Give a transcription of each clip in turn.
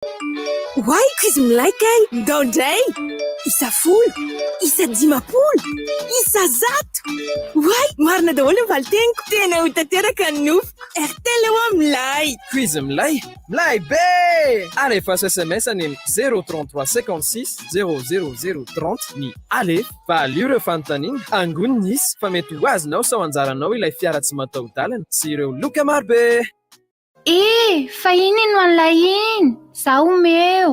Oay quiz milay kay! Ndao ndray! Isa folo, isa 50, isa 100! Oay! Marina daholo ny valin-teniko! Tena ho tanteraka ny nofiko! Airtel hoa milay! Quiz milay? Milay be! Alefaso sms any amin'ny 0 33 56 0 0 0 30 ny Alefa! Valio ireo fanontaniana, angony ny isa fa mety ho azonao sao anjaranao ilay fiara tsy mataho-dalana sy ireo loka marobe! Eh! Fa iny no an'ilay iny! Za omeo!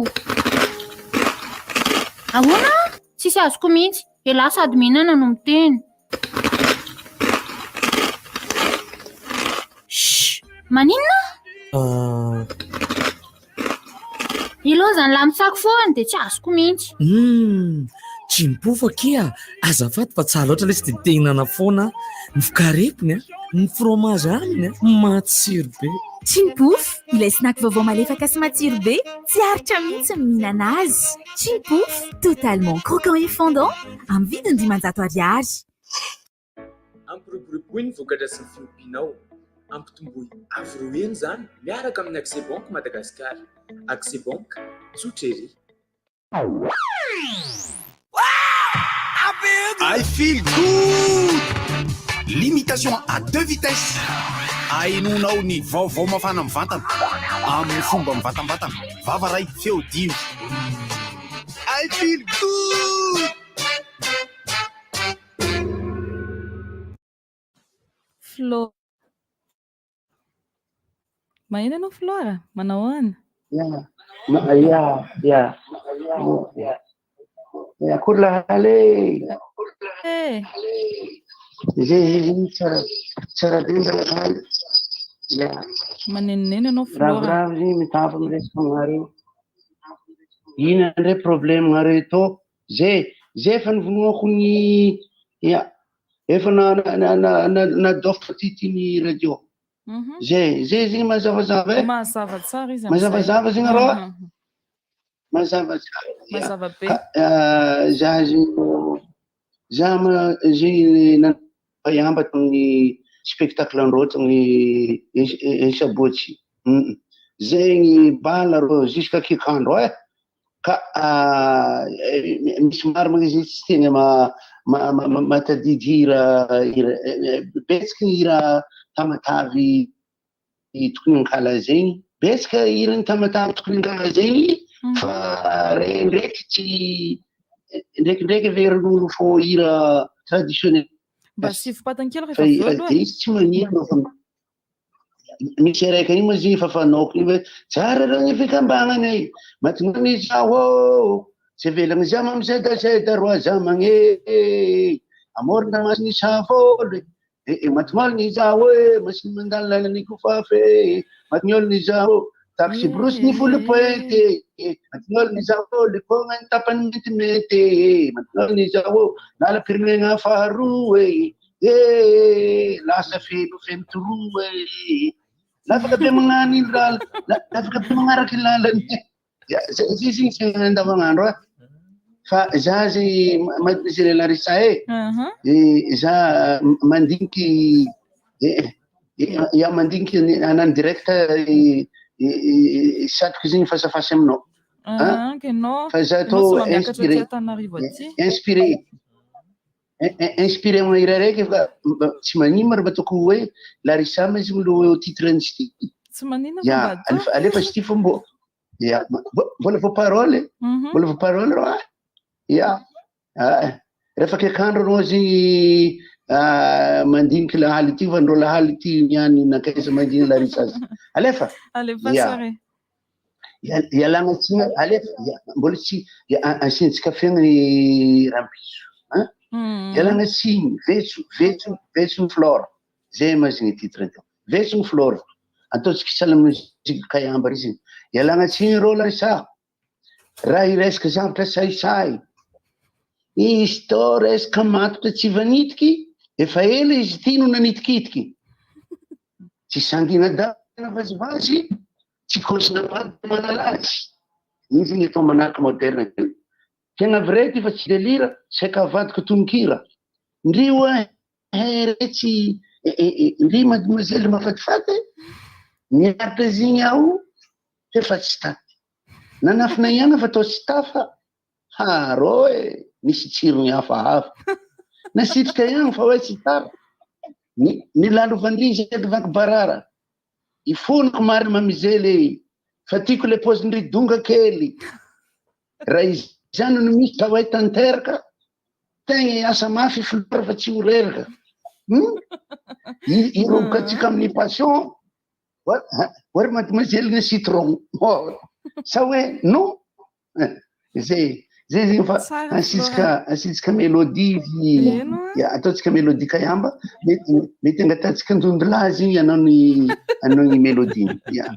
Ahoana? Tsisy azoko mihitsy! Elah sady mihinana no miteny. Shh! Maninona? Ilaozan'lah mitsako foana dia tsy azoko mihitsy. Humm! Tsy mipofa akia! Azafady fa tsara loatra lesy dia te hihinana foana aho. Ny fikarepony a! Ny fromage aminy a! Matsiro be! Tsimpof, ilay snack vaovao malefaka sy matsiro be, tsy aritra mihitsy ny mihinana azy. Tsimpof, totalement croquant et fondant, amin'ny vidiny 500 ariary. Ampiroboroboy ny vokatra sy ny fiompianao. Ampitomboy avo roa heny izany miaraka amin'ny Accès Banque Madagascar. Accès Banque, tsotra ery. I feel good! Limitation à deux vitesses. Ahenoanao ny vaovao mafana mivantana amin'ny fomba mivantambatana. Vava ray, feo dimy. I feel good! Flo. Maheno ianao Flora? Manao ahoana? Ya, ya, ya. Akory lahaly e. Eh. Zay zay tsara tsara be ny lahaly. Ya. Manenoneno ianao Flora. Ravoravo zegny mitafa miresaka aminareo. Inona ndray problème nareo tô? Zay zay efa nivonoako ny ya efa na na na na nadofiko ty ty ny radio. Mhm. Zay zay zegny mazavazava e. Mazava tsara izy amin'izay. Mazavazava zegny arô. Mhm. Mazava tsara. Ya. Mazava be. Ka za zegny za ma zegny nanayamba tamin'ny spectacle andreo tamin'ny Sabotsy. Zegny bala rô jusqu'à kikandro e. Ka misy maro moa izy tsy tena mahatadidy hira hira betsaka ny hira Tamatavy tokony ankalazainy, betsaka hiran'i Tamatavy tokony ankalazainy fa re ndraiky tsy ndraikindraiky averin'olo fô hira traditionnel. Mba sivim-patany kely rehefa avy eo aloha e. Fa izy tsy manino fa Misy araiky igny moa izy efa fanaoko igny hoe tsara raha ny fikambanana e, matin'ny izaho ô, tsy avelagna izaho mamisedaseda roa zamagna e, amorona masiny safôly e, e matin'olona izaho e, masiny mandalo lalana ikofafy e, matin'olona izaho, taxi brousse ny foulpointe e, matin'olona izaho, likôgna ny tapany maintimainty e, matin'olona izaho, lalam-pirenena faharoa e. Eh, lasa feno feno toroa eh. Lafaka be magnano iny raha, lafaka be magnaraky lalany. Ya, zay izy iny fiainana andavanandro ah. Fa za zay mademoiselle Larissa eh. Eh, za mandiniky eh, ya mandiniky anany direct satriko zegny fasafasy aminao. Ah, Fa za tô inspiré. Inspiré. Inspiré amina hira araiky fa tsy magnino ma raha mba ataoko hoe Larissa ma izy lo titre an'izy ty. Tsy maninona fa mba atao. Alefa alefa izy ty fa mbô ya mbola vao parole mbola vao parole rô ah. Ya rehefa akaiky andro anao zegny mandiniky lahaly ty fa ndrô lahaly ty niany nankaiza manginy Larissa azy. Alefa. Alefa sary. Ialagna tsiny alefa mbola tsy asiantsika feno ny rahampitso an ialagna tsiny vetso vetso vetso ny flore zay ma zegny titre teo vetso ny flore ataontsika sahala mozika kaiamba ry zegny ialagna tsiny rô Larissa raha hiresaka zavatra sahisahy izy tô resaka matotra tsy vanitiky efa ela izy ty no nanitikitiky tsy sangina dana vazivazy Tsy kôsina vady manala azy. Iny zegny atao manaraka moderne kely. Tegna vrai ty fa tsy delira, saika avadiko tononkira. Ndry oa he retsy ndry mademoiselle mahafatifaty e! Niaritra zegny aho f'efa tsy taty. Nanafina ihany fa toa tsy tafa, ha rô e, nisy tsirony hafahafa. Nasitrika ihany fa hoe tsy tara, ny ny lalovan-dry zay vaky barara. Ifonako marina mamizely e, fa tiako le paozin-dry donga kely. Raha izany no misy ka hoe tanteraka, tegna hiasa mafy filoha fa tsy ho reraka. Hum? Hiroboka antsika amin'ny passion, ory mademoiselle ny citron. Sa hoe non? Zay, zay zegny fa asitsika asitsika mélodie izy, ya ataontsika mélodie kayamba, mety mety angatahantsika ndondolahy zegny hanao ny hanao ny mélodie ya.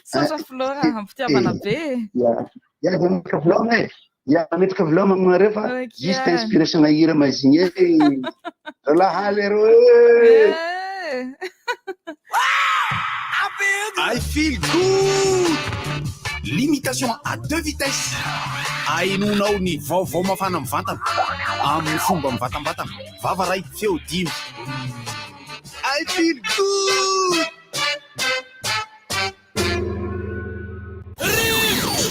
Misaotra Flora, am-pitiavana be e. Ya, ya mametraka viloma e. Ya mametraka viloma aminareo fa juste inspiration hira mazigny e. Zalahy leroa e. I feel good! Limitation à deux vitesses. Ahenoanao ny vaovao mafana mivantana amin'ny fomba mivantambatana. Vava iray, feo dimy. I feel good!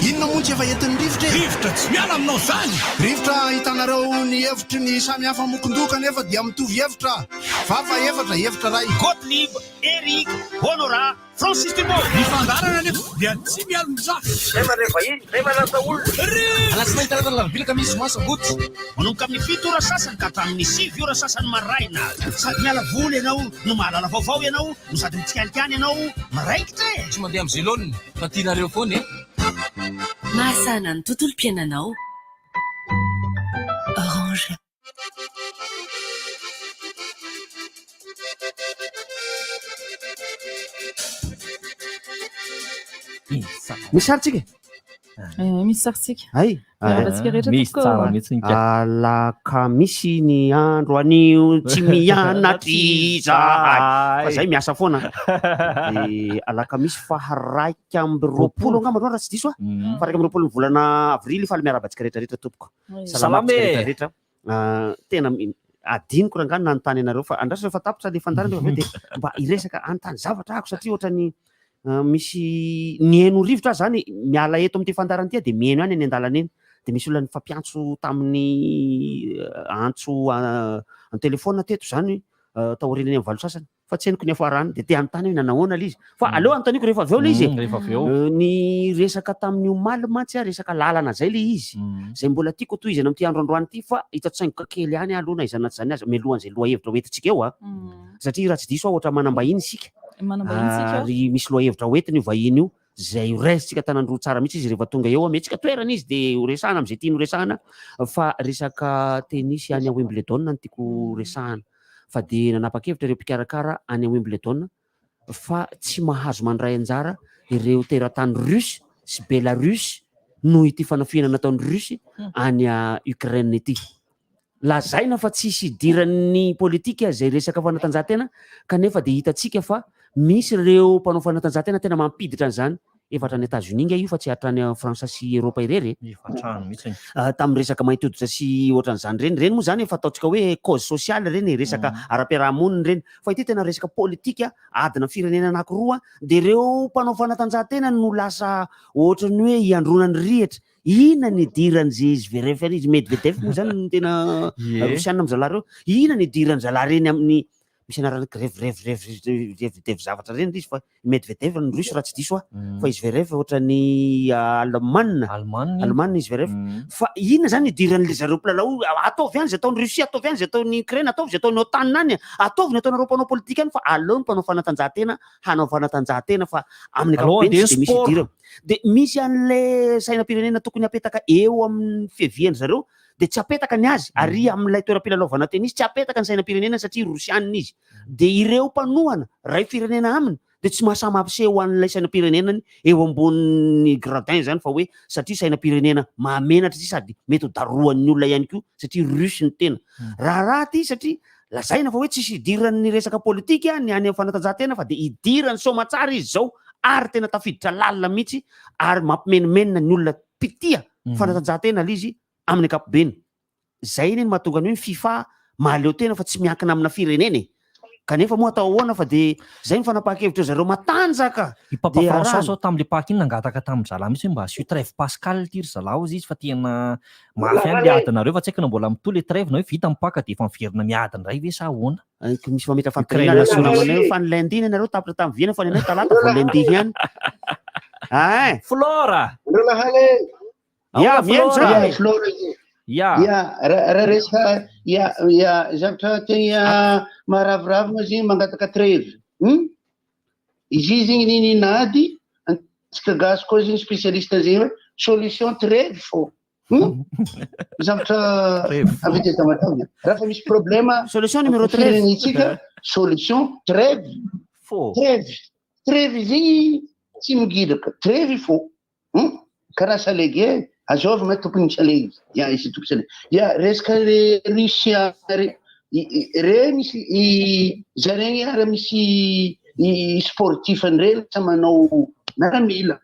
Inona moa tsy efa entin'ny rivotra e? Rivotra tsy miala aminao izany! Rivotra ahitanareo ny hevitry ny samy hafa mokon-doha kanefa dia mitovy hevitra. Vava efatra, hevitra iray. Gottlieb, Eric, Honorat, Francis Thibault. Ny fandaharana anefa dia tsy mialon-jafy. Zay mandray vahiny, zay manasa olona. Alatsinainy, talata, alarobia, alakamisy, zoma, sabotsy. Manomboka amin'ny 7 ora sasany ka hatramin'ny 9 ora sasany maraina. Sady miala voly ianao no mahalala vaovao ianao no sady mitsikalikany ianao miraikitra e! Tsy mandeha amin'ny zelone fa tianareo foana e! Mahasahana ny tontolom-piainanao. Orange. Misy sary tsika e? Eh, misy sary tsika. Hay. Miarahaba antsika rehetra Misy tompoko. tsara mihitsy ny ka. Alakamisy ny andro anio tsy mianatra izahay. Fa zay miasa foana. De alakamisy faha 21 angamba aloha raha tsy diso aho. Mm. Faha 21 ny volana avrily faly miarahaba antsika rehetra rehetra tompoko. Salama Salama antsika e. rehetra rehetra. Ah, tena adinoko rangahy nanontany anareo fa andraso rehefa tapitra le fandaharana rehefa avy eo de mba hiresaka hanontany zavatra ahako satria ohatran'ny misy nihaino rivotra aho zany miala eto amin'ity fandaharana ity aho de mihaino ihany eny an-dalana eny de misy olona nifampiantso tamin'ny antso an-telefaonina teto zany taorian'ny eny amin'ny valo sasany fa tsy henoko ny hafarany de te hanontany hoe nanahoana le izy fa aleo anontaniako rehefa avy eo le izy e. Rehefa avy eo. Ny resaka tamin'ny omaly mantsy a resaka lalana zay le izy zay mbola tiako tohizana amin'ity andro androany ity fa hitatsaingoka kely ihany aloha na izany na tsy izany aza mialohan'izay lohahevitra hoentintsika eo a satria raha tsy diso aho ohatra manam-bahiny isika Manam-bahiny isika. ary misy lohahevitra hoentiny io vahiny io zay ho raisintsika tanan-droa tsara mihitsy izy rehefa tonga eo ametrika toerana izy de ho resahana amin'izay tiany ho resahana fa resaka tenisy any Wimbledon no tiako resahana fa dia nanapa-kevitra ireo mpikarakara any Wimbledon fa tsy mahazo mandray anjara ireo teratany russe sy belarus noho ity fanafihana nataon'ny russe any Ukraine ity. Lazaina fa tsisy idiran'ny politika izay resaka fanatanjahantena kanefa dia hitantsika fa misy ireo mpanao fanatanjahantena tena mampiditra an'izany efa hatrany Etats-Unis nga io fa tsy hatrany France sy Europe irery e. Efa hatrany mihitsy. Tamin'ny resaka mainty hoditra sy ohatran'izany ireny, ireny moa izany efa ataontsika hoe cause sociale ireny e, resaka ara-piarahamonina ireny, fa ity tena resaka politika, adina firenena anankiroa, dia ireo mpanao fanatanjahantena no lasa ohatran'ny hoe iandrona ny rihatra, Inona ny idiran'i Zverev any izy Medvedev moa zany no tena rosiana amin'ny zalahy reo. Inona ny idiran'ny zalahy reny amin'ny misy anarana grevy rev rev rev dev zavatra reny izy fa Medvedev ny russe raha tsy diso aho fa i Zverev ohatran'ny alemana alemana i Zverev fa inona zany idiran'le zareo mpilalao ataovy any zay ataon'i Russie ataovy any zay ataon'i Ukraine ataovy zay ataon'i OTAN any ataovy ny ataonareo mpanao politika any fa aleo ny mpanao fanatanjahantena hanao fanatanjahantena fa amin'ny Aleo ankapobeny andeha tsy dia misy sport. idirana. Dia misy an'ilay sainam-pirenena tokony hapetaka eo amin'ny fiavian-dry zareo dia tsy apetaka ny azy ary amin'ilay toeram-pilalaovana tenisy tsy apetaka ny sainam-pirenena satria rosianina izy. Dia ireo mpanohana iray firenena aminy dia tsy mahasahy mampiseho an'ilay sainam-pirenenany eo ambonin'ny gradin izany fa hoe satria sainam-pirenena mahamenatra ity sady mety ho darohan'ny olona ihany koa satria russe ny tena. Raharaha ity satria Lazaina fa hoe tsisy idiran'ny resaka politika ny any amin'ny fanatanjahantena fa dia idiran'ny soamatsara izy izao ary tena tafiditra lalina mihitsy ary mampimenomenona ny olona mpitia fanatanjahantena ilay izy amin'ny ankapobeny. Izay anie no mahatonga ny hoe ny fifa mahaleo tena fa tsy miankina amina firenena e. Kanefa moa atao ahoana fa de zay ny fanapahan-kevitra zareo matanjaka. I Papa De François arahana. zao tamin'le Pâques iny nangataka tamin'ny zalahy mihitsy hoe mba asio trêve pascale ity ry zalahy hozy izy fa tena mafy ihany le adinareo fa tsy haiko na mbola mitohy le trêve na hoe vita ny Pâques de efa miverina miady indray ve sa ahoana? Ko misy mametra Ukraine fanontaniana sy nareo Russie. manao fa ny lundi nareo tapitra tamin'ny Vienne fa ny anay talata vao lundi ihany. Ay. Flora. Ya, Ahoana mihaino Flora? zany. Ya, Flora izy. Ya. Ya, raha resaka ya ya zavatra tegna maharavoravo moa zegny mangataka trêve. Izy io zegny nininady antsika gasy koa zegny spécialiste zegny hoe solution trêve fô. Zavatra avy eto Tamatave. Raha fa misy problème solution numéro trêve. firenentsika solution trêve. Fô. Trêve. Trêve zegny tsy migilaka. Trêve fô. Karaha salegy e, azovy ma tokony salegy. Ya, izy tokony salegy. Ya, resaka re Russia re, re misy i zaregny ary misy i sportif andre lasa manao miaramila.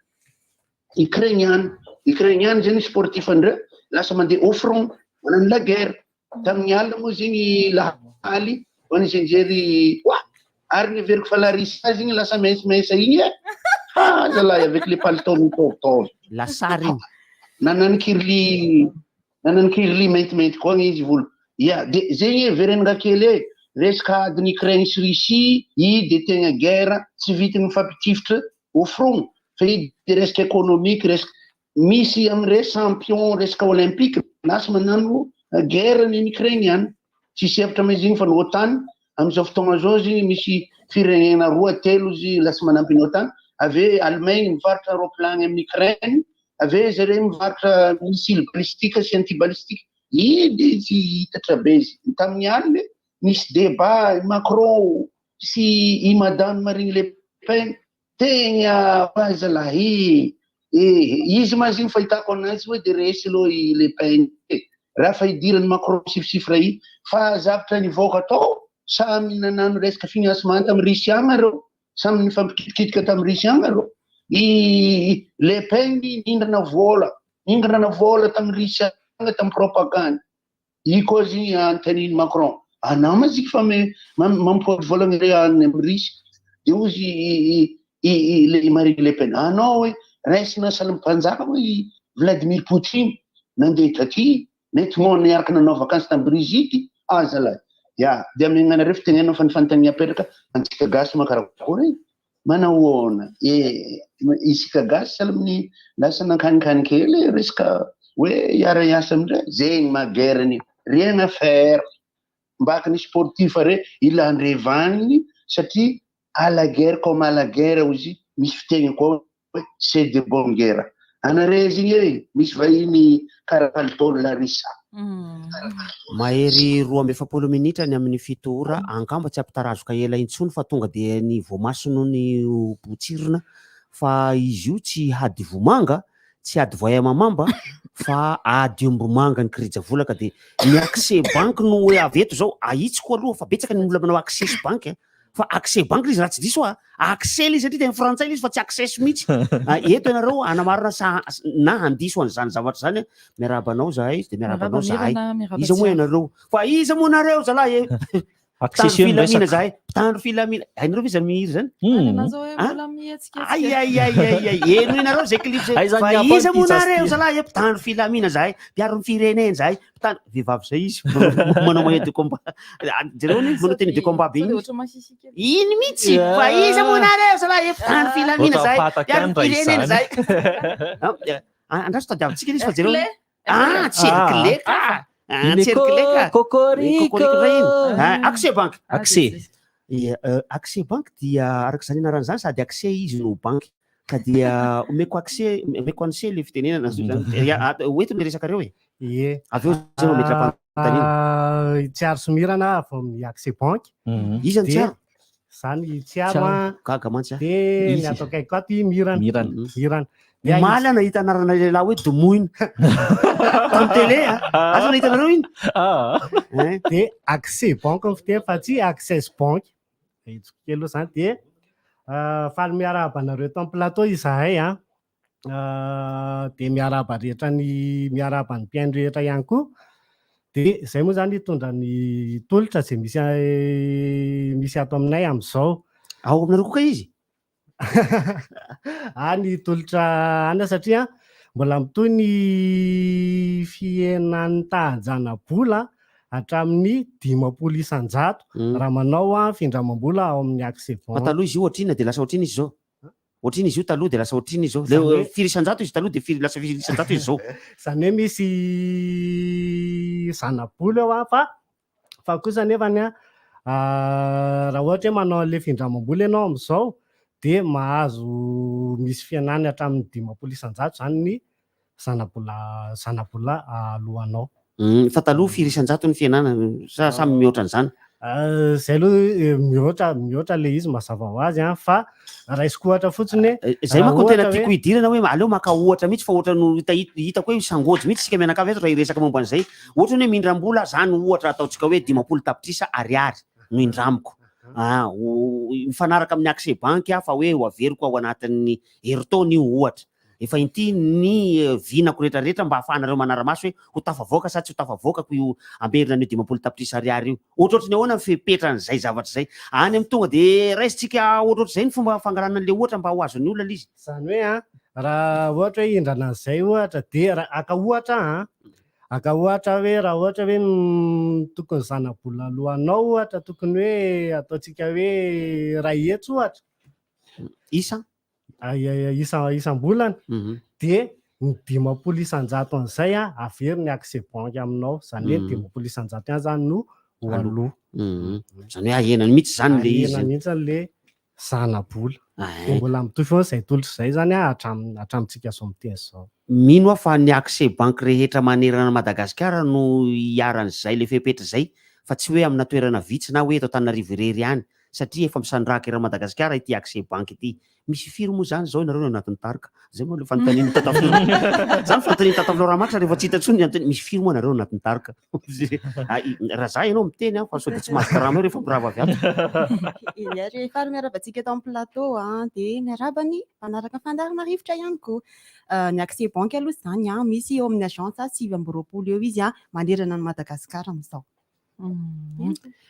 Ukrainian, Ukrainian zegny sportif andre lasa mandeha au front, manano la guerre. Tamin'ny alina moa zegny lahaly, ho an'ny zenjery, oa, ary niveriko fa la Russia zegny lasa maintimainty igny e. Ah, zalahy avec les paletots mitovitovy. La sary igny. Nanano kirly, nanano kirly maintimainty koa izy volo. Ya, de zegny e verenga kely e, resaka adin'ny Ukraine sy Russie, i de tegna guerre, tsy vita mifampitifitra au front, fa i de resaka économique, resaka misy amire champion resaka olympique, lasa manano guerre ny Ukrainian. Tsisy hevitra ma izy igny fa ny OTAN amizao fotoagna zao zegny misy firenena roa telo izy lasa manampy ny OTAN. Ave Allemagne mivarotra roplany amin'ny Ukraine, ave zareo mivarotra missile balistique sy anti-balistique. Iny tsy hitatra be izy. Tamin'ny alina nisy débat Macron sy i Madame Marine Le Pen tegna zalahy izy ma zegny fahitako anazy hoe de resy aloha i Le Pen. Raha fa idirany Macron sifisifra i fa zavatra nivoaka tao samy nanano resaka financement tamin'ny Russiana reo, samy nifampikitikitiky tamin'ny Russiana reo. I Le Pen nindrana vola, nindrana vola tamin'ny Russiana tamin'ny propagande. I koa zegny antaniny Macron. Anao ma ziky fa mampody vola re any amin'ny Russie. De ozy i le Marine Le Pen. Anao hoe raisina saly mpanjaka hoe i Vladimir Poutine nandeha taty nentinao niaraka nanao vacances tamin'ny Brigitte. Ah zalahy. Ya, de amignanareo anareo fitenenana fa ny fanontaniana apetraka antsika gasy makarakory manahoana e isika gasy saly amin'ny lasa nankanikany kely resaka hoe hiara-hiasa amindray zegny ma guerre-ny rien à faire. Mbaka ny sportif re ilandrevaniny satria à la guerre comme à la guerre ozy misy fiteny koa hoe c'est de bonne guerre. Anare zegny e misy vahiny karaha palitao Larissa. Mahery 42 minitra ny amin'ny 7 ora, angamba tsy ampitarazoka ela intsony fa tonga dia ny voamasy no ny botsirina fa izy io tsy hady vomanga, tsy ady voay amamamba fa ady ombomanga ny kirija-volaka. De ny Accès Bank no hoe avy eto zao ahitsiko aloha fa betsaka ny olona manao Access Bank fa Accès Bank izy raha tsy diso a Accès izy satria teny frantsay izy fa tsy Access mihitsy. Eto ianareo anamarina sa na handiso an'izany zavatra zany. Miarahaba anao zahay de miarahaba anao zahay. Iza moa ianareo fa iza moa nareo zalahy e? Access Mpitandro io ny filamina resaka. zahay, mpitandro filamina. Hainareo ve zany mihira zany? Mbola mihetsiketsika. Ay ay ay ay ay, eno ianareo zay clip zay. Aiza Fa ny iza moa apa- nareo zalahy e? Mpitandro filamina zahay, mpiaro ny firenena zahay, mpitandro vehivavy zay izy manao maillot de combat. Jereo ny manao tenue de combat be Sao de iny. ohatra masisy kely. Iny mihitsy. Fa iza moa nareo zalahy e? Mpitandro filamina Ohatra zahay, pataka mpiaro ny ihany raha firenena izany. zahay. Ah, andraso tadiavintsika izy fa jereo. Hercule. Ah, tsy Hercule ka. Ah, Iny tsy Hercule ka. Cocorico. Cocorico ray iny. Ah, Accès Bank. Accès. Ia, Accès Bank dia araka izany anarana izany sady accès izy no banky. Ka dia omeko accès, omeko an'se le fitenenana zany. Ia, hoeto ny resakareo e. Ie. Avy eo zay mametra-panontaniana. Ah, Tsiaro Somirana avy amin'ny Accès Bank. Iza ny De Tsiaro? Zany Tsiaro Tsiaro. a. Gaga mantsy aho. De ny Izy. ato akaiko ato i Mirana. Mirana. Mirana. De Omaly aho nahita anarana lehilahy hoe Domoina. Tamin'ny télé a. Asa nahita anareo iny? Hein? De Accès Bank ny fiteny fa tsy Access Bank. Ahitsiko kely aloha zany de faly miarahaba anareo eto amin'ny plateau izahay a. De miarahaba rehetra ny miarahaba ny mpihaino rehetra ihany koa. Dia izay moa izany hitondra ny tolotra izay misy misy ato aminay amin'izao. Ao aminareo koa kay izy? Any tolotra any satria mbola mitohy ny fihenan'ny tahan-janabola hatramin'ny 50% raha manao findramam-bola ao amin'ny Accès Fa Bank. taloha izy io ohatr'inona dia lasa ohatr'inona izy izao? Ohatr'inona izy io taloha dia lasa ohatr'inona izy izao? Izany hoe- Firy isan-jato izy taloha dia firy lasa firy isan-jato izy izao? Izany hoe misy zanabola eo an, fa fa kosa nefany an, raha ohatra hoe manao an'ilay findramam-bola ianao amin'izao dia mahazo misy fihenany hatramin'ny 50% izany ny zanabola zanabola aloanao. Fa taloha firy isan-jato ny fihenana sa sa mihoatra an'izany? Izay aloha mihoatra mihoatra ilay izy mazava ho azy an, fa raisiko ohatra fotsiny hoe Izay raha manko no tena ohatra tiako hoe hidirana hoe aleo maka ohatra mihitsy fa ohatra no hita hitako hoe sangojo mihitsy isika mianakavy eto raha hiresaka momba an'izay. Ohatra ny hoe mindram-bola zany ohatra ataontsika hoe 50 tapitrisa ariary no indramiko. Ah, mifanaraka amin'ny accès banky aho fa hoe ho averiko ao anatin'ny herintaona io ohatra. Efa inty ny vinako rehetra rehetra mba ahafahanareo manara-maso hoe ho tafavoaka sa tsy ho tafavoakako io amberina an'io 50 tapitrisa ariary io. Ohatrohatry ny ahoana ny fepetran'izay zavatra izay? Any amin'ny tonga dia raisintsika ohatrohatr'izay ny fomba fangalana an'ilay ohatra mba ho azon'ny olona ilay izy. Izany hoe an, raha ohatra hoe hindrana an'izay ohatra dia raha haka ohatra aho an, haka ohatra hoe raha ohatra hoe tokony zana-bola alohanao ohatra tokony hoe ataontsika hoe 100 ohatra. Isa? Isa isam-bolana dia ny 50% an'izay averiny accès banque aminao, izany hoe ny 50% ihany izany no ho aloa. Izany hoe ahenany mihitsy izany ilay izy. Ahenany mihitsy ilay zana-bola. Dia mbola mitohy foana izay tolotra izay izany hatramintsika izao miteny izao. Mino aho fa ny accès banque rehetra manerana an'i Madagasikara no iharan'izay ilay fepetra izay fa tsy hoe amina toerana vitsy na hoe eto Antananarivo irery ihany satria efa misandrahaka eran'i Madagasikara ity accès banque ity. Misy firy moa izany izao ianareo no anatin'ny tarika? Izay moa ilay fanontanian'i Tata Flora. Izany fanontanian'i Tata Flora Max rehefa tsy hita intsony ny antony. Misy firy moa ianareo anatin'ny tarika? Raha za ianao miteny aho fa sao dia tsy mahazo karama eo rehefa mirava avy ato. Eny ary, faly miarahaba antsika eto amin'ny plateau dia miarahaba ny mpanaraka fandaharana rivotra ihany koa. Ny accès banque aloha izany misy eo amin'ny agence 29 eo izy manerana an'i Madagasikara amin'izao.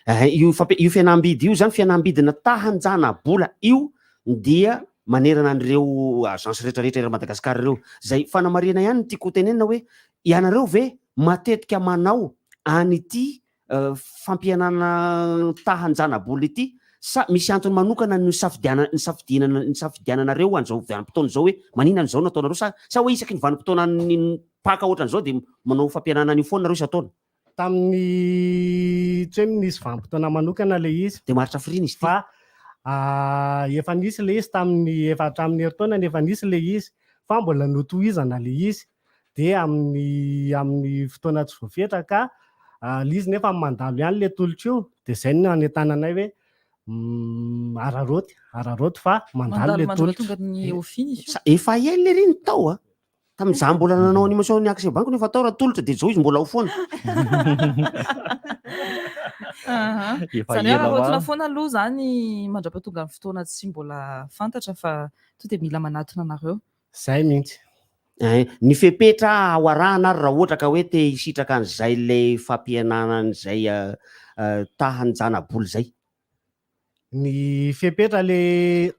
Eh, io fampi- io fihenam-bidy io zany fihenam-bidina tahan-janabola io dia manerana an'ireo agence rehetrarehetra eran'i Madagasikara ireo. Zay fanamarihana ihany no tiako hotenenina hoe ianareo ve matetika manao an'ity fampihenana tahan-janabola ity sa misy antony manokana no nisafidiana- nisafidianana- nisafidiananareo an'izao vanim-potoana izao hoe maninona an'izao no ataonareo sa sa hoe isaky ny vanim-potoanan'ny Paka ohatran'izao dia manao fampihenana an'io foana nareo isan-taona? Tamin'ny tsy hoe nisy vanim-potoana manokana ilay izy. Dia maharitra firiana izy ity? Fa efa nisy ilay izy tamin'ny efa hatramin'ny herintaona efa nisy ilay izy fa mbola notohizana ilay izy dia amin'ny amin'ny fotoana tsy voafetra ka ilay izy nefa mandalo ihany ilay tolotra io dia izay no anentananay hoe araraoty araraoty fa mandalo ilay tolotra. Mandalo mandra-tonga ny oviana izy io? Efa ela ery ny tao a! Tamin'izaho mbola nanao animation ny Accès Bank nefa tao Ratolotra dia izao izy mbola ao foana. Efa Izany hoe ela araraotina hoa. foana aloha izany mandra-pahatonga ny fotoana tsy mbola fantatra fa to dia mila manatona anareo. Zay mihitsy. Eh, ny fepetra ao arahana ary raha ohatra ka hoe te hisitraka an'izay ilay fampihenana an'izay tahan-janabola izay. Ny fepetra le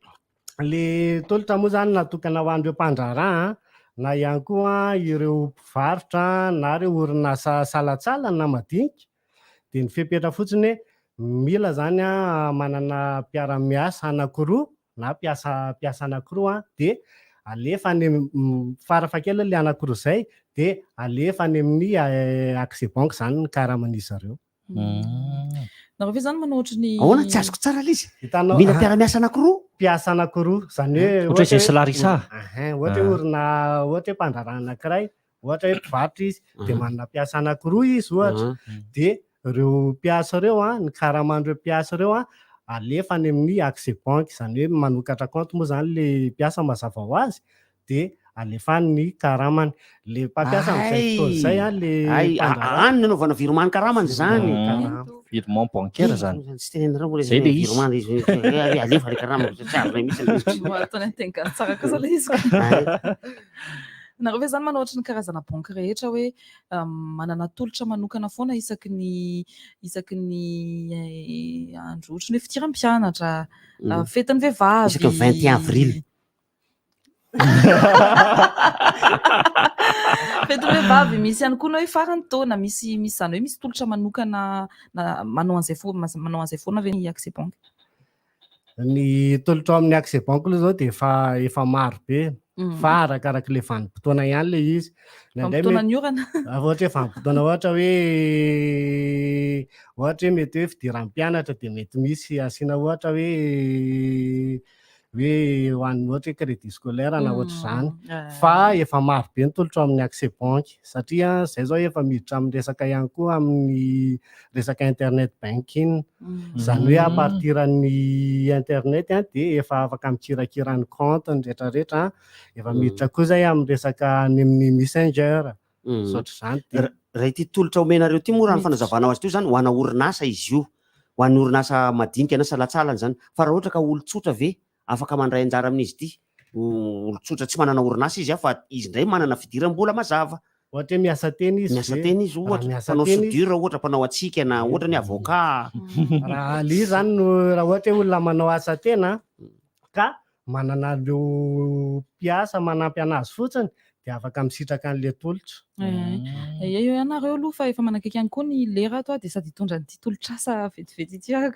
le tolotra moa zany natokana ho an'ireo mpandraharaha na ihany koa ireo mpivarotra na ireo orinasa salantsalany na madinika dia ny fepetra fotsiny hoe mila zany manana mpiara-miasa anankiroa na mpiasa mpiasa anankiroa dia alefa any farafahakeliny le anankiroa izay dia alefa any amin'ny Accès Banque zany ny karaman'izy ireo. Nareo ve zany manao ohatry ny Ahoana tsy azoko tsara ilay izy? Hitanao, Mila ah. mpiara-miasa anankiroa? Mpiasa anankiroa, izany hoe Ohatra hoe Zay sy Larissa. Ahin, ohatra hoe orina, ohatra hoe mpandraharaha anankiray, ohatra hoe mpivarotra izy, dia manana mpiasa anankiroa izy ohatra, dia ireo mpiasa ireo an, ny karaman'ireo mpiasa ireo an, alefa any amin'ny Accès Banque, izany hoe manokatra compte moa izany ilay mpiasa mazava ho azy, dia alefa any ny karamany. Le mpampiasa amin'izay fotoana izay an, le Ay, mpandraharaha. any no anaovana virement ny karamany izany. Karama. Virement bancaire zany. Tsy tenenareo mbola Zay le izy. virement le izy. Hoe alefa le karama, tsy azonay mihitsy le izy. Mbola ataony amin'ny teny gasy tsara kosa ilay izy. Ay. Nareo ve zany manao ohatry ny karazana banky rehetra hoe manana tolotra manokana foana isaky ny isaky ny andro ohatry ny hoe fidiram-pianatra, fetin'ny vehivavy. Isaky ny 21 avril. Fetin'ny vehivavy, misy ihany koa ny hoe faran'ny taona, misy misy izany hoe misy tolotra manokana na manao an'izay foana manao an'izay foana ve ny Accès Bank? Ny tolotra ao amin'ny Accès Bank aloha izao dia efa efa maro be fa arakarak'ilay vanim-potoana ihany ilay izy. Indraindray Vanim-potoana mety ny orana. raha ohatra hoe vanim-potoana ohatra hoe ohatra hoe mety hoe fidiran'ny mpianatra dia mety misy asiana ohatra hoe hoe ho an'ny ohatra hoe crédit scolaire na ohatr'izany fa efa maro be ny tolotra ao amin'ny Accès Bank satria izay zao efa miditra amin'ny resaka ihany koa amin'ny resaka internet banking izany hoe à partir ny internet a dia efa afaka mikirakira ny compte ny rehetrarehetra efa miditra koa izay amin'ny resaka any amin'ny messenger sy ohatr'izany dia Raha ity tolotra omenareo ity moa raha ny fanazavanao azy ity zany ho ana orinasa izy io, ho an'ny orinasa madinika na salantsalany zany, fa raha ohatra ka olon-tsotra ve afaka mandray anjara amin'izy ity? Olon-tsotra tsy manana orinasa izy fa izy indray manana fidiram-bola mazava. Ohatra hoe miasa tena izy Miasa ve? tena izy Raha ohatra, miasa mpanao tena izy soudure ohatra, mpanao hatsikana, ohatra ny avocat. Raha le izy zany no raha ohatra hoe olona manao asa tena ka manana an'ireo mpiasa manampy anazy fotsiny dia afaka misitraka an'ilay tolotra. Eo eo ianareo aloha fa efa manakaiky ihany koa ny lera ato dia sady hitondra an'ity tolotr'asa vetivety ity aho.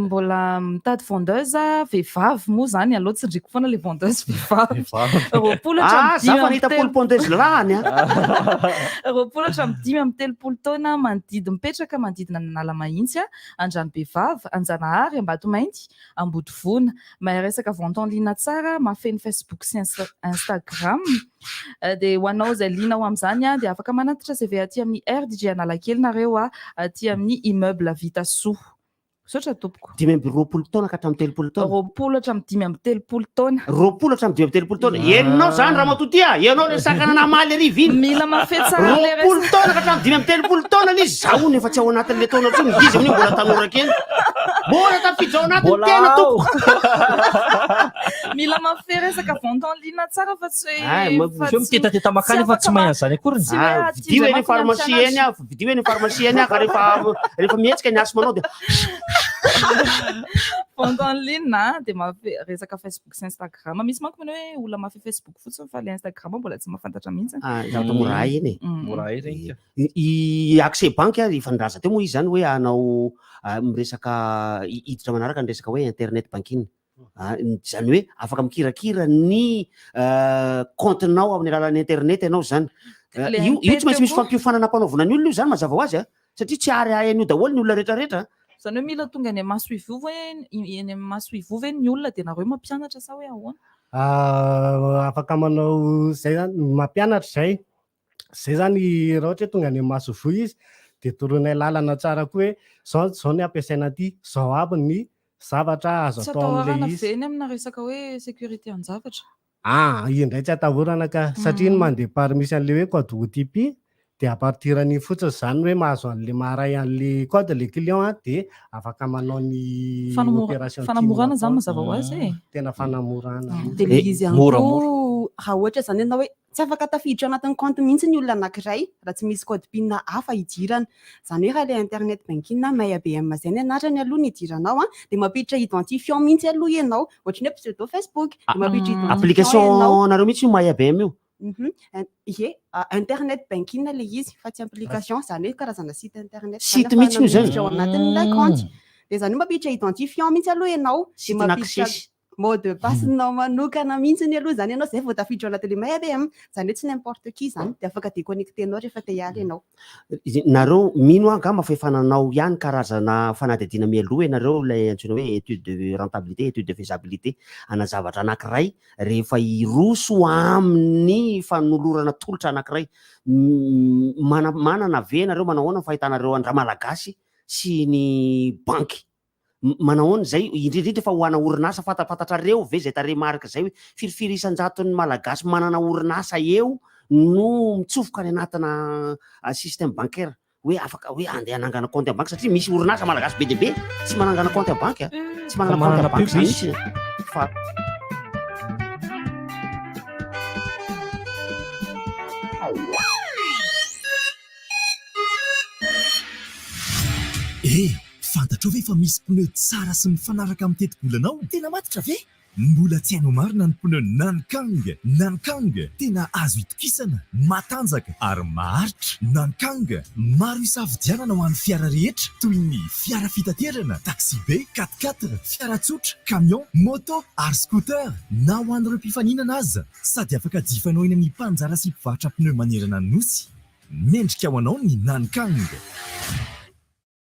Mbola mitady vendeuse vehivavy moa izany, aleo tsindriako foana ilay vendeuse vehivavy. 20 Ah, hatramin'ny za dimy fa amby nahita telo. polo pondeuse lahany a. 20 hatramin'ny 35 taona manodidy mipetraka manodidina an'Analamahitsy, Andranobevava, Anjanahary, Ambatomainty, Ambodivona. Mahay resaka vente en ligne tsara, mahafehy ny Facebook sy Instagram. Dia ho anao izay liana ho amin'izany dia afaka manatitra CV aty amin'ny RDJ Analakely nareo aty amin'ny immeuble Vitasoa. Misaotra tompoko. 25 taona ka hatramin'ny 30 taona. 20 hatramin'ny 35 taona. 20 hatramin'ny 35 taona. Ianao izany ramatoa ty a, ianao ilay sakana namaly hariva iny. Mila mahafehy tsara ilay resaka. 20 taona ka hatramin'ny 35 taona izy, zaho hono efa tsy ao anatin'ilay taona intsony, izy amin'io mbola tanora kely. Mbola tafiditra ao anatin'ny Mbola tena ao. tompoko. Mila mahafehy resaka vente en ligne tsara fa tsy hoe Ay, ma- fa Tsy hoe mitetateta makany tsy fa tsy afaka mahay ma- an'izany akory. tsy hoe Ah, aty vidio indray eny manko ny pharmacie eny hampianatra. aho, vidio eny pharmacie eny aho ka rehefa rehefa mihetsika ny asthme-nao dia Vente en ligne a, dia mahafehy resaka Facebook sy Instagram. Misy manko manao hoe olona mahafehy Facebook fotsiny fa ilay Instagram mbola tsy mahafantatra mihitsy. Ah, zavatra mora hay iny e. Mora hay regny ka. I Accès Bank ary efa nilaza teo moa izy zany hoe hanao miresaka hiditra manaraka ny resaka hoe internet banking. Ah, zany hoe afaka mikirakira ny compte-nao amin'ny alalan'ny internet ianao zany. Le Io io tsy maintsy misy MP koa. fampiofanana ampanaovina ny olona io zany mazava ho azy a. Satria tsy ary hahay an'io daholo ny olona rehetrarehetra. Zany hoe mila tonga any amin'ny masoivoho ve eny amin'ny masoivoho ve ny olona dia nareo mampianatra sa hoe ahoana? Ah, afaka manao zay zany mampianatra zay. Zay zany raha ohatra hoe tonga any amin'ny masoivoho izy dia toroinay lalana tsara koa hoe zao zao ny ampiasaina aty, zao aby ny zavatra azo Tsy atao amin'ilay atahorana izy. ve ny amina resaka hoe sécurité an-javatra? Ah, io indray tsy atahorana ka, satria ny mandeha par misy an'ilay hoe code OTP dia à partir an'iny fotsiny izany hoe mahazo an'ilay maharay an'ilay code le client a, dia afaka manao ny Fanamora- opération tiany fanamorana izany atao. mazava ho azy e. Tena fanamorana mihitsy. Dia ilay izy ihany Moramora. koa raha ohatra izany ianao hoe tsy afaka tafiditra ao anatin'ny compte mihitsy ny olona anankiray raha tsy misy code PIN hafa hidirana. Izany hoe raha ilay internet banking na MyABM izay ny anarany aloha ny hidiranao a, dia mampiditra identifiant mihitsy aloha ianao, ohatran'ny hoe pseudo Facebook, dia mampiditra identifiant Application ianao. nareo mihitsy io MyABM io. Ie, internet banking ilay izy fa tsy application, izany hoe karazana site internet izany Site mihitsy io zany. ahafahana miditra ao anatin'ilay compte. Dia izany hoe mampiditra identifiant mihitsy aloha ianao, dia Site mampiditra n'access. mot de passe-nao manokana mihitsy aloha izany ianao, izay vao tafiditra ao anatin'ilay MyABM. Izany hoe tsy n'importe qui izany, dia afaka déconnecter-nao rehefa te hiala ianao. Nareo mino aho angamba fa efa nanao ihany karazana fanadihadiana mialoha ianareo ilay antsoina hoe étude de rentabilité, étude de faisabilité ana zavatra anankiray rehefa hiroso amin'ny fanolorana tolotra anankiray. Manana ve ianareo, manao ahoana ny fahitanareo an-dRamalagasy sy ny banky? Manao ahoana izay, indrindra indrindra fa ho ana orinasa, fantapantatrareo ve izay tarehimarika izay hoe firifiry isan-jaton'ny Malagasy manana orinasa eo no mitsofoka any anatina système bancaire hoe afaka hoe andeha hanangana compte en banque satria misy orinasa Malagasy be dia be tsy manangana compte en banque, tsy manana compte en banque izany mihitsy fa. Eh! Fantatrao ve fa misy pneu tsara sy mifanaraka amin'ny tetibolanao? Tena matotra ve? Mbola tsy hainao marina ny pneu Nankang! Nankang! Tena azo itokisana, matanjaka ary maharitra. Nankang! Maro isafidianana ho an'ny fiara rehetra toy ny fiara fitaterana, taxi-be, quatre-quatre, fiara tsotra, camion, moto ary scooter na ho an'ireo mpifaninana aza. Sady afaka jifainao eny amin'ny mpanjara sy mpivarotra pneu manerana ny Nosy. Mendrika ho anao ny Nankang!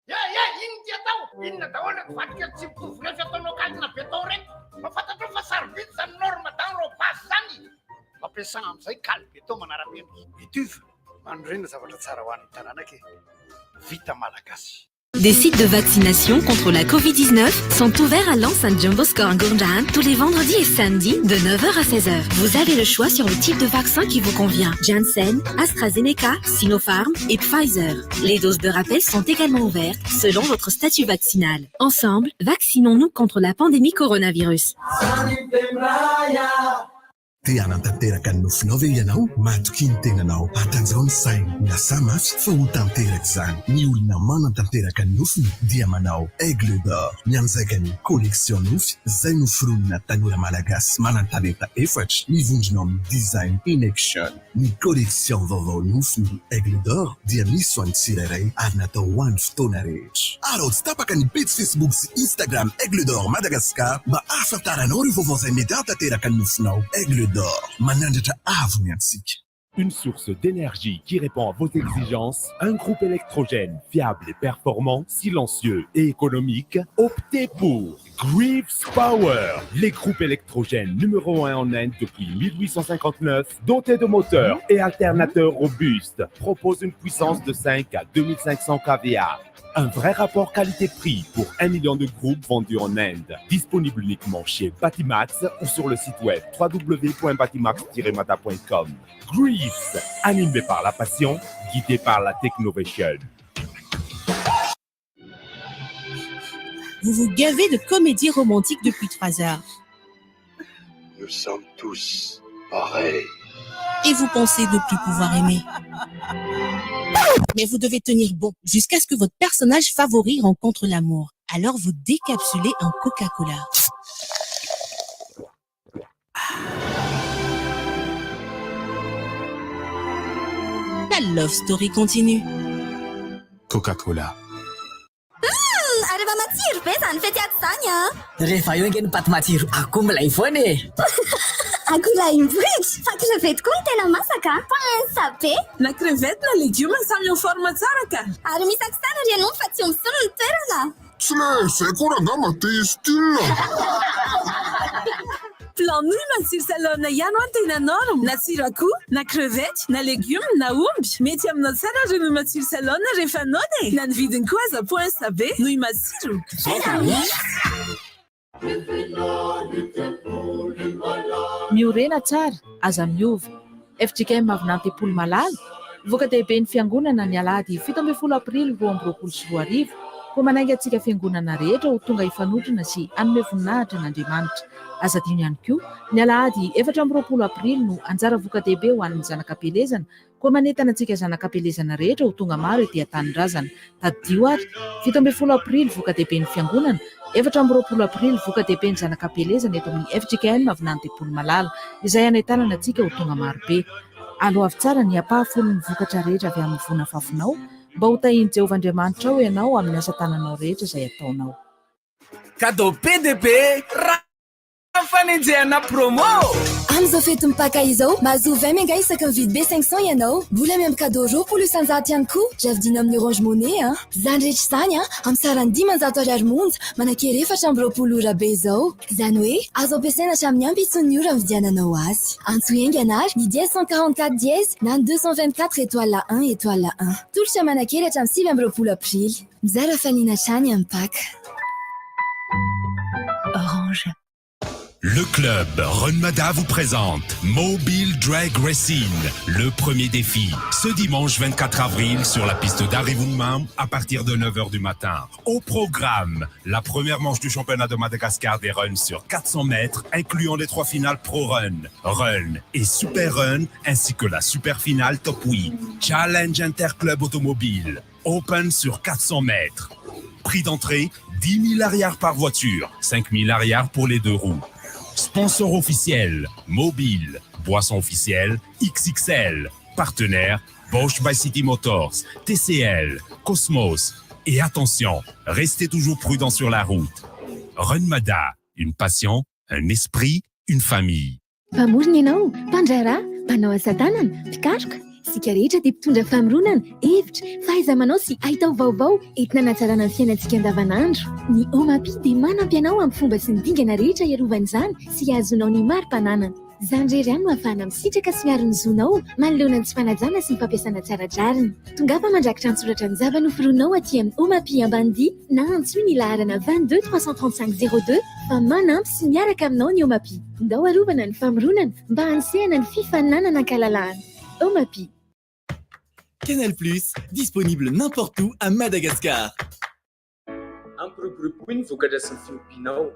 Ye ye, inona ity atao? Inona daholo ireto vadika tsy mitovy refy ataonao kalina béton ireto? Mba fantatrao fa sarobidy izany norme d'enrobage izany? Ampiasà amin'izay kaly béton manara-penitra. Etuve, manorena zavatra tsara ho an'ny taranaka e! Vita malagasy. Des sites de vaccination contre la Covid-19 sont ouverts à l'enceinte Jumbo Score Ankorondrano tous les vendredis et samedis de 9h à 16h. Vous avez le choix sur le type de vaccin qui vous convient. Janssen, AstraZeneca, Sinopharm et Pfizer. Les doses de rappel sont également ouvertes selon votre statut vaccinal. Ensemble, vaccinons-nous contre la pandémie coronavirus. Te hanatanteraka ny nofinao ve ianao? Matokia ny tenanao, atanjao ny saina, miasà mafy fa ho tanteraka izany. Ny olona manatanteraka ny nofiny dia manao Aigle d'Or. Mianjaika ny Collection Nofy izay noforonina tanora malagasy manan-talenta efatra mivondrona ao amin'ny Design in Action. Ny collection vaovao Nofy ny Aigle d'Or dia misy ho an'ny tsirairay ary natao ho an'ny fotoana rehetra. Araho tsy tapaka ny pejy Facebook sy Instagram Aigle d'Or Madagascar mba hahafantaranao ireo vaovao izay mety hahatanteraka ny nofinao. Aigle d'Or, manandratra avo ny antsika. Une source d'énergie qui répond à vos exigences, un groupe électrogène fiable et performant, silencieux et économique, optez pour Greaves Power, les groupes électrogènes numéro 1 en Inde depuis 1859, dotés de moteurs et alternateurs robustes, propose une puissance de 5 à 2500 kVA. Un vrai rapport qualité-prix pour 1 million de groupes vendus en Inde. Disponible uniquement chez Batimax ou sur le site web www.batimax-mata.com. Greaves, animé par la passion, guidé par la technovation. Vous vous gavez de comédies romantiques depuis 3 heures. Nous sommes tous pareils. Et vous pensez ne plus pouvoir aimer. Mais vous devez tenir bon jusqu'à ce que votre personnage favori rencontre l'amour. Alors vous décapsulez un Coca-Cola. La love story continue. Coca-Cola. Ary efa matsiro be izany fety ato izany an! Rehefa eo ange ny paty matsiro akoho milay foana e! Akoho lahim-bohitra! Fa crevette koa no tena masaka an! Pince be! Na crevette na legioma samy en forme tsara ka! Ary misakisana ry ianao fa tsy eo misolo ny toerana! Tsy le zay koa rangah te hi-style. Plan nouille matsiro salone ihany hoa no tena norme, na tsiro akoho, na crevette, na legume, na omby. Mety aminao tsara ry nouille matsiro salone rehefa noana e! Na ny vidiny koa aza poince be, nouille matsiro. Miorena tsara, aza miova. Fjkm Vinantepolo Malala, Voka-dehiben'ny Fiangonana ny alahady 17 aprily 2022, koa manainga antsika Fiangonana rehetra ho tonga hifanotrona sy hanome voninahitra an'Andriamanitra. Aza adino ihany koa, ny alahady 24 aprily no anjara voka-dehibe ho an'ny zanak'Ampielezana, koa manentana antsika zanak'Ampielezana rehetra ho tonga maro ety an-tanindrazana. Tadidio ary, 17 aprily voka-dehiben'ny Fiangonana, 24 aprily voka-dehiben'ny zanak'Ampielezana eto amin'ny fjkm Vinantepolo Malala, izay hanentanana antsika ho tonga marobe. Aloavy tsara ny ampahafolon'ny vokatra rehetra avy amin'ny voa nafafinao, mba hotahian'i Jehovah Andriamanitrao ianao amin'ny asa tananao rehetra izay ataonao. Cadeau be dia be raha fanenjehana promo! Amin'izao fetin'ny Paka izao, mahazo 20 méga isaky ny vidy be 500 ianao. Mbola miampy cadeau 20% ihany koa raha vidiana amin'ny Orange Money an! Izany rehetra izany an, amin'ny sarany 500 ariary monja, manan-kery 24 ora be izao. Izany hoe, azo ampiasaina hatramin'ny ampitson'ny ora nividiananao azy. Antsoy haingana ary ny dièse 144 dièse na ny 224 étoile 1 étoile 1. Tolotra manan-kery hatramin'ny 29 aprily. Mizara hafaliana hatrany amin'ny Paka. Orange. Le club Runmada vous présente Mobile Drag Racing, le premier défi, ce dimanche 24 avril sur la piste d'Arivumam à partir de 9h du matin. Au programme, la première manche du championnat de Madagascar des runs sur 400 mètres, incluant les trois finales Pro Run, Run et Super Run, ainsi que la super finale Top 8. Challenge Interclub Automobile, Open sur 400 mètres. Prix d'entrée, 10 000 arrières par voiture, 5 000 arrières pour les deux roues. Sponsor officiel, Mobile, Boisson officielle, XXL. Partenaire, Bosch by City Motors, TCL, Cosmos. Et attention, restez toujours prudent sur la route. Runmada, une passion, un esprit, une famille. Mpamorona ianao, mpandraharaha, mpanao asa tanana, mpikaroka. Isika rehetra dia mpitondra famoronana, hevitra, fahaiza-manao sy haitao vaovao entina hanatsarana ny fiainantsika andavanandro. Ny OMAPI dia manampy anao amin'ny fomba sy ny dingana rehetra hiarovana izany sy hahazoanao ny mari-pananana. Izany irery ihany no ahafahana misitraka sy miaro ny zonao manoloana ny tsy fanajana sy ny fampiasana tsy ara-drariny. Tongava mandrakitra an-tsoratra ny zava-noforoninao aty amin'ny OMAPI Ambanidia na antsoy ny laharana 22 335 02 fa manampy sy miaraka aminao ny OMAPI. Ndao arovana ny famoronana mba hanosehana ny fifaninanana an-kalalahana. OMAPI. Canal Plus, disponible n'importe où à Madagascar. Ampiroboroboy ny vokatra sy ny fiompianao.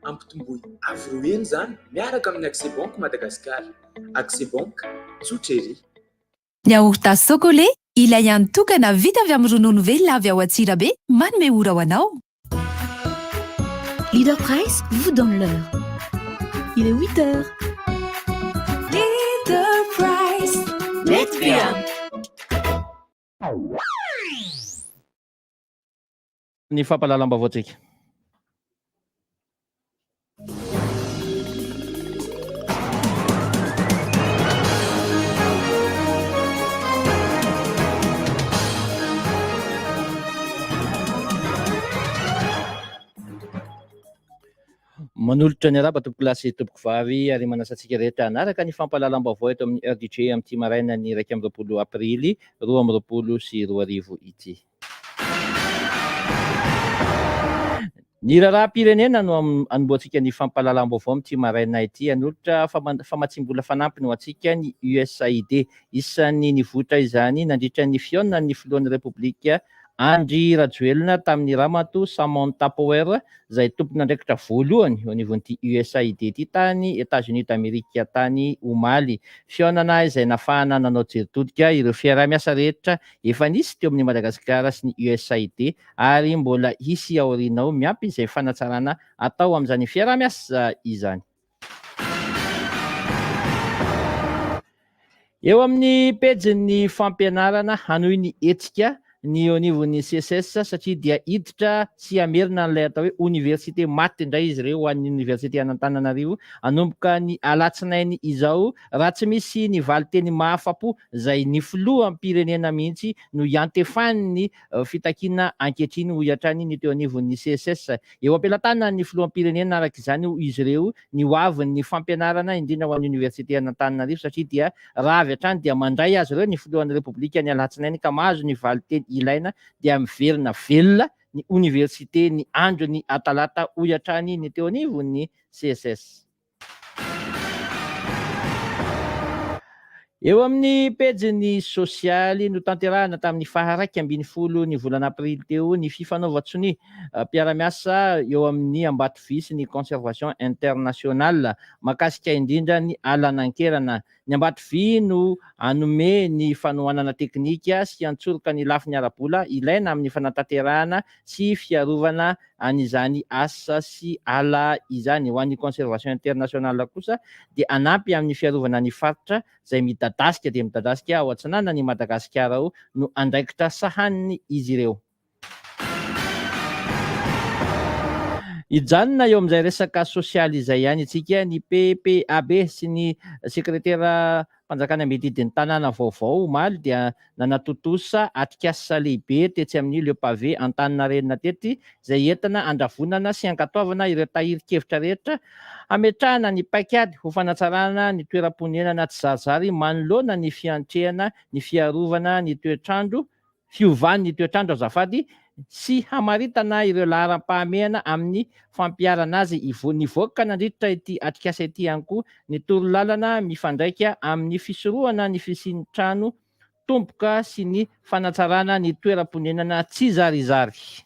Ampitomboy avo roa heny izany miaraka amin'ny Accès Banque Madagascar. Accès Banque, tsotra ery. Ny yaourt Socolait, ilay hany tokana vita avy amin'ny ronono velona avy ao Antsirabe, manome ora ho anao. Leader Price vous donne l'heure. Il est 8 heures. Leader Price, mety be Ny fampahalalam-baovaontsika. Manolotra ny arahaba tompokolahy sy tompokovavy ary manasa antsika rehetra hanaraka ny fampahalalam-baovao eto amin'ny RDJ amin'ity maraina ny 21 aprily 2022 ity. Ny raharaham-pirenena no anombohantsika ny fampahalalam-baovao amin'ity maraina ity. Hanolotra famatsiam-bola fanampiny ho antsika ny USAID. Isan'ny nivoitra izany nandritra ny fihaonan'ny filohan'ny Repoblika Andry Rajoelina tamin'ny Ramatoa Samantha Power izay tompon'andraikitra voalohany eo anivon'ity USAID ity tany Etazonia d'Amerika tany omaly. Fihaonana izay nafahana nanao jery todika ireo fiaraha-miasa rehetra efa nisy teo amin'i Madagasikara sy ny USAID ary mbola hisy aoriana ao miampy izay fanatsarana atao amin'izany fiaraha-miasa izany. Eo amin'ny pejin'ny fampianarana, hanohy ny hetsika ny eo anivon'ny SECES satria dia hiditra sy hamerina an'ilay atao hoe oniversite maty indray izy ireo ho an'ny oniversite an'Antananarivo hanomboka ny alatsinainy izao raha tsy misy ny valinteny mahafapo izay ny filoham-pirenena mihitsy no iantefan'ny fitakiana ankehitriny hoy hatrany ny teo anivon'ny SECES. Eo am-pelatanan'ny filoham-pirenena araka izany hoy izy ireo ny ho avin'ny fampianarana indrindra ho an'ny oniversite an'Antananarivo satria dia raha avy hatrany dia mandray azy ireo ny filohan'ny Repoblika ny alatsinainy ka mahazo ny valinteny ilaina dia miverina velona ny oniversite ny andron'ny atalata hoy hatrany ny teo anivon'ny SECES. Eo amin'ny pejiny sosialy, notanterahina tamin'ny faha-11 ny volana aprily teo ny fifanaovan-tsonia mpiara-miasa eo amin'ny Ambatovy sy ny Conservation International mahakasika indrindra ny alan'Ankerana. Ny Ambatovy no hanome ny fanohanana teknika sy hiantsoroka ny lafiny ara-bola ilaina amin'ny fanatanterahana sy fiarovana an'izany asa sy ala izany. Ho an'ny Conservation International kosa dia hanampy amin'ny fiarovana ny faritra izay midadasika dia midadasika ao atsinanan'i Madagasikara ao no andraikitra sahanin'izy ireo. Hijanona eo amin'izay resaka sosialy izay ihany isika, ny PPAB sy ny sekretera Mpanjakana Miadidy ny tanàna vaovao omaly dia nanatontosa atrikasa lehibe tetsy amin'ny Le Pavé Antaninarenina tety izay entina handravonana sy hankatoavana ireo tahirin-kevitra rehetra hametrahana ny paikady ho fanatsarana ny toeram-ponenana tsizarizary manoloana ny fiantrehana ny fiarovana ny toetr'andro fiovan'ny toetr'andro azafady sy hamaritana ireo laharam-pahamehana amin'ny fampiharana azy. Nivoaka nandritra ity atrikasa ity ihany koa ny torolalana mifandraika amin'ny fisorohana ny fisian'ny trano tompoka sy ny fanatsarana ny toeram-ponenana tsizarizary.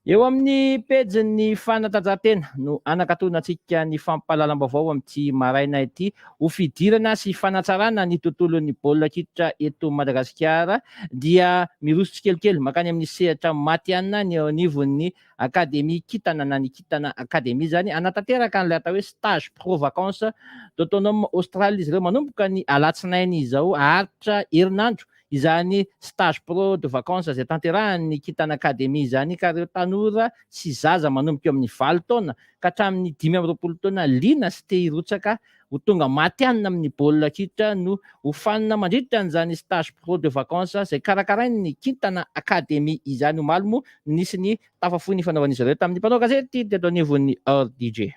Eo amin'ny pejin'ny fanatanjahantena no anakatonantsika ny fampahalalam-baovao amin'ity maraina ity ho fidirana sy fanatsarana ny tontolon'ny baolina kitra eto Madagasikara dia miroso tsikelikely mankany amin'ny sehatra matihanina ny eo anivon'ny Akademia Kintana na ny Kintana Academy izany hanatanteraka an'ilay atao hoe stage pro vacances d'autonome Austral izy ireo manomboka ny alatsinainy izao haharitra herinandro izany stage pro de vacances izay tanterahan'ny Kintana Academy izany ka ireo tanora sy zaza manomboka eo amin'ny 8 taona ka hatramin'ny 25 taona liana sy te hirotsaka ho tonga matihanina amin'ny baolina kitra no hofanina mandritra an'izany stage pro de vacances izay karakarain'ny Kintana Academy izany. Omaly moa no nisy ny tafa fohy nifanaovan'izy ireo tamin'ny mpanao gazety teto anivon'ny RDJ.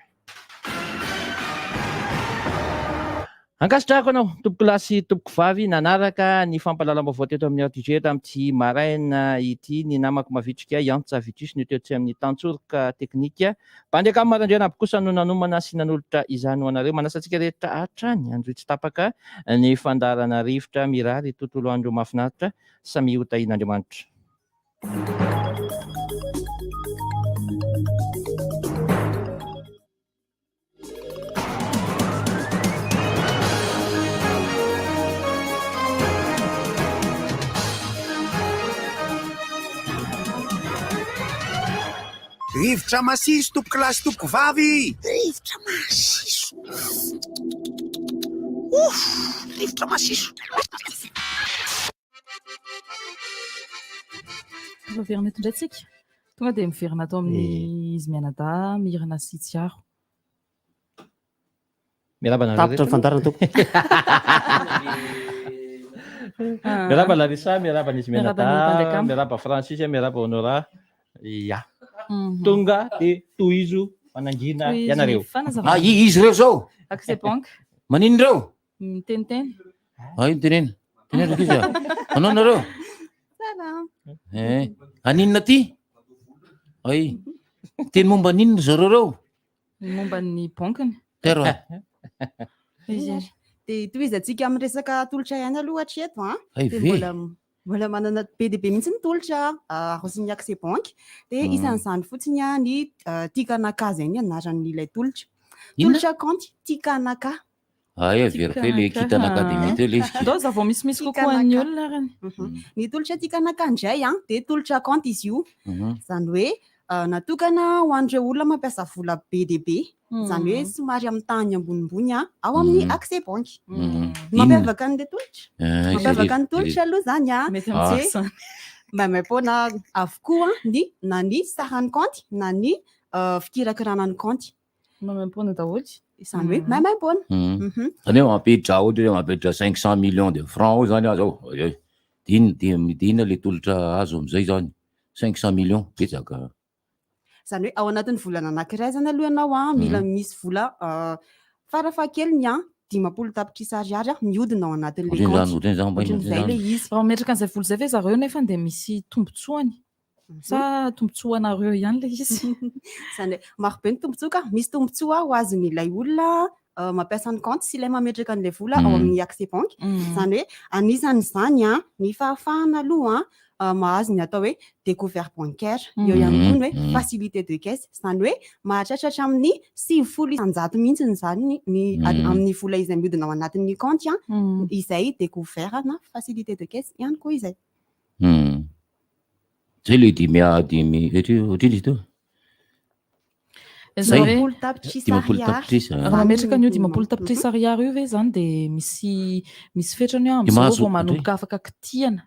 Ankasitrahako anao tompokolahy sy tompokovavy nanaraka ny fampahalalam-baovao teto amin'ny RDJ tamin'ity maraina ity. Ny namako mavitrika Iantsa Vitrice no teo tsy amin'ny tantsoroka teknika. Bandy Akama Randrianabo kosa no nanomana sy nanolotra izany ho anareo. Manasa antsika rehetra hatrany hanjohy tsy tapaka ny fandaharana Rivotra Mirary tontolo andro mahafinaritra. Samia ho tahian'Andriamanitra. Rivotra masiso tompokolahy sy tompokovavy! Rivotra masiso! Ouf! Rivotra masiso! Miverina eto indray tsika. Tonga dia miverina ato amin'ny izy mianadahy Mirana sy Tsiaro. Miarahaba anareo Tapitra ny rehetra. fandaharana tompoko. Miarahaba Larissa, miarahaba an'izy Miarahaba ny mianadahy, Bandekama. miarahaba Francis, miarahaba Honora. Ya. Tonga dia tohizo manangina Tohizo ny ianareo. fanazavana. Ah, izy ireo zao. Accès banque. Maninona ireo? Miteniteny. Ah, ino teneno? Teneno rankizy a. Manao nareo? Salama. Eh, aninona ty? Ay. Teny momba an'inona zareo ireo? Ny momba ny bankiny. Tero a. Izy ary. Dia tohizantsika amin'ny resaka tolotra ihany aloha hatreto an. Hay Dia ve? mbola mbola manana be dia be mihitsy ny tolotra arosin'ny Accès Banque. Dia Mm. isan'izany fotsiny an ny Tikanaka izay ny anaran'ilay tolotra. Inona? Tolotra kaonty Tikanaka. Ay, averiko hoe le Kintana Academy teo le izy. Ndao za vao misimisy kokoa an'ny olona arany. Ny tolotra Tikanaka indray an dia tolotra kaonty izy io. Mhm. Izany hoe natokana ho an'ireo olona mampiasa vola be dia be. Izany hoe somary amin'ny tany ambonimbony an, ao amin'ny Accès Banque. Ny mampiavaka an'ilay tolotra? Eh, Mampiavaka ny izay tolotra aloha izany an, Mety dia amintsika izany. maimaim-poana avokoa ny na ny saran'ny kaonty na ny fikirakirana ny kaonty. Maimaim-poana daholo. Izany hoe maimaim-poana. Zany hoe mampiditra ohatra hoe mampiditra 500 millions de francs ao zany aho zao. Eh, de inona de de inona le tolotra azo amizay zany? 500 millions, betsaka. Izany hoe ao anatin'ny volana anankiray izany aloha ianao an, mila misy vola farafahakeliny an, 50 tapitrisa ariary an, mihodina ao anatin'ilay Ohatrinona kaonty. zany, ohatrinona zany mba inona Ohatrin'izay zany? ilay izy. Raha mametraka an'izay vola izay ve zareo nefa dia misy tombontsoany? Sa tombontsoanareo ihany ilay izy? Izany hoe marobe ny tombontsoa ka. Misy tombontsoa ho azon'ilay olona mampiasa ny kaonty sy ilay mametraka an'ilay vola ao amin'ny Accès Banque. Izany hoe anisan'izany an, ny fahafahana aloha an, mahazo ny atao hoe découvert bancaire. Eo ihany koa ny hoe facilité de caisse. Izany hoe mahatratra hatramin'ny 90% mihitsy izany ny amin'ny vola izay mihodina ao anatin'ny kaonty an, izay découvert na facilité de caisse ihany koa izay. Zay le dimy a dimy ohatrinona izy teo? Zay. 50 tapitrisa 50 ariary. tapitrisa. Raha mametraka an'io 50 tapitrisa ariary io ve izany dia misy misy fetrany hoe Dia amin'izao mahazo vao manomboka afaka kitihana.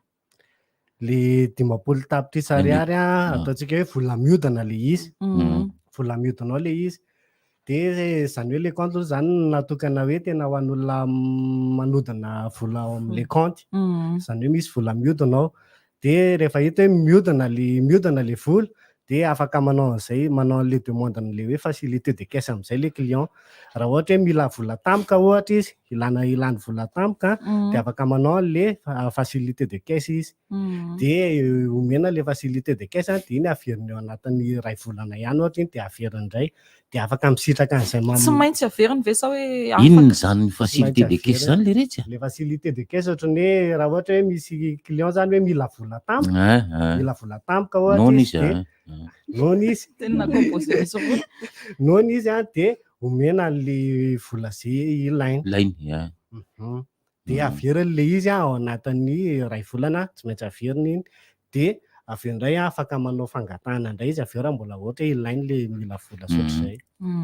Le 50 tapitrisa ariary an, Ah. ataontsika hoe vola mihodina le izy. Vola mihodina ao le izy. Dia izany hoe le compte aloha izany natokana hoe tena ho an'olona manodina vola ao amin'le compte. Izany hoe misy vola mihodina ao. Dia rehefa hita hoe mihodina le mihodina le vola dia afaka manao an'izay, manao an'le demande an'le hoe facilité de caisse amin'izay le client. Raha ohatra hoe mila vola tampoka ohatra izy, ilana ilany vola tampoka de afaka manao an'le facilité de caisse izy. De omena le facilité de caisse de iny averiny eo anatin'ny iray volana ihany ohatra iny de averiny indray de afaka misitraka an'izay Tsy maintsy averiny ve sa hoe afaka? Inona izany Tsy facilité maintsy de caisse averiny. izany le retsy a? Le facilité de caisse ohatran'ny hoe raha ohatra hoe misy client zany hoe mila vola tampoka, Hein, hein. mila vola tampoka ohatra Noana izy izy de a. noana izy. Tena composé misy roa. Noana izy a de omena an'le vola zay ilainy. Ilainy, a. De averiny le izy a ao anatin'ny iray volana, tsy maintsy averiny iny, de avy eo indray afaka manao fangatahana indray izy avy eo raha mbola ohatra hoe ilainy le mila vola sy ohatr'izay.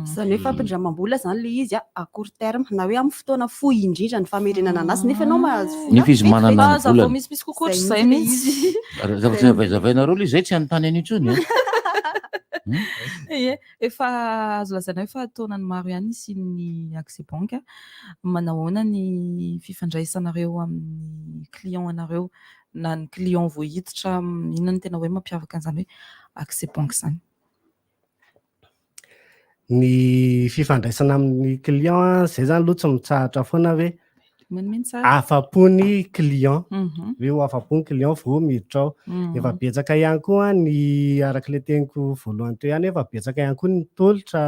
Izany hoe fampindramam-bola izany ilay izy a court terme na hoe amin'ny fotoana fohy indrindra ny famerenana anazy nefa ianao mahazo vola Nefa izy manana ny Ah, volany. vao misimisy kokoa ohatr'izay mihitsy. Raha zavatra navaizavainareo le izay tsy hanontany an'io intsony a. Ie, efa azo lazaina hoe fa taonany maro ihany nisian'ny Accès Bank. Manao ahoana ny fifandraisanareo amin'ny client anareo na ny client vao hiditra, inona no tena hoe mampiavaka an'izany hoe Accès Bank izany? Ny fifandraisana amin'ny client, zay zany aloha tsy mitsahatra foana hoe Manome ny tsara. afa-po ny client. Hoe ho afa-po ny client vao miditra ao. Efa betsaka ihany koa ny araka ilay teniko voalohany teo ihany, efa betsaka ihany koa ny tolotra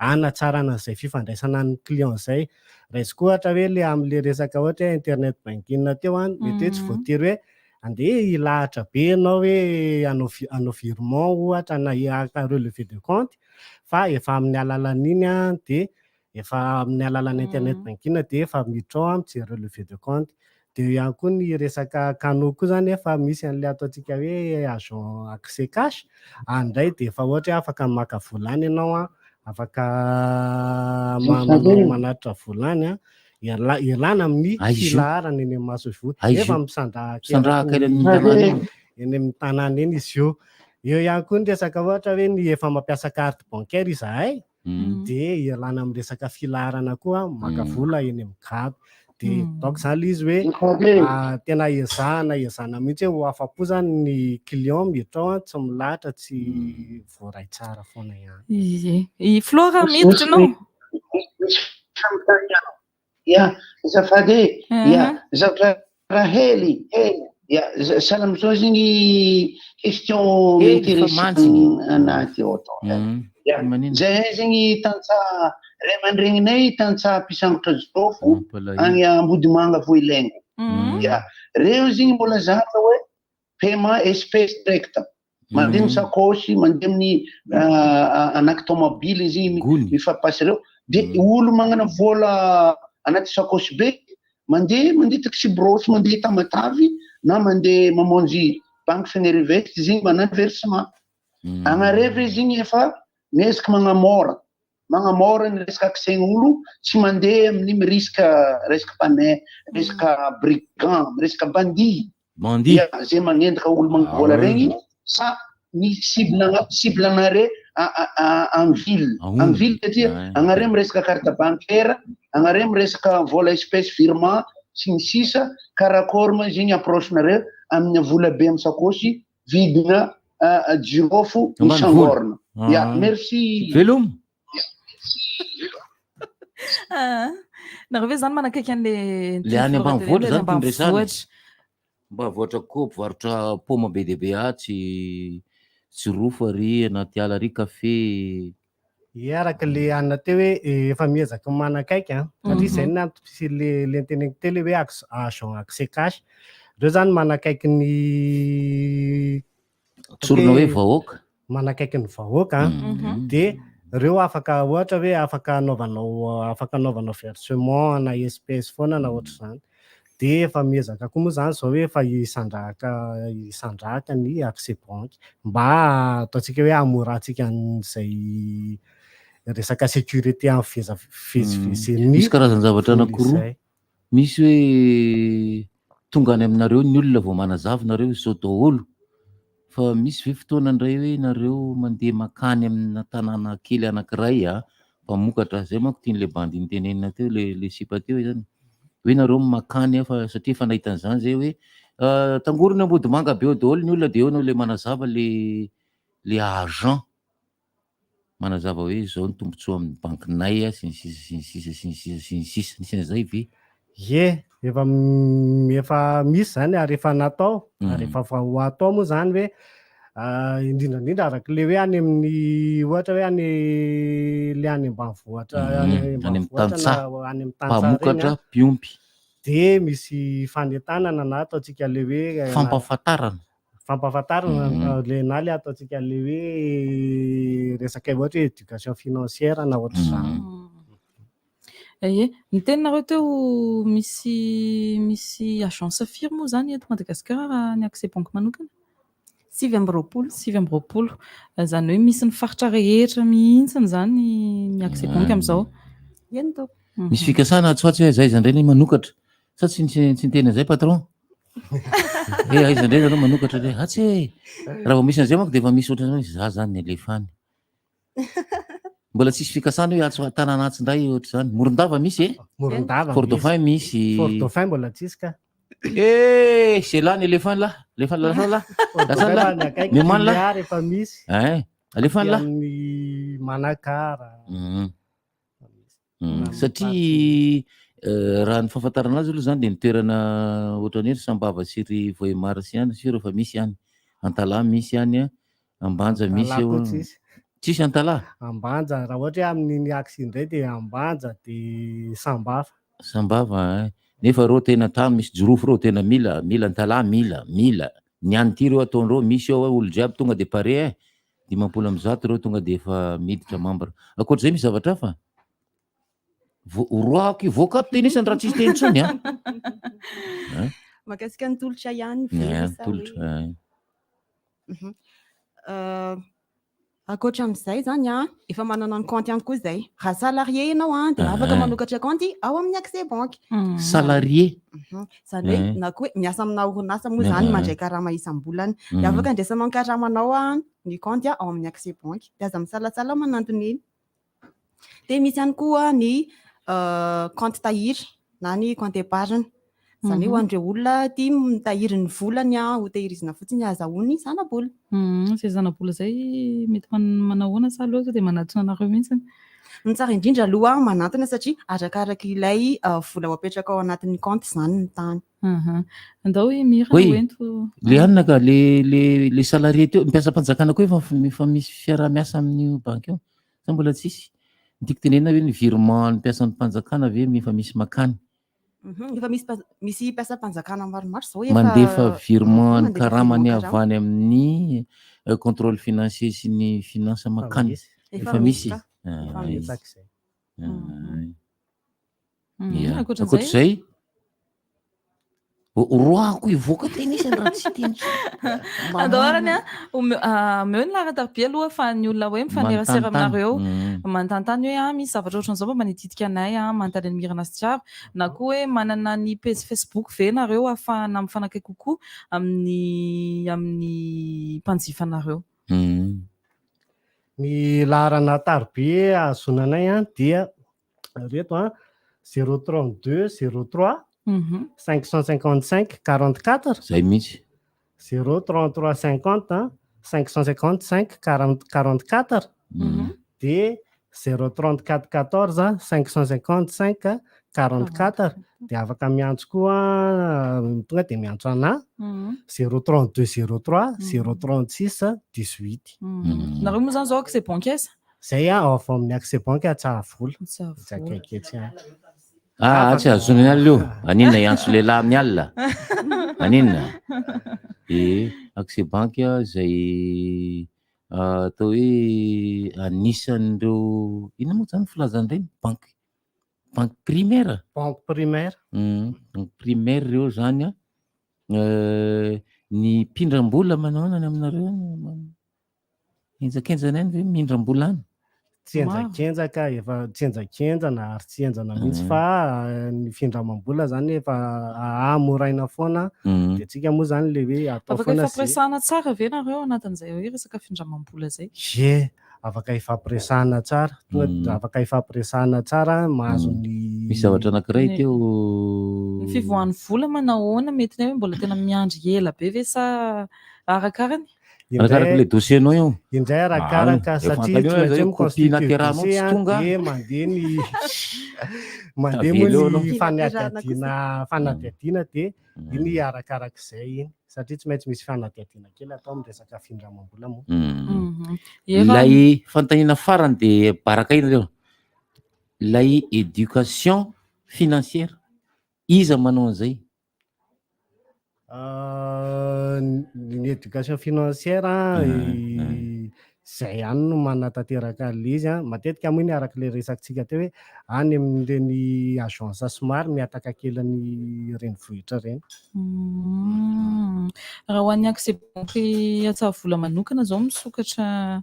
hanatsarana an'izay fifandraisana amin'ny client izay. Raisiko ohatra hoe le amin'le resaka ohatra hoe internet banking teo an, mety hoe tsy voatery hoe andeha hilahatra be ianao hoe hanao virement ohatra na haka relevé de compte fa efa amin'ny alalan'iny an de efa amin'ny alalan'ny internet banking de efa miditra ao an mijery relevé de compte. De eo ihany koa ny resaka canaux koa zany efa misy an'le ataontsika hoe agent accès cash, any indray de efa ohatra hoe afaka maka vola any ianao an, afaka manao manatitra vola any an, ialana amin'ny Aiza io? filaharana eny amin'ny masoivoho. Aiza Efa io? misandrahaka Misandrahaka eny amin'ny eny tanàna eny. eny amin'ny tanàna eny izy io. Eo ihany koa ny resaka ohatra hoe ny efa mampiasa carte bancaire izahay, de ialana amin'ny resaka filaharana koa, maka vola eny amin'ny gab. De donc zany le izy hoe, tena ezahana, ezahana mihitsy hoe ho afa-po zany ny client miditra ao an, tsy milahatra, tsy voaray tsara foana ihany. Ie. I Flora miditra ianao? Ya, azafady e. Ya, zavatra raha hely, hely. Ya, sahala amin'izao zegny question Hely fa m'intéresse mantsiny. anahy ty ao atao. Ya, zahay zegny tantsaha, ray aman-dreninay tantsaha mpisambotra jirofo agny Ambodimanga Vohilengo. Ya, reo zegny mbola zatra hoe paiement espèce direct. Mandeha amin'ny sakôsy, mandeha amin'ny anaty tomobile izy igny, mifampasy reo. De olo magnana vola anaty sakôsy be, mandeha taxi brousse, mandeha Tamatavy, na mandeha mamonjy banque Fenerive izy igny manano versement. Agnareo izy igny efa miezaka magnamora, magnamora ny resaka accès-n'olo, tsy mandeha amin'ny mirisque resaka panais, resaka brigand, resaka bandit. Bandit. Ya, zay magnendaka olo magnavola regny, sa ny cible cible anare en ville. Ahomby. En ville satria agnare miresaka carte bancaire, agnare miresaka vola espèce virement sy ny sisa, karakôry moa izy igny approche nareo amin'ny vola be amin'ny sakôsy vidina jirofo Ambany vola. misangorona. Ya, merci. Veloma. Ah, nareo ve zany manakaiky an'le Le any ambanivohitra le zany tiany resahana. ambanivohitra? Ambanivohitra koa mpivarotra paoma be dia be atsy, jirofo ary anaty ala ary kafe. Ie, araka le anona teo hoe efa miezaka manakaiky an, satria izay no antom-pisian'le le niteneniko teo le hoe agent accès cash. Ireo zany manakaiky ny Tsorina hoe vahoaka. Manakaiky ny vahoaka an. De reo afaka ohatra hoe afaka anaovanao, afaka anaovanao versement na espèce foana na ohatr'izany. De efa miezaka koa moa zany zao hoe efa hisandrahaka ny accès banque mba ataontsika hoe hamorantsika an'izay resaka sécurité amin'ny fivezivezen'ny Misy karazan-javatra vola anankiroa. izay. Misy hoe tonga any aminareo ny olona vao manazava nareo izao daholo. Fa misy ve fotoana indray hoe nareo mandeha makany amina tanàna kely anankiray a, mpamokatra, zay manko tian'le bandy nitenenina teo, le sipa teo zany. Hoe nareo makany a, fa satria efa nahita an'izany zay hoe, tangorona Ambodimanga be eo daholo ny olona de eo anao le manazava le agent. manazava hoe izao ny tombontsoa amin'ny bankinay sy ny sisa sy ny sisa sy ny sisa sy ny sisa. Nisy an'izay ve? Ie, efa efa misy izany ary efa natao ary efa vao ho atao moa izany hoe indrindra indrindra araka ilay hoe any amin'ny ohatra hoe any le any ambanivohitra any Any amin'ny ambanivohitra na tantsaha, any amin'ny tantsaha ireny mpamokatra, an, mpiompy. dia misy fanentanana na ataontsika ilay hoe na Fampahafantarana. fampahafantarana le na le ataontsika le hoe resaka ohatra hoe éducation financière na ohatr'izany. Ie, niteny nareo teo misy misy agence firy moa izany eto Madagasikara raha ny Accès Banque manokana? 29. 29. Izany hoe misy ny faritra rehetra mihitsy izany ny Accès Banque amin'izao. Eny tompoko. Misy fikasana atsy ho atsy hoe aiza aiza indray ny manokatra. Sa tsy tsy niteny an'izay patron? Eh aiza indray nareo manokatra indray? Atsy e! Raha vao misy an'izay manko dia efa misy ohatran'izany hoe za zany ny alefa any. Mbola tsisy fikasana hoe atsy tanàna atsy indray ohatr'izany. Morondava misy e? Morondava Fort misy. Dauphin misy. Fort Dauphin mbola tsisy ka. Eh, c'est là ny éléphant là. Alefa là, là. Fort Lasa Dauphin là. fa ny akaiky Miomany là. Tuléar efa misy. Eh, alefa Aty là. amin'ny Manakara. Satria raha ny fahafantarana azy aloha zany dia ny toerana ohatran'ny hoe ry Sambava sy ry Vohemar sy any sur efa misy any. Antalaha misy any an, Ambanja misy Antalaha eo. koa tsisy. Tsisy Antalaha? Ambanja, raha ohatra hoe amin'iny axe indray dia Ambanja dia Sambava. Sambava ein. Nefa reo tena tany misy jirofo reo tena mila, mila Antalaha mila, mila. Ny any ty reo ataondreo misy ao olo jiaby tonga dia pare ein. 150 ireo tonga dia efa miditra membre. Ankoatr'izay misy zavatra hafa? Vo- Roahako hivoaka ato teny isany raha tsisy teny intsony an. Hein? Mahakasika ny tolotra ihany ve Ny sa hoe- tolotra. hein. Ankoatra an'izay izany an, efa manana ny compte ihany koa izay. Raha salarié ianao an, dia afaka Ah. manokatra compte ao amin'ny Accès Banque. Salarié. Izany hoe Eh. na koa hoe miasa amina orinasa moa izany Ah. mandray karama isam-bolana. Dia afaka andraisanao ny karamanao an, ny compte ao amin'ny Accès Banque. Dia aza misalasala manantona eny. Dia misy ihany koa ny compte tahiry na ny compte épargne. Izany hoe ho an'ireo olona tia mitahiry ny volany ho tehirizina fotsiny ahazahoany zana-bola. Izay zana-bola izay mety manao ahoana sa aleo tonga dia manatona anareo mihitsy? Ny tsara indrindra aloha manantona satria arakaraka ilay vola ho apetraka ao anatin'ny compte izany ny tany. Andao i Mira Oui. ho ento. Le anona ka, le, le, le salarié teo, mpiasam-panjakana koa efa, efa misy fiaraha-miasa amin'io banky io. Sa mbola tsisy? Ny tiako tenenina hoe ny virement ny mpiasam-panjakana ve efa misy makany? Efa misy mpa-, misy mpiasam-panjakana maromaro izao efa Mandefa virement ny mandefa karamany virement avy karama. any amin'ny contrôle financier sy ny finance Efa makany. misy. Efa Efa misy misy. ka. Efa Ah, misy. Betsaka izay. Ah, Ia. Ankoatran'izay? Ankoatr'izay, roahako hivoaka teny isany raha tsy teny intsony. Andao arany a, omeo ny laharan-tarobia aloha fa ny olona hoe mifanerasera Manontany. aminareo, manontany hoe ah, misy zavatra ohatran'izao mba manititika anay ah, manontany an'i Mirana sy Tsiaro, na koa hoe manana ny pejy Facebook ve nareo ahafahana mifanakaiky kokoa amin'ny amin'ny mpanjifanareo. Ny laharana tarobia ahazoana anay dia reto an, zéro 32 03 555 44. Zay mihitsy. Zéro 33 50 555 44. Dia zéro 34 14 555 44. Dia afaka miantso koa, tonga dia miantso anà. Zéro 32 03 zéro 36 18. Nareo moa zany zao Accès Banque aiza? Zay aho avy amin'ny Accès Banque Antsahavola. Antsahavola. Tsy akaiky etsy ihany. Ah, tsy azony ny alina io. Aninona hiantso lehilahy amin'ny alina? Aninona? Eh, Accès Banque izay atao hoe anisan'ireo, inona moa zany filazana ireny? Banque, banque primaire? Banque primaire. Banque primaire ireo zany an. Ny mpindram-bola manao ahoana ny aminareo any? Henjakenjana ihany ve mindram-bola any? Tsy henjakenjaka, efa tsy henjakenjana ary tsy henjana mihitsy fa ny findramam-bola zany efa ahamoraina foana. Dia tsika moa zany le hoe atao Afaka foana zay. ifampiresahana tsara ve nareo anatin'izay hoe resaka findramam-bola zay? Ie, afaka ifampiresahana tsara. Tonga dia afaka ifampiresahana tsara, mahazo ny Misy zavatra anankiray teo. Ny fivoahan'ny vola manao ahoana? Mety hoe mbola tena miandry ela be ve sa arakarany? Arakaraka le dossier-nao io. Indray arakaraka Ah, efa satria fantany tsy hoe maintsy zay hoe copie mi-constituer naterahanao dossier tsy a, tonga. dia mandeha ny mandeha Tavela eo moa anao. ny fanadihadiana fanadihadiana dia iny arakarak'izay iny satria tsy maintsy misy fanadihadiana kely atao amin'ny resaka findramam-bola moa. Ilay fanontaniana farany dia baraka iny reo. Ilay éducation financière, iza manao an'izay? Ny éducation financière izay ihany no manatanteraka an'ilay izy an. Matetika moa iny araka ilay resakintsika teo hoe any amin'ireny agence somary mihataka kely ny renivohitra ireny. Raha ho an'ny Accès Banque Antsahavola manokana izao misokatra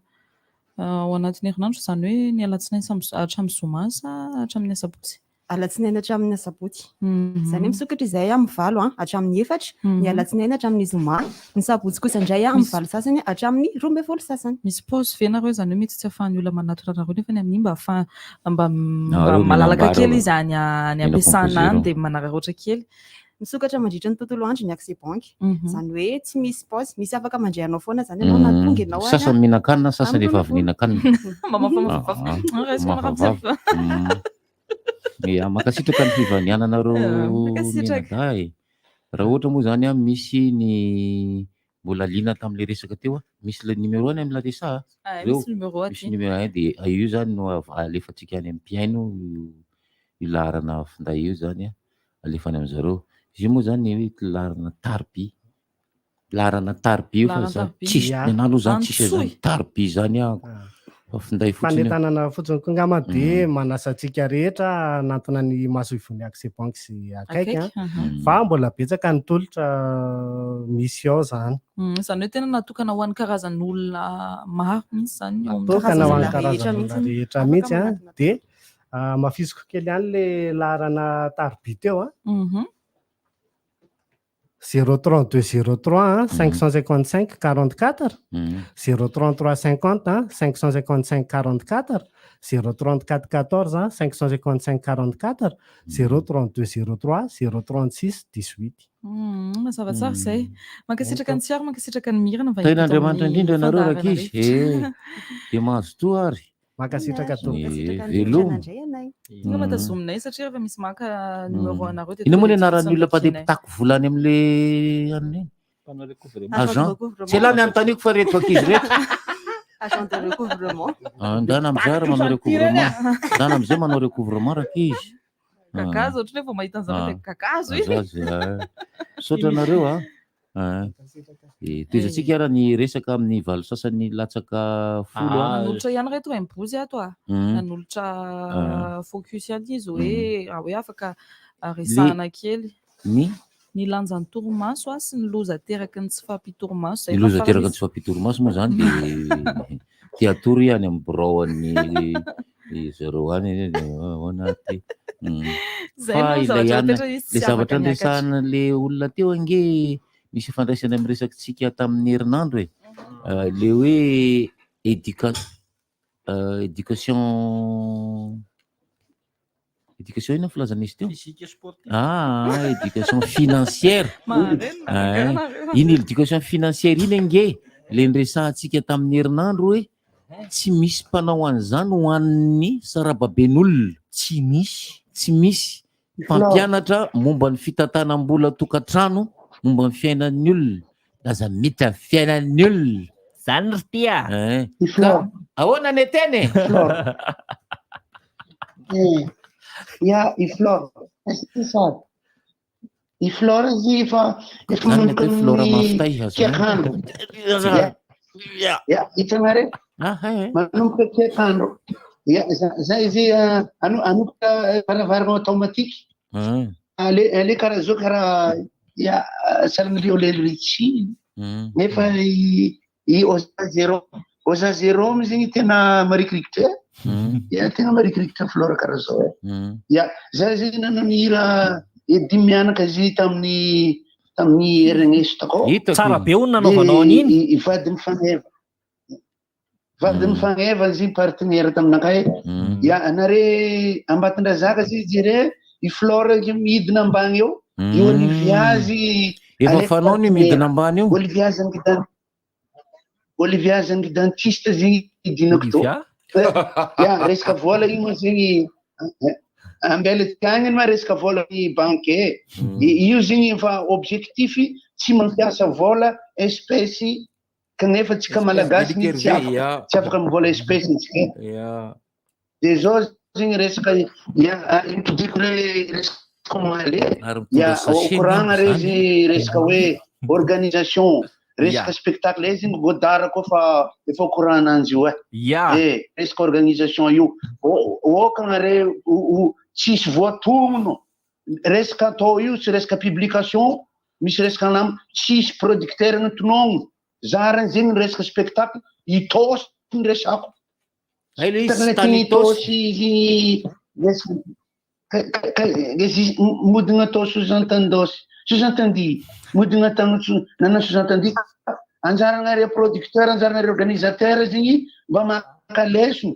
ao anatin'ny herinandro, izany hoe ny alatsinainy hatramin'ny zoma sa hatramin'ny asabotsy? Alatsinainy hatramin'ny asabotsy. Izany hoe misokatra izahay amin'ny 8 hatramin'ny 4, ny alatsinainy hatramin'ny zoma, ny sabotsy kosa indray amin'ny 8 sasany hatramin'ny 12 sasany. Misy pause ve nareo izany hoe mety tsy ahafahan'ny olona manatona anareo nefa ny amin'iny mba ahafaha mba Nareo mba malalaka mila kely ambara izy any any mila am-piasana composer any eo. dia manararaotra kely. Misokatra mandritra ny tontolo andro ny Accès Banque. Izany hoe tsy misy pause, misy afaka mandray anao foana izany ianao na tonga ianao ary Sasany mihinan-kanina, sasany amin'ny efa avy 12. nihinan-kanina. Mamafamafa vava. Ah, Raisiko mamafa manaraka vava. Ya, mankasitraka ny fivaniananareo Mankasitraka. mianadahy e. Raha ohatra moa izany an, misy ny mbola liana tamin'ilay resaka teo an, misy ilay numéro any amin'ny Larissa a. Ah, Reo, misy numéro aty. Misy numéro any dia io izany no alefantsika any amin'ny mpihaino io laharana finday io izany an, alefa any amin'zareo. Izy io moa izany hoe laharana tarby. Laharana tarby io fa Laharana za tarby. tsisy, Ya. ny anahy aloha zany tsisy Antsoy. an'izany tarby zany aho. Fa finday fotsiny. Fanentanana fotsiny koa angamba dia manasa antsika rehetra hanantona ny masoivohon'ny Accès Banque sy akaiky an. Akaiky, aha. Fa mbola betsaka ny tolotra misy ao izany. Izany hoe tena natokana ho an'ny karazan'olona maro mihitsy izany eo amin'ny Natokana ho an'ny karazan'olona karazan'olona rehetra mihitsy an. Dia hamafisiko kely ihany ilay laharana tarby teo an. 032 03 555 44, 033 50 555 44, 034 14 555 44, 032 03 036 18. Mazava tsara izay. Mankasitraka an'i Tsiaro, mankasitraka an'i Mirana mba Tahin'Andriamanitra indrindra ianareo rankizy. fandaharana Eh, dia mazotoa ary. Mankasitraka tompoko. Eh, veloma. Tonga mba tazominay satria rehefa misy maka numéro anareo dia Inona moa tonga ny dia anaran'ny olona tsy mpandeha ampianay. mpitaky vola any amin'le anona iny? Mpanao recouvrement. Agent. Tsy elah ny anontaniako fa reto ankizy reto. Agent de recouvrement. Ah, Ndana amizay ary manao recouvrement. Ndana amizay manao recouvrement rankizy. Gagazo ohatran'ny hoe vao mahita an'zareo dia gagazo iny. Gagazo, ah. Misaotra anareo ah. Ah. Eh, tohizantsika ara ny resaka amin'ny valo sasany latsaka folo ah. Nanolotra ihany reto Rainibozy ato ah. Nanolotra Ah. focus ihany izy hoe raha hoe afaka resahana kely. Ny? Ny lanjan'ny torimaso ah sy ny loza ateraky ny tsy fahampian-torimaso. Izay Ny loza efa ateraky ny farany tsy fahampian-torimaso moa izany dia te hatory any amin'ny birao an'ny zareo any ahoana ty. Izay Fa no ilay zavatra ihany, napetraka izy tsy ilay zavatra afaka niakatra. niresahana ilay olona teo ange misy ifandraisany amin'ny resakitsika tamin'ny herinandro e. Ilay hoe éduca- éducation Éducation inona ny filazana izy teo? Physique et sportive. Ah, éducation financière. Mahareny Ah, nareo. iny éducation financière iny ange le niresahantsika tamin'ny herinandro hoe tsy misy mpanao an'izany ho an'ny sarababen'olona. Tsy misy. Tsy misy mpampianatra momba ny fitantanam-bola tokantrano, momba ny fiainan'ny olona. Aza miditra ny fiainan'ny olona. Zany ry ty a. Eh. Ka ahoana ny teny e? Flore. Eh, Ya, i Flore. C'est ça. I Flore izy efa efa Zany ny manomboka atao hoe Flore ny mafy azo. kiakandro. Ya, ya, hitanareo? Ah, eh. Manomboka kiakandro. Ya, za- za izy ah, ano- anoka varavarana automatique. Ah. Ale ale karaha zao karaha ya sarin'ny Lionel Richie. Nefa i i Oza Zero Oza Zero zegny tena marikirikitra e. Ya tena marikirikitra Flore karaha zao e. Ya za zegny nanao ny hira Eddy mianaka izy tamin'ny tamin'ny herinandro takao. Hitako Tsara be hono nanaovanao an'iny. I i vadin'ny Faneva. Vadin'ny Faneva izy partenaire taminakahy. Ya anare Ambatondrazaka izy jere i Flore izy midina ambany eo. I Olivia izy Efa alefa fanao ny partenaire. midina ambany io. Olivia izy angidany. Olivia zegny dentiste zegny idinako tô. Olivia? Ya, resaka vola io moa zegny ambela atsika agny ma resaka vola ny banky e. Io zegny efa objectif tsy mampiasa vola espèce kanefa tsika malagasy ny tsy afaka tsy afaka mivola espèce tsika. De zao zegny resaka ya impodiko le resaka omaly e. Ary mitondra Ya, sachet koragna miandry re zany. izy resaka hoe organisation, resaka spectacle izy zegny Godard koa fa efa au courant ananjy io e. Ya. Eh, resaka organisation io. Okagna re tsisy voatognono. Resaka atao io tsy resaka publication, misy resaka anam, tsisy producteur ny tonogno. Zarany zegny ny resaka spectacle, Itaosy ny resako. Hay le izy Spectacle tany ty Itaosy. Itaosy izy resaka ka izy modina atao sous-entendance, sous-entendu, modina atao nanao sous-entendu. Anjaranareo producteur, anjaranareo organisateur zegny mba maka lesona.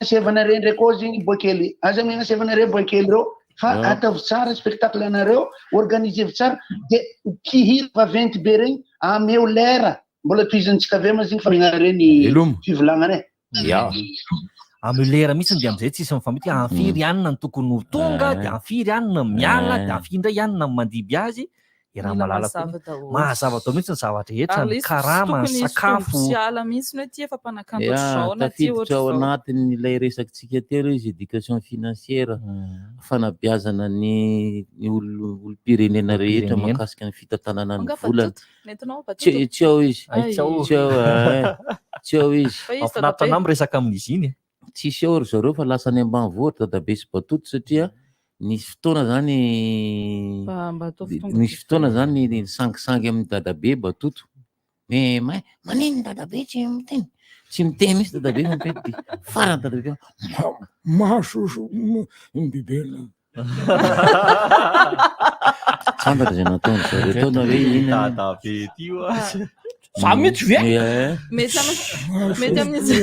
Sevanareo ndraiky koa zegny boakely, aza mena sevanareo boakely reo fa ataovy tsara spectacle anareo, organiser tsara de mpihira vaventy be regny ameo lera mbola tohizantsika avy eo ma zegny fa menareo ny fivolagnana e. Ya. Ameo lera mihitsy dia amin'izay tsisy mifamity, amfiry ihany no tokony ho tonga, dia amfiry ihany no miala, dia amfiry indray ihany no mandimby azy. Dia raha Mila malala mazava koa, daholo. mazava daholo mihitsy ny zava-drehetra, Ary ny ilay izy tsy karama, ny tokony hisy sakafo. tombo sy ala mihitsy ny hoe ity efa mpanakanto Ya, ohatr'izao na ity tafiditra ao ohatr'izao. anatin'ilay resakitsika teo ilay izy éducation financière, fanabeazana ny ny olo- olom-pirenena rehetra Olom-pirenena. mahakasika ny fitantanana ny Angaha volana. Batoto? Nentinao Tsy Batoto? tsy ao izy. Ay. Tsy ao. Tsy ao, eh. Tsy ao izy. Fa izy Mahafinaritra dadabe. anah miresaka amin'izy iny e. Tsisy ao ry zareo fa lasa any ambanivohitra dadabe sy Batoto satria nisy fotoana zany Mba mba ataovy tonga nisy fotoana zany nisangisangy amin'ny dadabe Batoto. Mais ma- manino dadabe tsy miteny? Tsy miteny mihitsy dadabe fa miteny dia farany dadabe masoso ny bibelona. Tsy fantatra izay nataony zareo tao na hoe inona. Dadabe ty oa. Za mihitsy ve? Ie. Mety am- mety amin'izy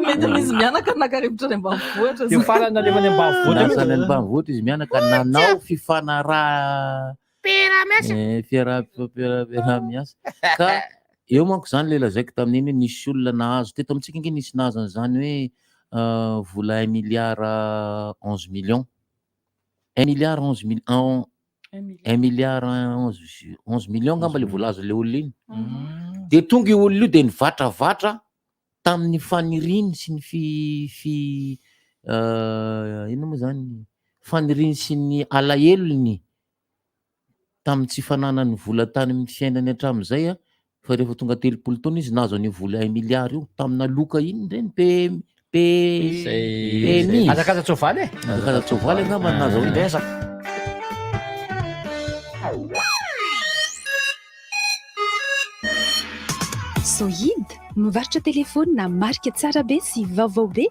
mety amin'izy mianaka naka rivotra any ambanivohitra Dia farany nalefa any ambanivohitra Lasa any mihitsy. ambanivohitra izy mianaka nanao fifanaraha Piara-miasa. Eh, fiaraha- fiaraha- fiaraha-miasa. Ka eo manko zany le lazaiko tamin'iny hoe nisy olona nahazo teto amintsika ange nisy nahazo an'izany hoe vola un milliard 11 millions. Un milliard 11 mille un un milliard 11 11 millions angamba le vola azon'le olona iny. De tonga io olona io de nivatravatra tamin'ny faniriany sy ny fi fi inona moa zany faniriany sy ny alahelony tamin'ny tsy fananany vola tany amin'ny fiainany hatramin'izay a, fa rehefa tonga 30 taona izy nahazo an'io vola un milliard io tamina loka iny ireny P P PMI. Hazakaza-tsoavaly e. Hazakaza-tsoavaly angamba no nahazo Indray hazaka. Sohid, mivarotra telefaonina marika tsara be sy vaovao be.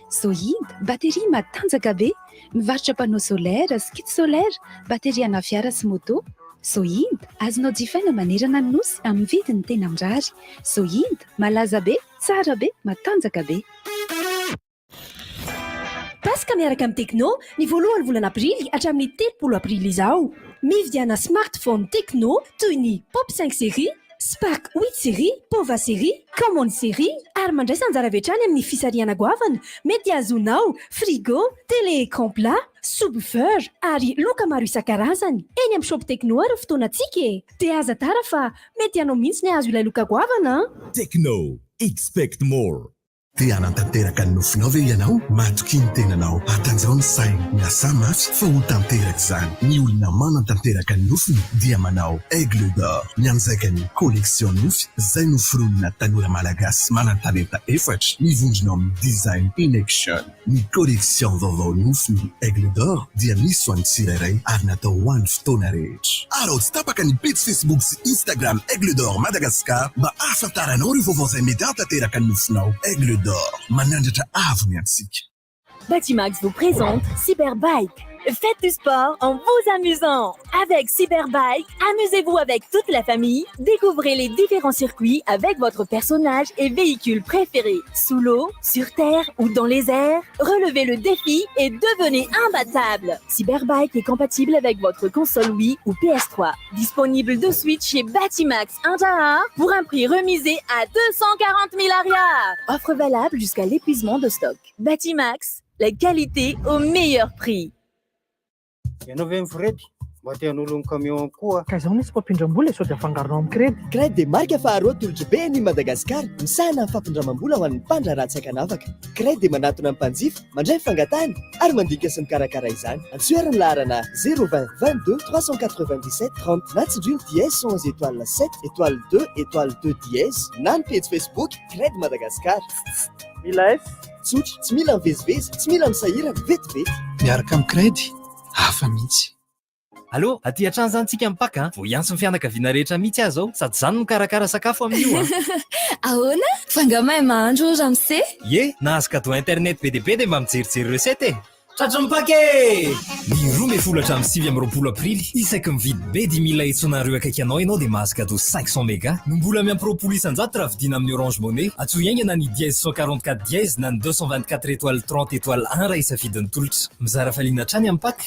Sohid, batterie matanjaka be. Mivarotra panneau solaire sy kit solaire, batterie ana fiara sy moto. Sohid, azonao jifaina manerana ny Nosy amin'ny vidiny tena mirary. Sohid, malaza be, tsara be, matanjaka be. Paska miaraka amin'ny Tecno, ny voalohan'ny volana aprily hatramin'ny 30 aprily izao. Mividiana smartphone Tecno toy ny Pop 5 série, Spark 8 série, Pova série, Camon série ary mandraisa anjara avy hatrany amin'ny fisarihana goavana mety hahazoanao frigo, télé écran plat, subwoofer ary loka maro isan-karazany. Eny amin'ny Shop Tecno ary ny fotoanantsika e! Dia aza tara fa mety ianao mihitsy ny hahazo ilay loka goavana an! Tecno, expect more. Te hanatanteraka ny nofinao ve ianao? Matokia ny tenanao, hatanjao ny saina, miasà mafy fa ho tanteraka izany. Ny olona manatanteraka ny nofiny dia manao Aigle d'Or. Mianjaika ny Collection Nofy izay noforonina tanora malagasy manan-talenta efatra mivondrona ao amin'ny Design in Action. Ny collection vaovao Nofy ny Aigle d'Or dia misy ho an'ny tsirairay ary natao ho an'ny fotoana rehetra. Araho tsy tapaka ny pejy Facebook sy Instagram Aigle d'Or Madagascar mba hahafantaranao ireo vaovao izay mety hahatanteraka ny nofinao. Aigle d'Or, manandratra avo ny antsika. Batimax vous présente Cyberbike. Faites du sport en vous amusant. Avec Cyberbike, amusez-vous avec toute la famille. Découvrez les différents circuits avec votre personnage et véhicule préféré. Sous l'eau, sur terre ou dans les airs, relevez le défi et devenez imbattable. Cyberbike est compatible avec votre console Wii ou PS3. Disponible de suite chez Batimax 1 pour un prix remisé à 240 000 ariary. Offre valable jusqu'à l'épuisement de stock. Batimax, la qualité au meilleur prix. Ianao ve miforety? Mba te hanolo ny camion koa. Ka izao nisy mpampindram-bola e, sao dia afangaronao amin'ny crédit. Crédit dia marika faharoa atolotry be ny Madagasikara, misahana ny fampindramam-bola ho an'ny mpandraharaha tsy ankanavaka. Crédit dia manatona ny mpanjifa, mandray ny fangatahany ary mandinika sy mikarakara izany. Antsoy ary ny laharana 020 22 397 30 na tsindrio ny dièse 111 étoile 7 étoile 2 étoile 2 dièse na ny pejy Facebook Crédit Madagascar. Mila S. Tsotra, tsy mila mivezivezy, tsy mila misahirana, vetivety. Miaraka amin'ny Crédit, hafa mihitsy. Allô, aty hatrany zany tsika mipaka a. Vao hiantso ny fianakaviana rehetra mihitsy aho zao. Sady zany no mikarakara sakafo amin'io a. Ahoana? Fa nga mahay mahandro ramose? Ye, nahazo cadeau internet be dia be dia mba mijerijery recette e. Tratry ny Paka e! Ny 12 hatramin'ny 29 aprily, isaky mividy be 5000 etsonareo akaiky anao ianao dia mahazo cadeau 500 méga. No mbola miampy 20% raha vidiana amin'ny Orange Money. Antsoy haingana ny dièse 144 dièse na ny 224 étoile 30 étoile 1 raha isafidy ny tolotra. Mizara faliana hatrany amin'ny Paka.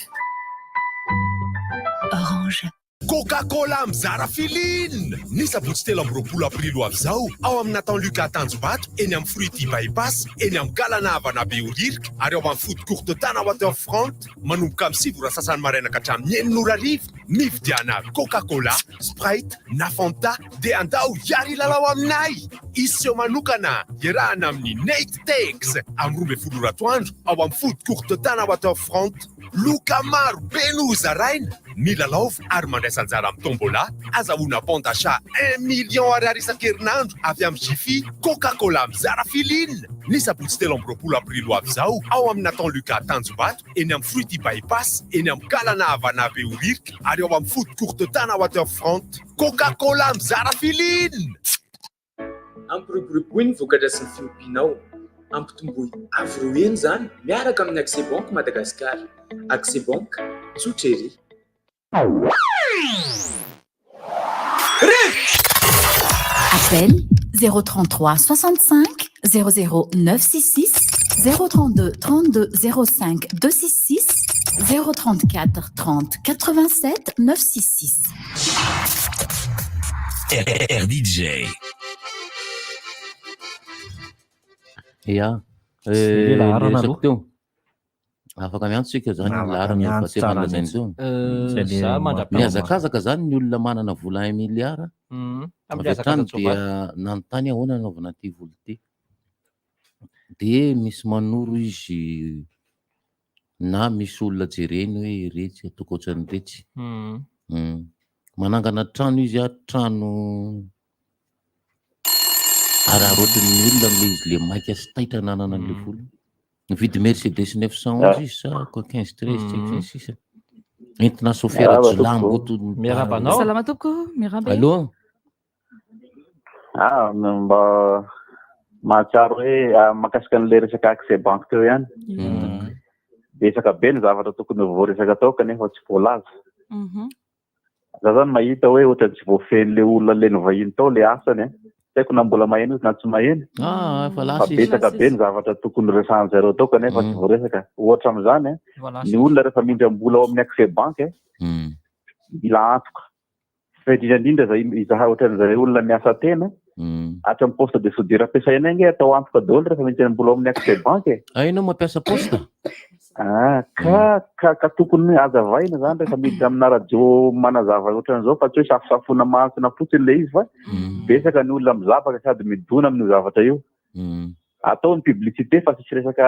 Orange. Coca-Cola mizara filine! Ny sabotsy 23 aprily ho avy izao, ao amin'ny Nathan Lucas Tanjombato, eny amin'ny Fruity Bypass, eny amin'ny Galana Havana Behoririka ary ao amin'ny Food Court Tana Waterfront, manomboka amin'ny 9 ora sasany maraina ka hatramin'ny 6 ora hariva, mividiana Coca-Cola, Sprite na Fanta dia andao hiary lalao aminay! Hisy seho manokana iarahana amin'ny Nate Tex amin'ny 12 ora atoandro ao amin'ny Food Court Tana Waterfront. Loka maro be no hozaraina, milalaova ary mandraisa anjara amin'ny tombola, azahoana bon d'achat 1 million ariary isan-kerinandro avy amin'ny Jiffy, Coca-Cola mizara filine! Ny sabotsy 23 aprily ho avy izao, ao amin'ny Nathan Lucas Tanjombato, eny amin'ny Fruity Bypass, eny amin'ny Galana Havana Behoririka ary ao amin'ny Food Court Tana Waterfront. Coca-Cola mizara filine! Ampiroboroboy ny vokatra sy ny fiompianao. Ampitomboy avo roa heny izany miaraka amin'ny Accès Banque Madagascar. Accès Banque, tsotra ery. Appel 033 65 00 966 032 32 05 266 034 30 87 966. RDJ. Ya, Tsy le laharana resako aloha. teo. Afaka miantso tsika zany Afaka laharana miantso efa tsara lazainy mihitsy. teo. Zay le Za mandra-piantso. Mihazakazaka zany ny olona manana vola un milliard. Tamin'ny Avy hatrany hazakazaka dia tsoavaly. nanontany ahoana nanaovana ity vola ity. Dia misy manoro izy na misy olona jereny hoe iretsy ataoko ohatran'iretsy. Manangana trano izy a, trano araraotin'ny olona amin'ilay izy le maika sy taitra nanana an'ilay vola. Nividy Mercedes 911 izy sa quoi 15 13 tsy haiko sy ny sisa. Entina sofera Miarahaba jiolahimboto tompoko. Miarahaba anao. Salama tompoko, miarahaba e. Allô? Ah, mba mahatsiaro hoe ah, mahakasika an'ilay resaka accès banque teo ihany. Betsaka be ny zavatra tokony ho voaresaka tao kanefa tsy voalaza. Za zany mahita hoe ohatran'ny tsy voafehin'ilay olona ilay nivahiny tao ilay asany a. Tsy haiko na mbola maheno izy na tsy maheno. Ah, efa Fa lasa izy. betsaka be ny zavatra tokony resahan zareo tao kanefa tsy voaresaka. Ohatra amin'izany a, Efa lasa ny olona rehefa mindram-bola ao amin'ny accès banque mila antoka. Fa indrindra indrindra zay izahay ohatran'izay olona miasa tena, hatramin'ny poste de soudure ampiasainay ange atao antoka daholo rehefa miditra mbola ao amin'ny accès banque e. Ah, ianao mampiasa poste? Ah, ka ka ka tokony hazavaina zany rehefa miditra amina radio manazava ohatran'izao fa tsy hoe safosafoina mantsina fotsiny ilay izy fa betsaka ny olona mizabaka sady midona amin'io zavatra io. Atao ny publicité fa tsisy resaka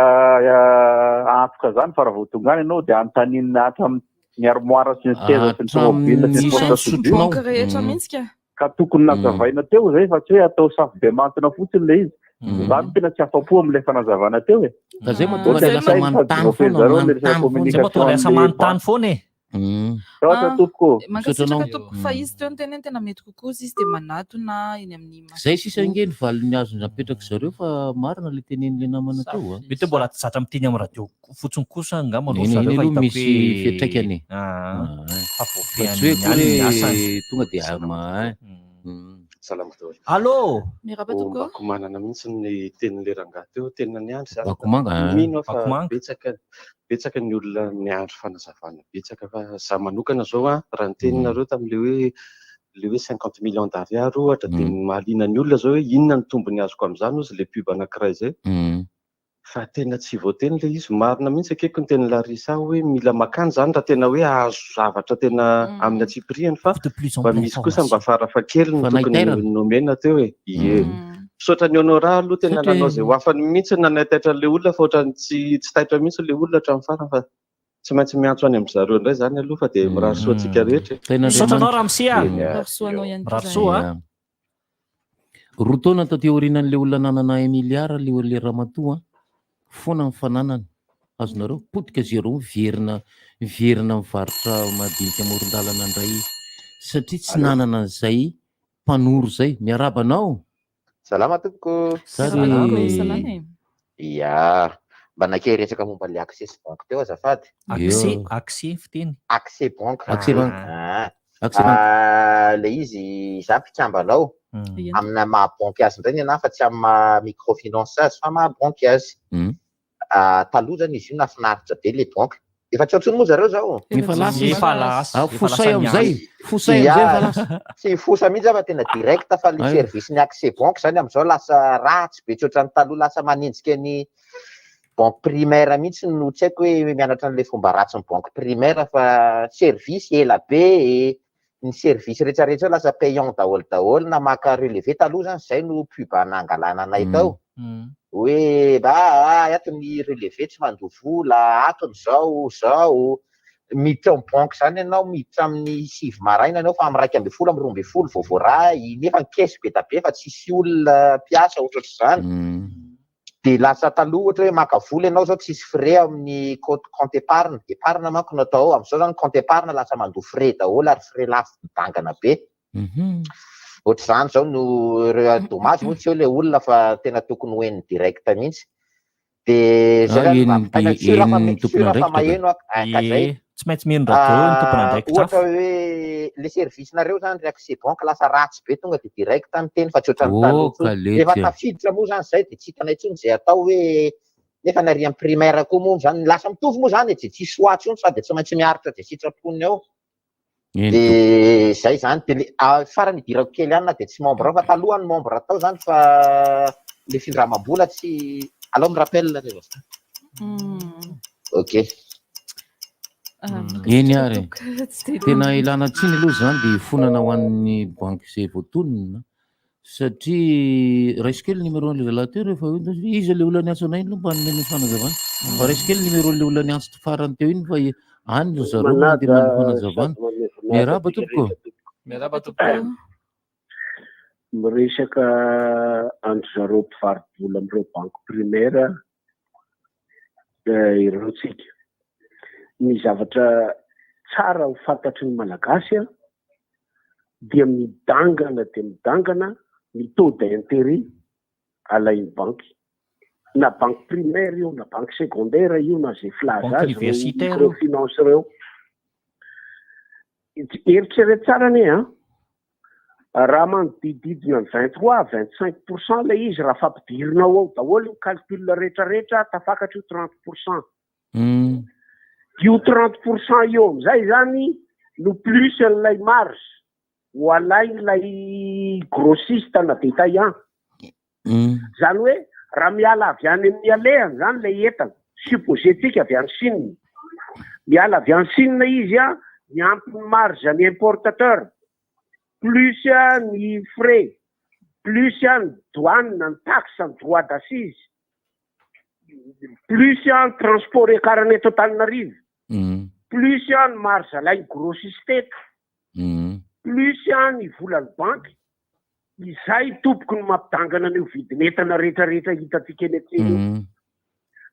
antoka zany fa raha vao tonga any ianao dia anontaniana hatramin'ny armoire sy ny seza sy ny tomobile sy ny poste soudure. Banque rehetra mihitsy ka. Ka tokony nazavaina teo zay fa tsy hoe atao safo be mantina fotsiny ilay izy. Za no tena tsy afa-po amin'ilay fanazavana teo e. Ka zay mahatonga ny lasa manontany foana, manontany foana. Zay mahatonga ny lasa manontany foana e. Misaotra Ah, tompoko. Mankasitraka tompoko fa izy teo no tena hoe tena mety kokoa izy dia manatona eny amin'ny Zay sisa ange ny valiny azony napetraky zareo fa marina le tenenin'le namana teo a. Mety hoe mbola tsy zatra miteny amin'ny radio fotsiny kosa angamba aloha Eny, zareo eny fa aloha hitako misy hoe fiantraikany e. Ah, Ah, fa Fa voafehiny tsy hoe ihany akory ny asany. hoe tonga dia mahay. Salama daholo. Allô! Miarahaba Oh, tompoko. Mbakomanana mihitsy ny tenin'ilay rangahy teo, tena niandry za. Bakomanga, ah. Mino aho fa Bakomanga. betsaka betsaka ny olona niandry fanazavana betsaka fa za manokana zao an, raha ny teninareo tamin'ilay hoe le hoe 50 millions d'ariary ohatra dia ny mahaliana ny olona zao hoe inona ny tombony azoko amin'izany hozy ilay pub anankiray izay. Fa tena tsy voateny ilay izy, marina mihitsy akeko ny tenin'i Larissa hoe mila makany izany raha tena hoe hahazo zavatra tena amin'ny antsipiriany fa mba misy kosa mba farafahakeliny tokony Fanaitairana. nomena teo e. Ie. Misaotra an'i Honora aloha tena Satria- nanao izay ho afany mihitsy nanaitaitra an'ilay olona fa ohatran'ny tsy tsy taitra mihitsy ilay olona hatramin'ny farany fa tsy maintsy miantso any amin-dry zareo indray izany aloha fa dia mirary soa antsika rehetra e. Misaotra anao Ramose a. Eny, Mirary soa anao ihany koa Mirary soa a. Roa taona taty aorianan'ilay olona nanana un milliard le le ramatoa an, foana ny fananany. Azonareo? Potika zéro, miverina miverina mivarotra madinika amoron-dalana indray satria tsy Allô? nanana an'izay mpanoro izay. Miarahaba anao. Salama tompoko. Sary. Salama e, salama e. Ia, mba nakia hiresaka momba ilay Access Bank teo azafady. Accès, accès fiteny. Accès Bank. Accès Bank. Ah. Accès Bank. Ah, ilay izy, za mpikambana ao. Amina maha banky azy indray ny anahy fa tsy amin'ny maha microfinance azy fa maha banky azy. Ah, taloha zany izy io nahafinaritra be ilay banky. Efa tsy ao intsony moa zareo zao. Efa lasa izy. Efa lasa. Ah, Efa fosay lasa amin'izay. niandry. Fosay amin'izay efa lasa. Tsy fosa mihitsy fa tena direct fa le Ay. service ny accès banque zany amin'izao lasa ratsy be tsy ohatran'ny taloha lasa manenjika ny banque primaire mihitsy no tsy haiko hoe mianatra an'ilay fomba ratsin'ny banque primaire fa service ela be e, ny service rehetra rehetra eo lasa payant daholo daholo na maka relevé taloha zany zay no pub nangalana anay tao hoe mba ah, ato ny relevé tsy mandoa vola ato ny zao zao miditra ao banque zany ianao miditra amin'ny sivy maraina ianao fa amin'ny 11 amin'ny 12 vao voaray nefa ny caisse be da be fa tsisy olona mpiasa ohatrohatr'izany dia lasa taloha ohatra hoe maka vola ianao zao tsisy frais amin'ny compte compte épargne épargne manko no atao ao amin'izao zany compte épargne lasa mandoa frais daholo ary frais lafo midangana be ohatr'izany zao no ireo dommage moa tsy eo ilay olona fa tena tokony ho henony direct mihitsy dia zay Ah, zany mba henony ampitaina di- sûr fa henony me- sûr fa tompon'andraikitra ka. maheno aho ah, ka zay Ie, tsy maintsy miheno radio ny Ah, tompon'andraikitra ohatra hafa. hoe le service nareo zany ry accès banque lasa ratsy be tonga dia direct miteny fa tsy ohatran'ny Oh, taloha intsony kalety efa a. tafiditra moa zany zay dia tsy hitanay intsony izay atao hoe nefa ny ary amin'ny primaire koa moa zany lasa mitovy moa zany e dia tsisy choix intsony sady tsy maintsy miaritra dia sitrapony ao Eny dia tompoko. zay zany dia le ah, farany idirako kely ihany na dia tsy membre ao fa taloha ny membre tao zany fa le findramam-bola tsy alao mi-rappel rehefa ok Eny ary e. Tena ilana tsiny aloha izany dia hifonana ho an'ny banky izay voatonona satria raiso kely numéro an'ilay zalahy teo rehefa hoe iza ilay olona niantso anay iny aloha mba hanome ny fanazavana. Mba raiso kely numéro an'ilay olona niantso farany teo iny fa any ry zareo no mandeha Manaja manome fanazavana. sady manome voninahitra Miarahaba antsika tompoko. rehetra tompoko. Miarahaba tompoko. Miresaka an-dry zareo mpivaro-bola amin'ireo banky primaire ireo tsika. Ny zavatra tsara ho fantatry ny Malagasy dia midangana dia midangana ny taux d'intérêt alain'ny banky. Na banky primaire io, na banky secondaire io, na izay filaza Banque azy ireo universitaire io. microfinance ireo. Eritrereto tsara anie an! Raha manodidididina ny 23 à 25 pour cent ilay izy raha fampidirinao ao daholo ny calcul rehetrarehetra tafakatra io 30 pour cent. Io 30 pour cent io amin'izay izany no plus an'ilay marge ho alain'ilay grossiste na détaillant. Izany hoe raha miala avy any amin'ny alehany izany ilay entana, supposer-tsika avy any Chine, miala avy any Chine izy an, miampy ny marge ny importateur, plus ny frais, plus ny douane, ny taxe, ny droit d'assise, plus ny transport hiakarana eto Antananarivo, plus ny marge alain'ny grossiste eto, plus ny volan'ny banky, izay tompoko no mampidangana an'io vidin'entana rehetrarehetra hitantsika eny an-tsena io.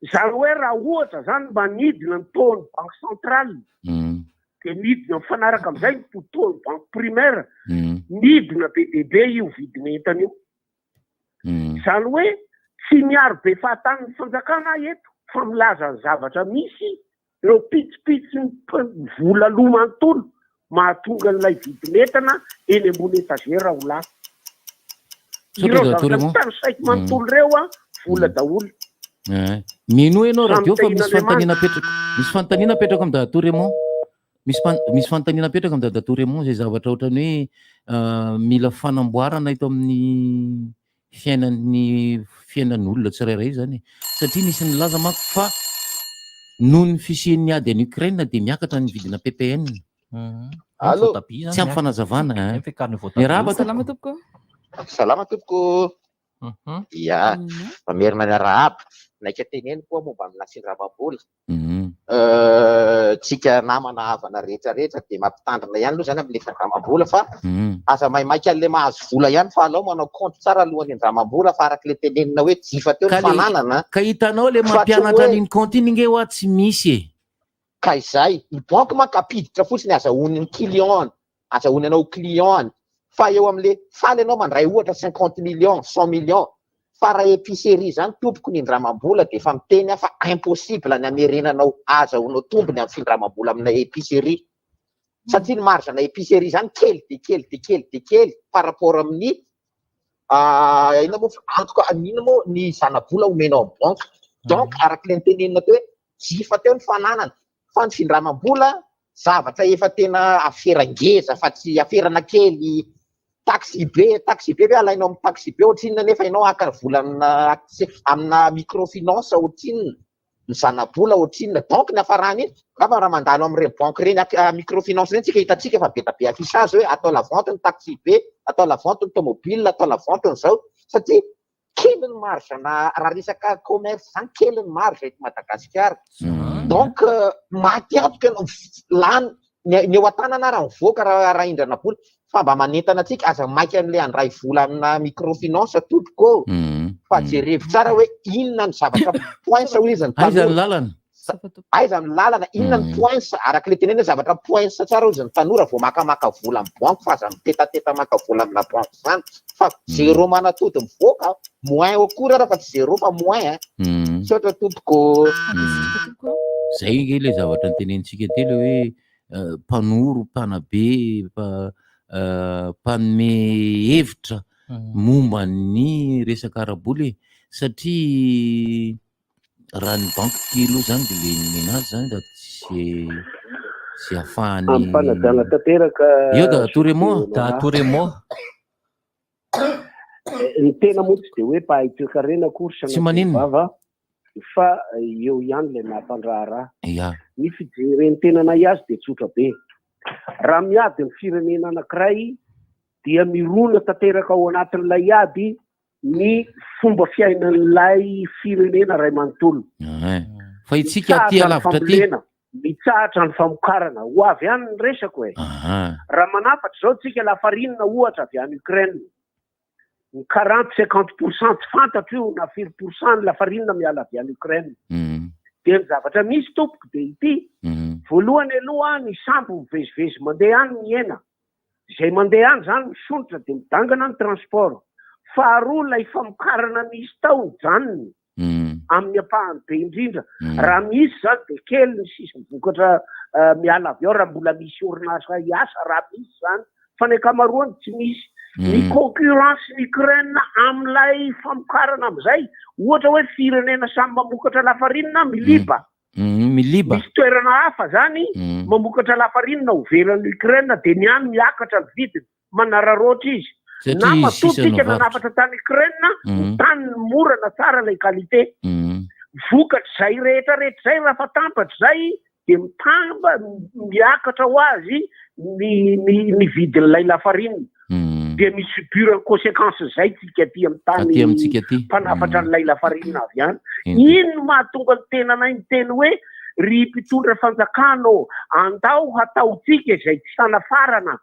Izany hoe raha ohatra izany manidina ny taux-n'ny banque centrale, Dia midina mifanaraka amin'izay ny taux ny banque primaire, midina be dia be io vidin'entana io. Izany hoe tsy miaro be fahatany ny fanjakana aho eto fa milaza ny zavatra misy ireo pitsopitson'ny vola aloa manontolo mahatonga an'ilay vidin'entana eny ambony étagère ho lafo. Ireo zavatra tanisaiko manontolo ireo an, vola daholo. Eh. Minoa ianao Samy radio fa misy tahian'Andriamanitra. fanontaniana apetrako. Misy fanontaniana apetrako amin'i Dadatoa Raymond. Misy fan- misy fanontaniana apetrako amin'i Dadatoa Raymond izay zavatra ohatran'ny hoe ah, mila fanamboarana eto amin'ny fiainan'ny fiainan'olona tsirairay izany e. Satria nisy nilaza manko fa noho ny fisian'ny ady any Ukraine dia miakatra ny vidina PPN. Allô? Tsy ampy fanazavana. eh. Miarahaba Salama tompoko. tompoko. Salama tompoko. Ia, mamerina ny arahaba. Naika teneniko koa momba ny nasindramam-bola. Tsika namana havana rehetra rehetra dia mampitandrina ihany aloha zany amin'ilay findramam-bola fa aza maimaika an'ilay mahazo vola ihany fa alao manao kaonty tsara alohan'ny hindramam-bola fa araka ilay tenenina hoe jifa teo ny Ka le- fananana. Ka hitanao le Fa tsy mampianatra hoe- an'iny kaonty iny nge hoa tsy misy e. Ka izay, ny banky manko ampiditra fotsiny azahoany ny client-ny, azahoany anao ho client-ny. Fa eo amin'le faly ianao mandray ohatra 50 millions, 100 millions, fa raha épicerie zany tompoko ny indramam-bola dia efa miteny aho fa impossible ny hamerenanao ahazahoanao tombony amin'ny findramam-bola amina épicerie. Satria ny marge-na épicerie zany kely dia kely dia kely dia kely par rapport amin'ny inona moa antoka inona moa ny zana-bola omenao amin'ny banky. Donc araka ilay notenenina teo hoe jifa teo ny fananana fa ny findramam-bola zavatra efa tena afera ngeza fa tsy aferana kely taxi be, taxi be ve alainao amin'ny taxi be ohatrinona nefa ianao haka vola amina amina microfinance ohatrinona, ny zana-bola ohatrinona, donc ny hafarana iny angamba raha mandalo amin'ireny banque ireny microfinance ireny tsika hitantsika fa be dia be affichage hoe atao la vente ny taxi be, atao la vente ny tomobile, atao la vente ny zao satria kely ny marge na raha resaka commerce zany kely ny marge eto Madagasikara. Donc maty antoka ianao lany ny eo an-tanana raha mivoaka raha raha indrana vola fa mba manentana antsika aza maika an'ilay handray vola amina microfinance tompoko ô. Fa jerevo tsara hoe inona ny zavatra points hoy izy ny Aiza ny tanora. lalana? Aiza ny lalana, inona ny points, araka ilay tenenina hoe zavatra points tsara hozy ny tanora vao makamaka vola amin'ny banky fa aza mitetateta maka vola amina banky izany fa zéro manatody mivoaka, moins akory ara fa tsy zéro fa moins hein. Misaotra tompoko. Zay ange ilay zavatra notenenintsika teo ilay hoe mpanoro, mpanabe, mpanome hevitra momba ny resaka ara-bola e, satria Raha ny banky ty aloha zany de le nomena azy zany da tsy tsy afahany. Ampanajana tanteraka. Eo da Toremo. Da Toremo. Ny tena moa tsy de hoe mpahay toekarena akory Tsy maninona. vava fa eo ihany ilay maha mpandraharaha. Ya. Ny fijeren'ny tenanay azy dia tsotra be. Raha miady ny firenena anankiray dia mirona tanteraka ao anatin'ilay ady ny fomba fiainan'ilay firenena ray manontolo. Fa itsika aty Mitsahatra ny alavitra aty. fambolena, mitsahatra ny famokarana. Ho avy any ny resako e. Raha manafatra izao tsika lafarinina ohatra avy any Ukraine, ny 40, 50 pour cent tsy fantatro io na firy pour cent ny lafarinina miala avy any Ukraine. Dia ny zavatra misy tompoko dia ity, voalohany aloha ny sambo mivezivezy mandeha any mihena. Izay mandeha any izany misondrotra dia midangana ny transport. Faharoa ilay famokarana nisy tao nijanona amin'ny ampahany be indrindra. Raha misy izany dia kely ny sisa vokatra miala avy ao raha mbola misy orinasa hiasa raha misy izany fa ny ankamaroany tsy misy. Ny concurrence ny Ukraine amin'ilay famokarana amin'izay ohatra hoe firenena samy mamokatra lafarinina miliba. Miliba. Misy toerana hafa zany mamokatra lafarinina ho velan'i Ukraine dia ny any miakatra ny vidiny, manararaotra izy. Satria Na izy matoa sisa tsika no varotra. nanafatra tany Ukraine, ny taniny mora na tsara ilay qualité. Vokatr'izay rehetra rehetra izay raha fa tampatra izay dia mitamba, miakatra ho azy ny ny ny vidin'ilay lafarinina. Dia mi-subir ny conséquence izay tsika aty amin'ny tany Aty amintsika aty. mpanafatra an'ilay lafarinina avy any. Eny. Iny no mahatonga ny tenanay miteny hoe ry mpitondra fanjakana ô, andao hataontsika izay tsy hanafarana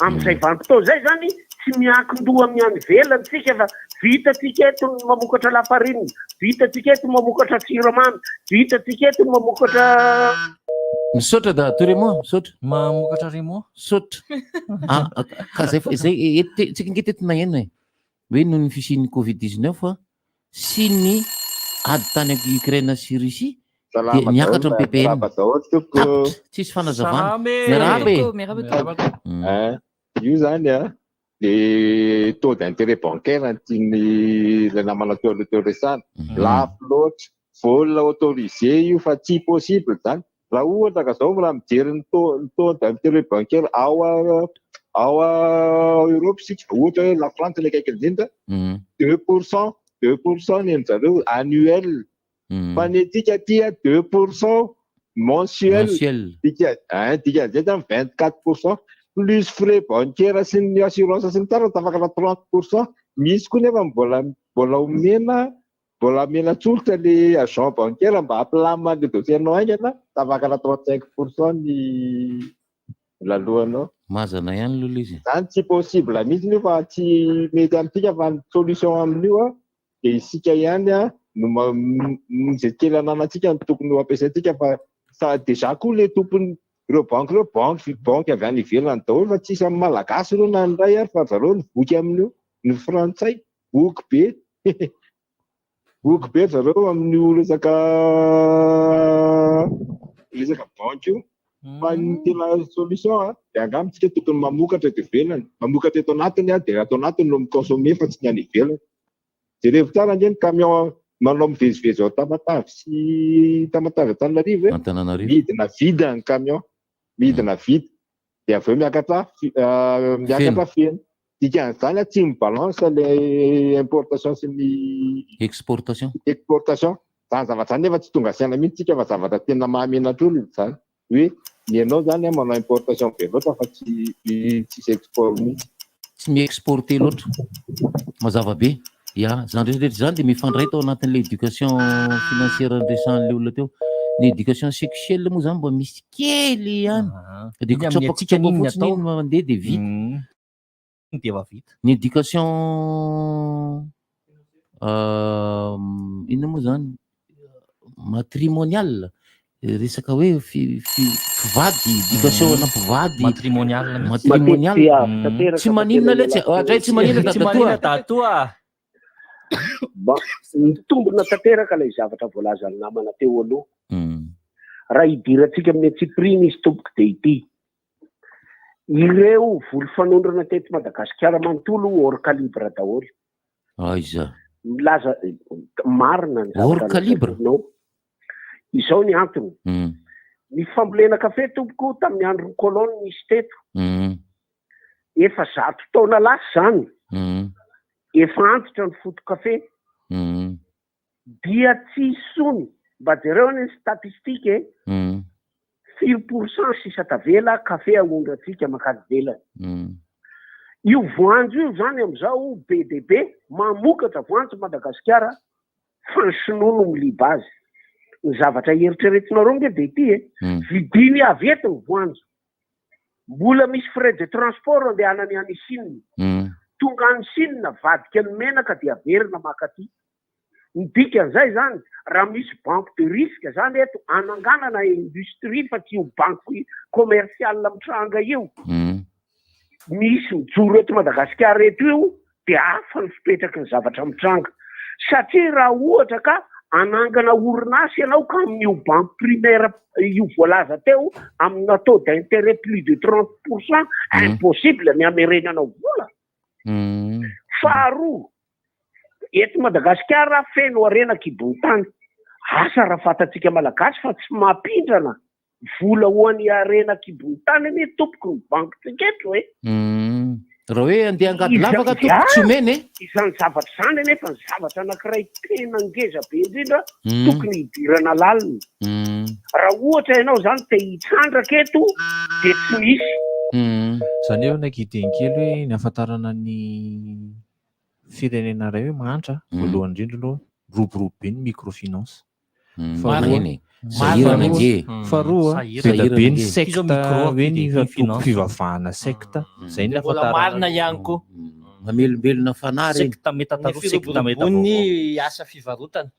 amin'izay vanim-potoana izay izany tsy miankin-doha amin'ny any ivelany tsika fa vitantsika eto ny mamokatra lafarinina, vitantsika eto ny mamokatra siramamy, vitantsika eto ny mamokatra. Misaotra da Remo, misaotra. Mamokatra Remo. Misaotra. Ah, ah, ka zay zay eto te- tsika nge teto naheno e. Hoe noho ny fisian'ny Covid 19 a, sy ny ady tany Ukraine sy Russie dia Salama niakatra ny daholo, PPM. miarahaba daholo tompoko. Tapitra, tsisy fanazavana. Salama e. Miarahaba e. Miarahaba tompoko. Hein, Io zany a, le taux d'intérêt bancaire no tian'ny ilay namana teo aloha teo resahana. Lafo loatra, vol autorisé io fa tsy possible zany. Raha ohatra ka zao raha mijery ny taux ny taux d'intérêt bancaire ao ao Europe isika, ohatra hoe la France ilay akaiky indrindra, 2%, 2% ny an-jareo annuel. Fa ny antsika aty a 2% mensuel. Mensuel. Dika, hein, dikan'izay zany 24% plus frais bancaire sy ny assurance sy ny tariny tafakatra 30%. Misy koa nefa mbola mbola omena mbola omena tsolotra le agent bancaire mba hampilamina le dossier-nao haingana, tafakatra 35% ny lalohanao. Mazana ihany aloha ilay izy. Zany tsy possible mihitsy io fa tsy mety amintsika fa ny solution amin'io a dia isika ihany a no izay kely ananantsika no tokony ho ampiasaintsika fa sa déjà koa le tompony ireo banky ireo banky banky avy any ivelany daholo fa tsisy amin'ny malagasy ireo na ny iray ary fa zareo no voky amin'io, ny frantsay voky be voky be zareo amin'io resaka resaka banky io. Fa ny tena solution a dia angamba tsika tokony mamokatra eto ivelany, mamokatra eto anatiny a dia ato anatiny no mi-consommer fa tsy ny any ivelany. Jerevo tsara ange ny camion manao mivezivezy ao Tamatave sy Tamatave Antananarivo e. Antananarivo. Midina vide ny camion, midina vide dia avy eo miakatra miakatra feno. Dikan'izany a tsy mi-balance le importation sy ny exportation. Exportation. Zany zavatra zany nefa tsy tonga saina mihitsy tsika fa zavatra tena mahamenatra olona zany. Hoe ny anao zany a manao importation be loatra fa tsy tsisy export mihitsy. Tsy mi-exporter loatra. Mazava be. Ya, zany rehetra rehetra zany dia mifandray tao anatin'ilay éducation financière niresahan'ilay olona teo. Ny éducation sexuelle moa zany mba misy kely ihany. Dia Iny amin'ny antsika kitsapakitsapa iny ny fotsiny atao. iny mandeha dia vita. Dia efa vita. Ny éducation inona moa zany matrimonial, resaka hoe mpivady, éducation ana mpivady. Matrimonial mihitsy. Matrimonial. Matetika avy tanteraka Tsy fa maninona tena letsy, ialako ohatray tsy maninona Tsy dadatoa. maninona dadatoa. Ba, mitombina tanteraka ilay zavatra voalazan'ny namana teo aloha. Raha hidirantsika amin'ny antsipiriany izy tompoko dia ity. Ireo voly fanondrana teto Madagasikara manontolo hors calibre daholo. Aiza? Milaza marina ny Hors zavatra calibre? lazainao. Izao ny antony. Ny fambolena kafe tompoko tamin'ny andron'ny colon nisy teto. Efa 100 taona lasa izany. Efa antitra ny foto-kafe. Dia tsy hisony. Mba jereo anie ny statistique e. Firy pour cent sisa tavela kafe aondrantsika mankany ivelany. Io voanjo io zany amin'izao be dia be, mamokatra voanjo Madagasikara fa ny sinoa no miliba azy. Ny zavatra eritreretinareo nge dia ity e, vidiny avy eto ny voanjo. Mbola misy frais de transport andehanany any Chine. Tonga any Chine vadika ny menaka dia averina maka aty. Ny dikan'izay izany, raha misy banque de risque izany eto hananganana industrie fa tsy io banque commerciale mitranga io, misy mijoro eto Madagasikara eto io dia hafa ny fipetraky ny zavatra mitranga. Satria raha ohatra ka hanangana orinasa ianao ka amin'io banque primaire io voalaza teo amina taux d'intérêt plus de 30%, impossible ny hamerenanao vola. Faharoa, eto Madagasikara feno harena an-kibon'ny tany. Asa raha fantatsika Malagasy fa tsy mampindrana vola ho an'ny harena an-kibon'ny tany anie tompoko ny bankintsika eto e. Raha hoe andeha angady lavaka tompoko tsy omena e. Izany zavatra izany anefa ny zavatra anankiray tena ngeza be indrindra tokony hidirana lalina. Raha ohatra ianao izany te hitrandraka eto dia tsy misy. Izany hoe naika hiteny kely hoe ny ahafantarana ny firenena iray hoe mahantra, voalohany indrindra aloha miroborobo be ny microfinance. Faharoa, Marina e. Sahirana ange. Faharoa, Sahirana be dia be ny ange. secte, Izao micro hoe ny be dia be antoko fivavahana secte. Izay ny Mbola ahafantarana marina ihany koa. Mamelombelona fanahy ireny. Secte meta Ny taloha, secte meta firoboroboan'ny vaovao. asa fivarotana.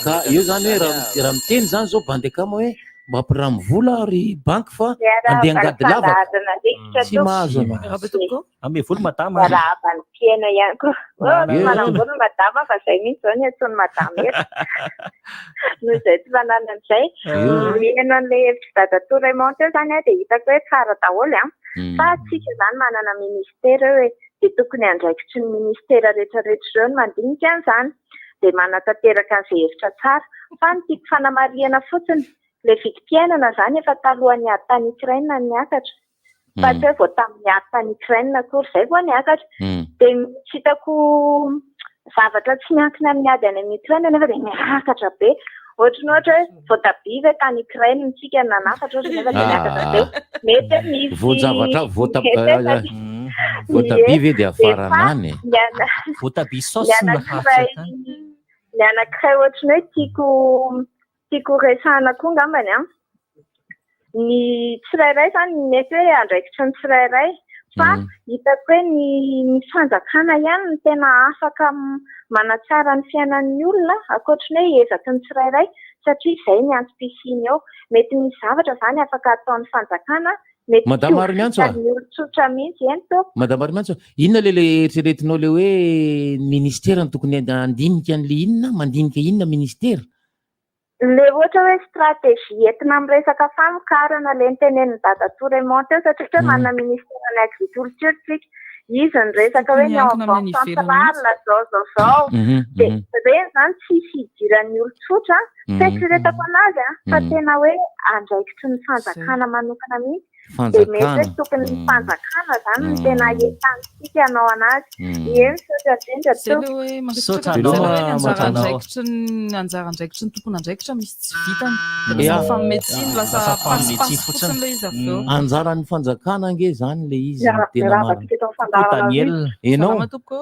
Ka eo zany hoe raha miteny zany zao bandy akama hoe Mba ampiramo vola ry banky fa andeha angady lavaka. Tsy mahazo anao. Ame vola madama. Miarahaba ny mpihaino ihany koa. Oh, tsy manam-bola madama fa izay mihitsy izao ny antsoin'i madama eto. Noho izay tsy fananany izay. Mihaino an'ilay hevitr'i Dadatoa Raymond teo izany aho dia hitako hoe tsara daholo an. Fa tsika izany manana ministera eo e. Dia tokony andraikitry ny ministera rehetrarehetra ireo ny mandinika an'izany. Dia manatanteraka an'izay hevitra tsara. Fa ny tiako fanamarihana fotsiny, ilay vidim-piainana izany efa talohan'ny ady tany Ukraine no niakatra. Fa tsy hoe vao tamin'ny ady tany Ukraine akory izay vao niakatra. Dia tsy hitako zavatra tsy miankina amin'ny ady any amin'ny Ukraine nefa dia miakatra be. Ohatry ny ohatra hoe voatabia ve tany Ukraine tsika no nanafatra ohatra nefa dia miakatra be. Mety hoe misy Voan-javatra mety hoe satria voatabia ve dia afarana any e? Voatabia Ny saosy no anankiray ny anankiray ohatry ny hoe tiako tiako resahana koa angambany an. Ny tsirairay izany mety hoe andraikitry ny tsirairay fa hitako hoe ny ny fanjakana ihany no tena afaka manatsara ny fiainan'ny olona ankoatry ny hoe ezaky ny tsirairay satria izay ny antom-pisiany eo. Mety misy zavatra izany afaka ataon'ny fanjakana mety tsy Madame ho Arimiantso a! vitan'ny olon-tsotra mihitsy eny tompoko. Madame Arimiantso, inona le le eritreretinao le hoe ny ministera no tokony handinika an'le inona? Mandinika inona ministera? Le ohatra hoe stratégie entina amin'ny resaka famokarana le notenenin'i Dadatoa Raymond teo satria ohatra hoe manana ministeran'ny agriculture tsika, izy niresaka hoe ny ao Miankina amin'ny banque any ivelany centrale zao zao zao, dia ireny izany tsisy idiran'ny olon-tsotra, fieritreretako anazy an, fa tena hoe andraikitry ny fanjakana manokana mihitsy. Dia mety hoe Fanjakana. tokony ny fanjakana izany no tena entanintsika hanao anazy. Ie, misaotra indrindra Zay le tompoko. hoe Misaotra mankasitraka anao, zay le hoe ny anjara Madame. andraikitry ny anjara andraikitry ny tompon'andraikitra misy tsy vitany. Dia Ya. lasa mifanome tsiny, lasa Lasa mifanome tsiny pasipassy fotsiny. fotsiny ilay izy avy eo. Anjaran'ny fanjakana ange izany le izy no Miara- tena Miarahaba marina. antsika eto amin'ny fandaharana Daniel. Enao? Salama tompoko.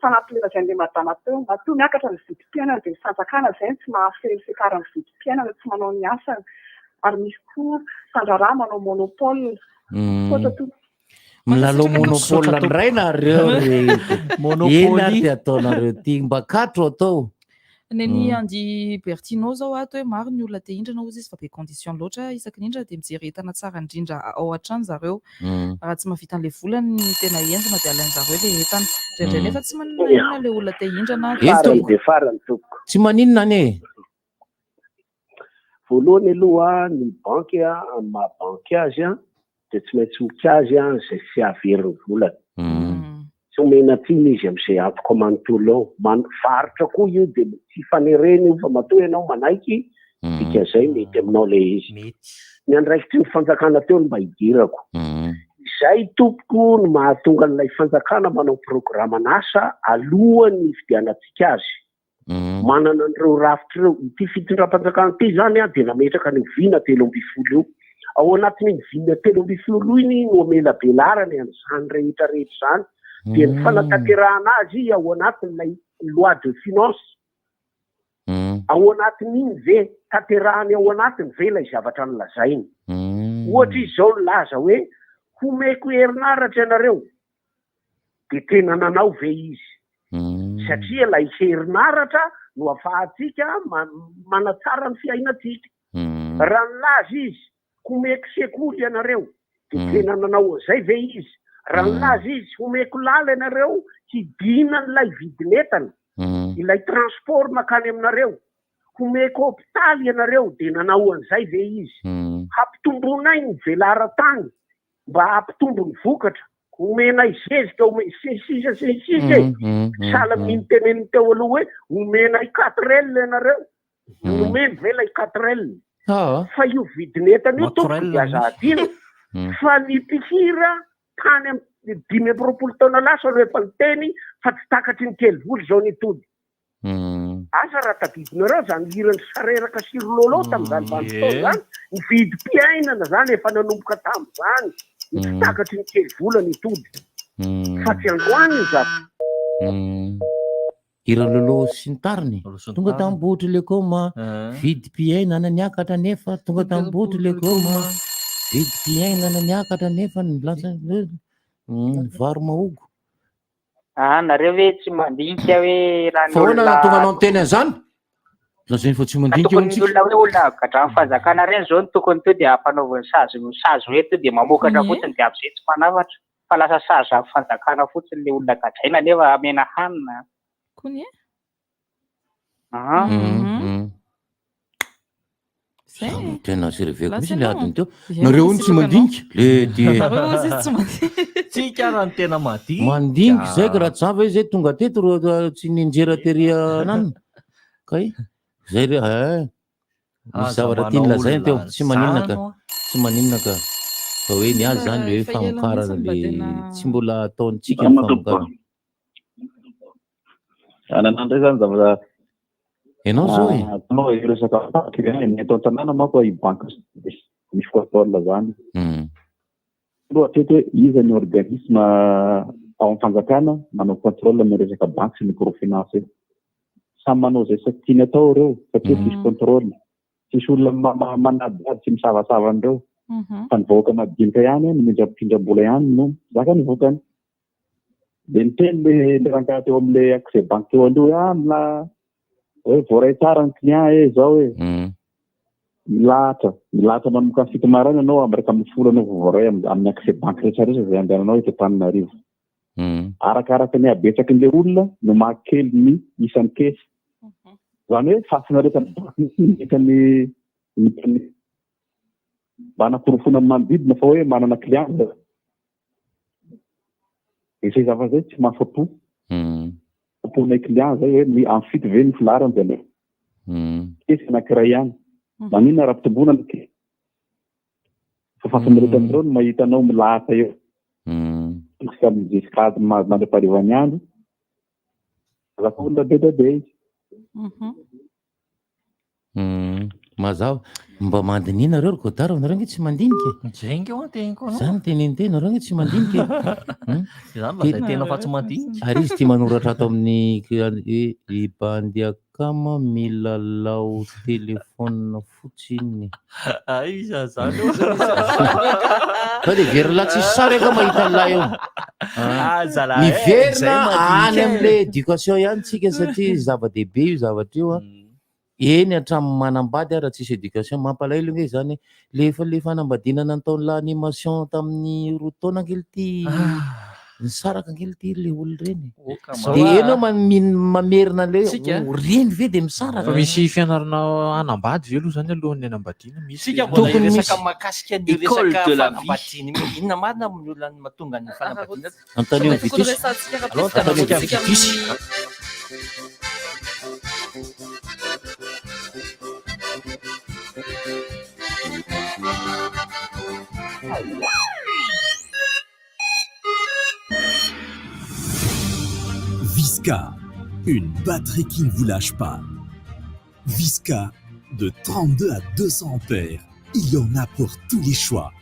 Fanampiny lazain'ilay madama teo, matoa miakatra ny vidim-piainana dia ny fanjakana izay no tsy mahafehy ny fiakaran'ny vidim-piainana, tsy manao ny asany. Ary misy koa mpandraharaha manao monopole. Misaotra tompoko. Milalao Misaotra monopole tompoko. indray nareo ry Monopoly. Eny ary dia ataonareo ty mba katro atao. Nen'i Andy Bertino zao ato hoe maro ny olona te hindrana hozy izy fa be condition loatra isaky ny hindra dia mijery entana tsara indrindra ao an-trano zareo. Raha tsy mahavita an'ilay vola ny tena henjana dia alain-jareo ilay entana. Indraindray nefa tsy maninona inona ilay olona te hindrana. Eny Farany tompoko. dia farany tompoko. Tsy maninona anie e. Voalohany aloha ny banky amin'ny maha banky azy dia tsy maintsy mikajy izay tsy hahavery ny volany. Tsy omena tsiny izy amin'izay antoka manontolo ao. Man- varotra koa io dia tsy fanerena io fa matoa ianao manaiky dikan'izay mety aminao ilay izy. Ny andraikitry ny fanjakana teo no mba idirako. Izay tompoko no mahatonga an'ilay fanjakana manao programan'asa alohan'ny hifidianantsika azy. Manana an'ireo rafitra ireo. Ity fitondram-panjakana ity izany dia nametraka an'io vina 13 io. Ao anatin'iny vina 13 iny no amelabelarany an'izany rehetra rehetra izany. Dia ny fanatanterahana azy ao anatin'ilay loi de finance. Ao anatin'iny ve, tanterahany ao anatiny ve ilay zavatra nolazainy? Ohatra izy izao nilaza hoe homeko herinaratra ianareo. Dia tena nanao ve izy? Satria ilay herinaratra no afahantsika manatsara ny fiainantsika. Raha nilaza izy, homeko sekoly ianareo, dia tena nanao an'izay ve izy? Raha nilaza izy, homeko lala ianareo hidinan'ilay vidin'entana, ilay transport mankany aminareo, homeko hopitaly ianareo, dia nanao an'izay ve izy? Hampitomboinay ny velaran-tany mba hampitombo ny vokatra, omenay zezika, ome sy ny sisa sy ny sisa e. Sahala amin'iny teneniny teo aloha hoe omenay quatre L ianareo, nomeny ve ilay quatre L? Fa io vidin'entana io tompoko dia aza adino fa ny mpihira tany amin'ny 25 taona lasa no efa niteny fa tsy takatry ny kely vola izao ny tody. Asa raha tadidinareo zany hiran'i Sareraka sy ry Lolo tamin'izany vanim-potoana izany, ny vidim-piainana zany efa nanomboka tamin'izany, ny tsy takatry ny kely vola ny tody. Fa tsy androany io zavatra. Hiran'i Lolo sy ny tariny, tonga tambohotry le koma, vidim-piainana niakatra nefa, tonga tambohotry le koma, vidim-piainana niakatra nefa, ny lasa ny vary mahogo. Ah, nareo ve tsy mandinika hoe raha ny Fa ahoana olona nahatonga anao niteny an'izany? Lazainy fa tsy Ka mandinika tokony hono ny tsika. olona hoe olona gadran'ny fanjakana ireny izao no tokony to dia ampanaoviny sazy sazy hoe to dia mamokatra Ie. fotsiny dia amin'izay tsy manavatra fa lasa sazy amin'ny fanjakana fotsiny ilay olona gadraina nefa amena hanina. Kony e? Aha. Zay. Tena tsy reveko Lasa mihitsy le ianao. adiny teo. Ie, Nareo hono tsy masitraka anao. mandinika. Le de Nareo ozy izy tsy mandinika. Tsika raha ny tena mandinika. Mandinika zay ka raha tsy zany ve zay tonga teto ro tsy ninjera tery ananona. Kay. Zay re eh. Misy Aza zavatra tiany manao lazaina teo, olona tsy maninona ka. zany oa. Tsy maninona ka. Fa hoe ny azy zany le hoe Efa ela famokarana mihitsy mba le tena tsy mbola ataontsika ny Salama tompoko. famokarana. Anana indray zany zavatra Ianao zao e. Ataonao io resaka banky io e, ny eto an-tanàna manko i banky misy contrôle zany. Aloha hatreto hoe iza ny organisme ao amin'ny fanjakana manao contrôle amin'ny resaka banky sy microfinance io. Samy manao izay sa tiany atao ireo satria tsisy contrôle. Tsisy olona manadihady sy misavasava an'ireo. Fa ny vahoaka madinika ihany no mindram-pindram-bola ihany no mizaka ny vokany. Dia niteny le le rangahy teo amin'le accès banque teo aloha hoe ah mila hoe voaray tsara ny client e zao e. Milahatra, milahatra manomboka amin'ny 7 maraina ianao amin'ny 11 anao vao voaray amin'ny accès banque rehetra rehetra izay andehananao eto Antananarivo. Arakaraka ny habetsakin'ilay olona no mahakely ny isan'ny caisse. Izany hoe fahafinaretan'ny banky mihitsy ny mahita ny ny mba hanaporofoana ny manodidina fa hoe manana client zareo. Izay zavatra izay tsy mahafa-po. Afa-ponay client izay hoe ny amin'ny 7 ve ny filaharana dia aleo. Caisse anankiray ihany. Maninona raha ampitomboina ny caisse? Fa fahafinaretan'ireo no mahita anao milahatra eo. Jusqu'à jusqu'à mandra-paharivan'ny andro. Lasa olona be dia be izy. Mazava. Mba mandiniha nareo ry Godard, nareo ange tsy mandinika e. Zay ange ho'a teniko anao. Zany teneno tena, nareo ange tsy mandinika e. Zany lazainy tena fa tsy mandinika. Ary izy tia manoratra ato amin'ny hoe i bandy akama milalao téléphone fotsiny. Aiza zany eo. Fa dia very lahy tsisy sary anga mahita an'lahy eo. Ah, zalahy eh, Miverina zay mandinika any e. amin'ilay éducation ihany tsika satria zava-dehibe io zavatra io a. Eny hatramin'ny manambady ara tsisy éducation mampalahelo nge zany le efa le fanambadiana nataon'la animation tamin'ny 2 taona ange ity nisaraka ange ity le olona ireny. Oka De ma. eny mamerina le Tsika. ho reny ve de misaraka. Fa misy fianarana hanambady ve aloha zany alohan'ny hanambadiana? Misy Tsika ve? mbola Tokony hiresaka misy. mahakasika ny École resaka de la vie. fanambadiana io. Inona marina ny olona mahatonga ny fanambadiana? Antonio Tokony Vitus. resahantsika raha Aleo betsaka antonio antsika Vitus. Visca, une batterie qui ne vous lâche pas. Visca, de 32 à 200 ampères, il y en a pour tous les choix.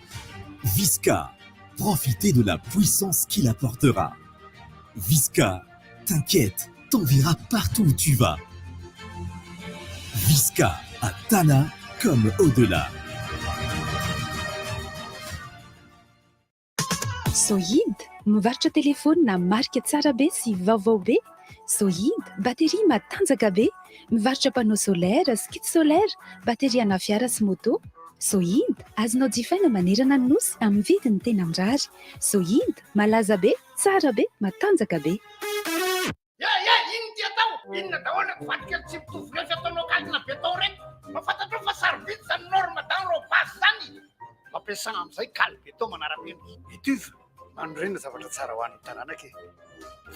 Visca, profitez de la puissance qu'il apportera. Visca, t'inquiète, t'enverra partout où tu vas. Visca, à Tana comme au-delà. Sohid, mivarotra telefaonina marika tsara be sy vaovao be. Sohid, batterie matanjaka be. Mivarotra panneau solaire sy kit solaire, batterie ana fiara sy moto. Sohid, azonao jifaina manerana ny nosy amin'ny vidiny tena mirary. Sohid, malaza be, tsara be, matanjaka be. Ye ye, inona ty atao? Inona daholo reto vato kely tsy mitovy refy ataonao kalina béton reto? Mba fantatrao fa sarobidy zany norme dans reo base zany? Mampiasà amin'izay kaly béton manara-penitra. Etuve, manorena zavatra tsara ho an'ny taranaka e!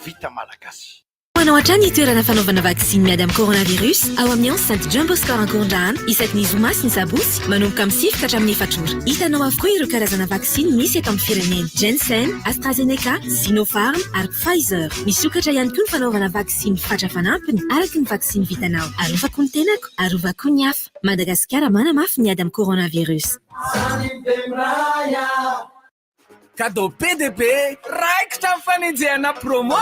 Vita malagasy. Manao hatrany ny toerana fanaovana vaksiny miady amin'ny coronavirus ao amin'ny enceinte Jumbo Score Ankorondrano isaky ny zoma sy ny sabotsy manomboka amin'ny 9 ka hatramin'ny 4 ora. Hitanao avokoa ireo karazana vaksiny misy eto amin'ny firenena: Janssen, AstraZeneca, Sinopharm ary Pfizer. Misokatra ihany koa ny fanaovana vaksiny fatra fanampiny araka ny vaksiny vitanao. Arovako ny tenako, arovako ny hafa. Madagasikara manamafy ny ady amin'ny coronavirus. Cadeau be dia be, raikitra amin'ny fanenjehana promo!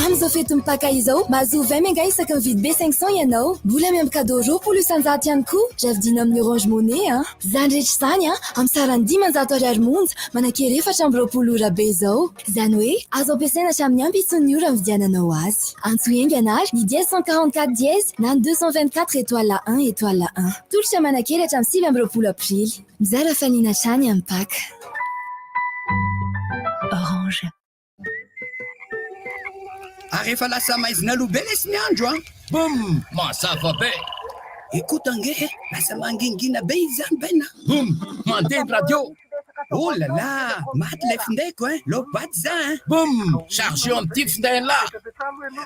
Amin'izao fetin'ny Paka izao, mahazo 20 méga isaky ny mividy B500 ianao. Mbola miampy cadeau 20% ihany koa raha vidiana amin'ny Orange Money an! Izany rehetra izany an, amin'ny sarany 500 ariary monja, manan-kery 24 ora be izao. Izany hoe, azo ampiasaina hatramin'ny ampitson'ny ora nividiananao azy. Antsoy haingana ary ny dièse 144 dièse na ny 224 étoile 1 étoile 1. Tolotra manan-kery hatramin'ny 29 aprily. Mizara hafaliana hatrany amin'ny Paka. Orange. Ary efa lasa maizina aloha be lesy ny andro an! Boum! Mazava be! Écoute ange e! Lasa mangingina be izy zany Ben a! Boum! Mandeha ny radio! Oh là là! Maty ilay findaiko hein! Low bat za hein! Boum! Chargeo amin'ity finday an'lah!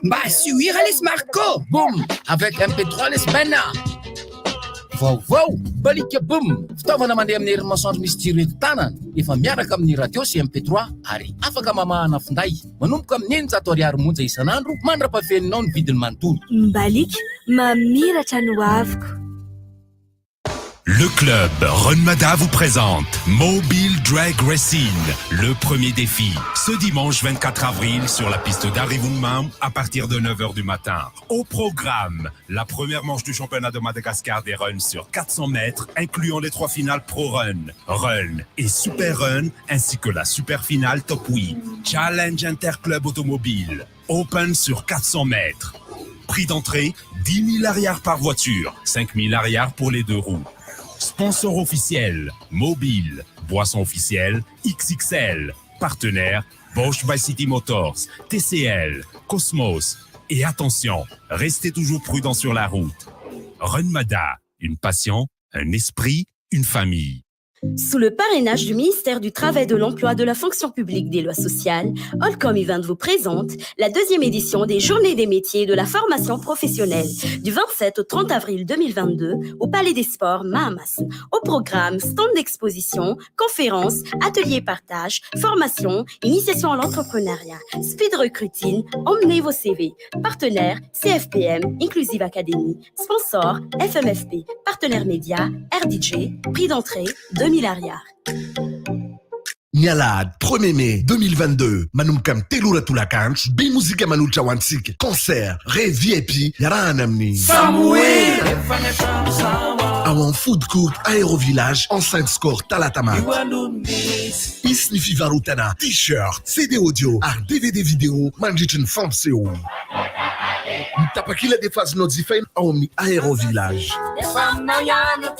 Mba asio hira lesy Marco! Boum! Avec MP3 lesy Ben a! Vaovao! Balika Boom! Fitaovana mandeha amin'ny herin'ny masoandro misy jiro entin-tanana, efa miaraka amin'ny radio sy MP3 ary afaka mamahana finday. Manomboka amin'ny 600 ariary monja isan'andro mandra-pahafeninao ny vidiny manontolo. Mbaliaka, mamiratra ny hoaviko. Le club Runmada vous présente Mobile Drag Racing, le premier défi, ce dimanche 24 avril sur la piste d'Arivunmam à partir de 9h du matin. Au programme, la première manche du championnat de Madagascar des runs sur 400 mètres, incluant les trois finales Pro Run, Run et Super Run, ainsi que la super finale Top 8. Challenge Interclub Automobile, Open sur 400 mètres. Prix d'entrée, 10 000 arrières par voiture, 5 000 arrières pour les deux roues. Sponsor officiel, Mobile, Boisson officielle, XXL. Partenaire, Bosch by City Motors, TCL, Cosmos. Et attention, restez toujours prudent sur la route. Renmada, une passion, un esprit, une famille. Sous le parrainage du ministère du Travail, de l'Emploi, de la Fonction publique, des lois sociales, Allcom Event vous présente la deuxième édition des Journées des métiers de la formation professionnelle du 27 au 30 avril 2022 au Palais des Sports Mahamas. Au programme, stand d'exposition, conférences, ateliers partage, formation, initiation à l'entrepreneuriat, speed recruiting, emmenez vos CV. Partenaire CFPM, Inclusive Academy, sponsor FMFP, partenaire média RDJ, prix d'entrée 2000 ariary. Ny alahady premier mai 2022 manomboka amin'ny telo ora tolakandro, Be Mozika manolotra ho antsika concert Rêve VIP iarahana amin'ny Samoela! Ao amin'ny Food Court Aéro Village Enceinte Score Talatamaty. Hisy ny fivarotana T-shirt, CD audio ary dvd vidéo mandritry ny fampisehoana. Ny tapakila dia efa azonao jifaina ao amin'ny Aéro Village.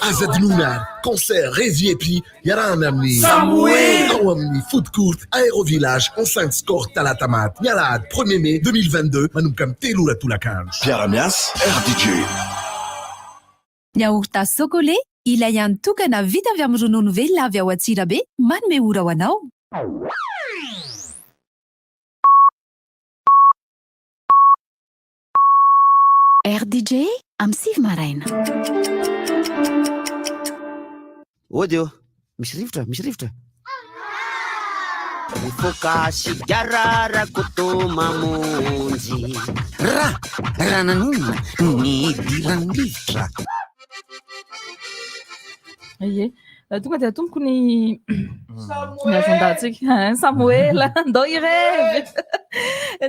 Aza adinoina ary concert Rêve VIP Iarahana amin'ny Samoela ao amin'ny Food Court Aéro Village Enceinte Score Talatamaty ny alahady premier mai 2022 manomboka amin'ny telo ora tolakandro. Mpiara-miasa RDJ. Ny yaourt Socolait, ilay hany tokana vita avy amin'ny ronono velona avy ao Antsirabe, manome ora ho anao. RDJ amin'ny sivy maraina. Ody ô! Misy rivotra, misy rivotra. Mifoka sigara Rakoto mamonjy. Ra, raha nanonona no nidiran'ny rivotra. Ie. Tonga dia atomboko ny ny agendantsika. Samoela, ndao hirevy.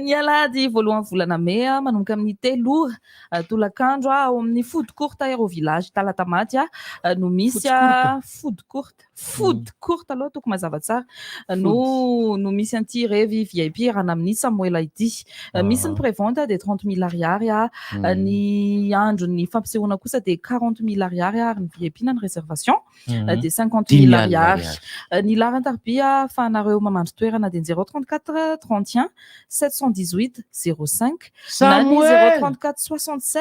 Ny alahady voalohan'ny volana mey manomboka amin'ny telo ora tolakandro ao amin'ny food court Aéro Village Talatamaty no misy food court. Food court aloha tokony mazava tsara no no misy an'ity revy VIP rana amin'ny Samoela ity. Misy ny prévente dia 30 mille ariary, ny andron'ny fampisehoana kosa dia 40 mille ariary ary ny VIP na ny réservation dia 50 mille ariary. Ny laharan-tariby ahafahanareo mamandry toerana dia 034 31 718 05 na ny 034 76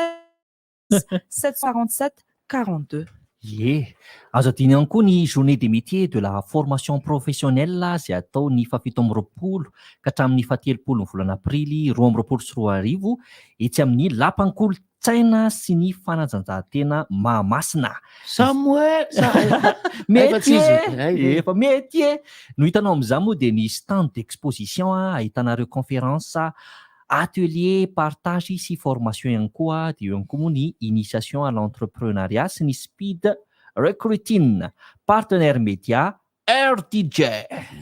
747 42. Ie. Azo adino ihany koa ny Journée des métiers de la formation professionnelle izay atao ny fahafito amby roapolo ka hatramin'ny fahatelopolo ny volana aprily 2022 etsy amin'ny Lapan'ny kolontsaina sy ny fanajanjahantena Mahamasina. Samoel! Mety e! Efa mety e! No hitanao amin'izany moa dia ny stand d'exposition ahitanareo conférence Atelier partage sy formation ihany koa dia eo ihany koa moa ny initiation à l'entrepreneuriat sy ny speed recruiting. Partenaire média RDJ.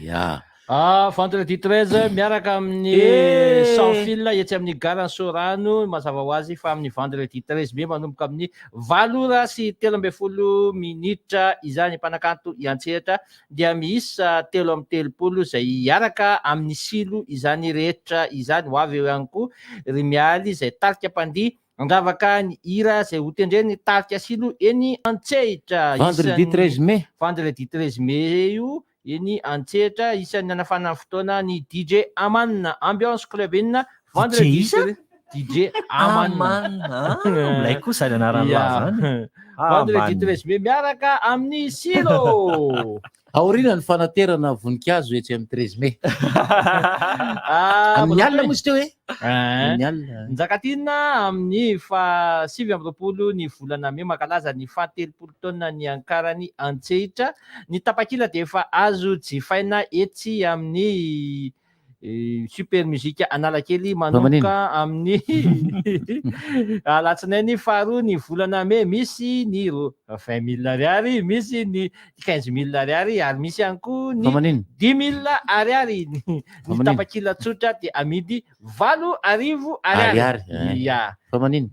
Ya. Ah, vendredi 13 miaraka amin'ny Eh! sans fil etsy amin'ny gara Sorano, mazava ho azy fa amin'ny vendredi 13 mai manomboka amin'ny valo ora sy 13 minitra izany. Mpanakanto hiantsehatra dia miisa 33 izay hiaraka amin'ny Silo izany rehetra izany. Ho avy eo ihany koa ry Mialy izay tarika mpandihy handravaka ny hira izay hotendren'ny tarika Silo eny Antsehitra. Vendredi Isan'ny 13 mai. Vendredi 13 mai io eny Antsehitra, isan'ny nanafana ny fotoana ny DJ Aman, Ambiance Club Inn, vendredi DJ iza? DJ Aman. Aman, ah, milay koa izany anaran'lah Ya. zany. Vendredi Aman. 13 mai miaraka amin'ny Silo. Aoriana ny fanaterana voninkazo etsy amin'ny 13 mai. Ah, Amin'ny mbola alina mitohy. moa izy teo e? Ah. Amin'ny alina. Njakatiana amin'ny faha 29 ny volana mey mankalaza ny faha 30 taona niankarany Antsehitra. Ny tapakila dia efa azo jifaina etsy amin'ny Super Music Analakely manomboka amin'ny alatsinainy faharoa ny volana mey. Misy ny 20 000 ariary, misy ny 15 000 ariary ary misy ihany koa ny Fa maninona? 10 000 ariary. Ny Fa maninona? tapakila tsotra dia amidy 8000 ariary. Ariary, eh. Ya. Fa maninona?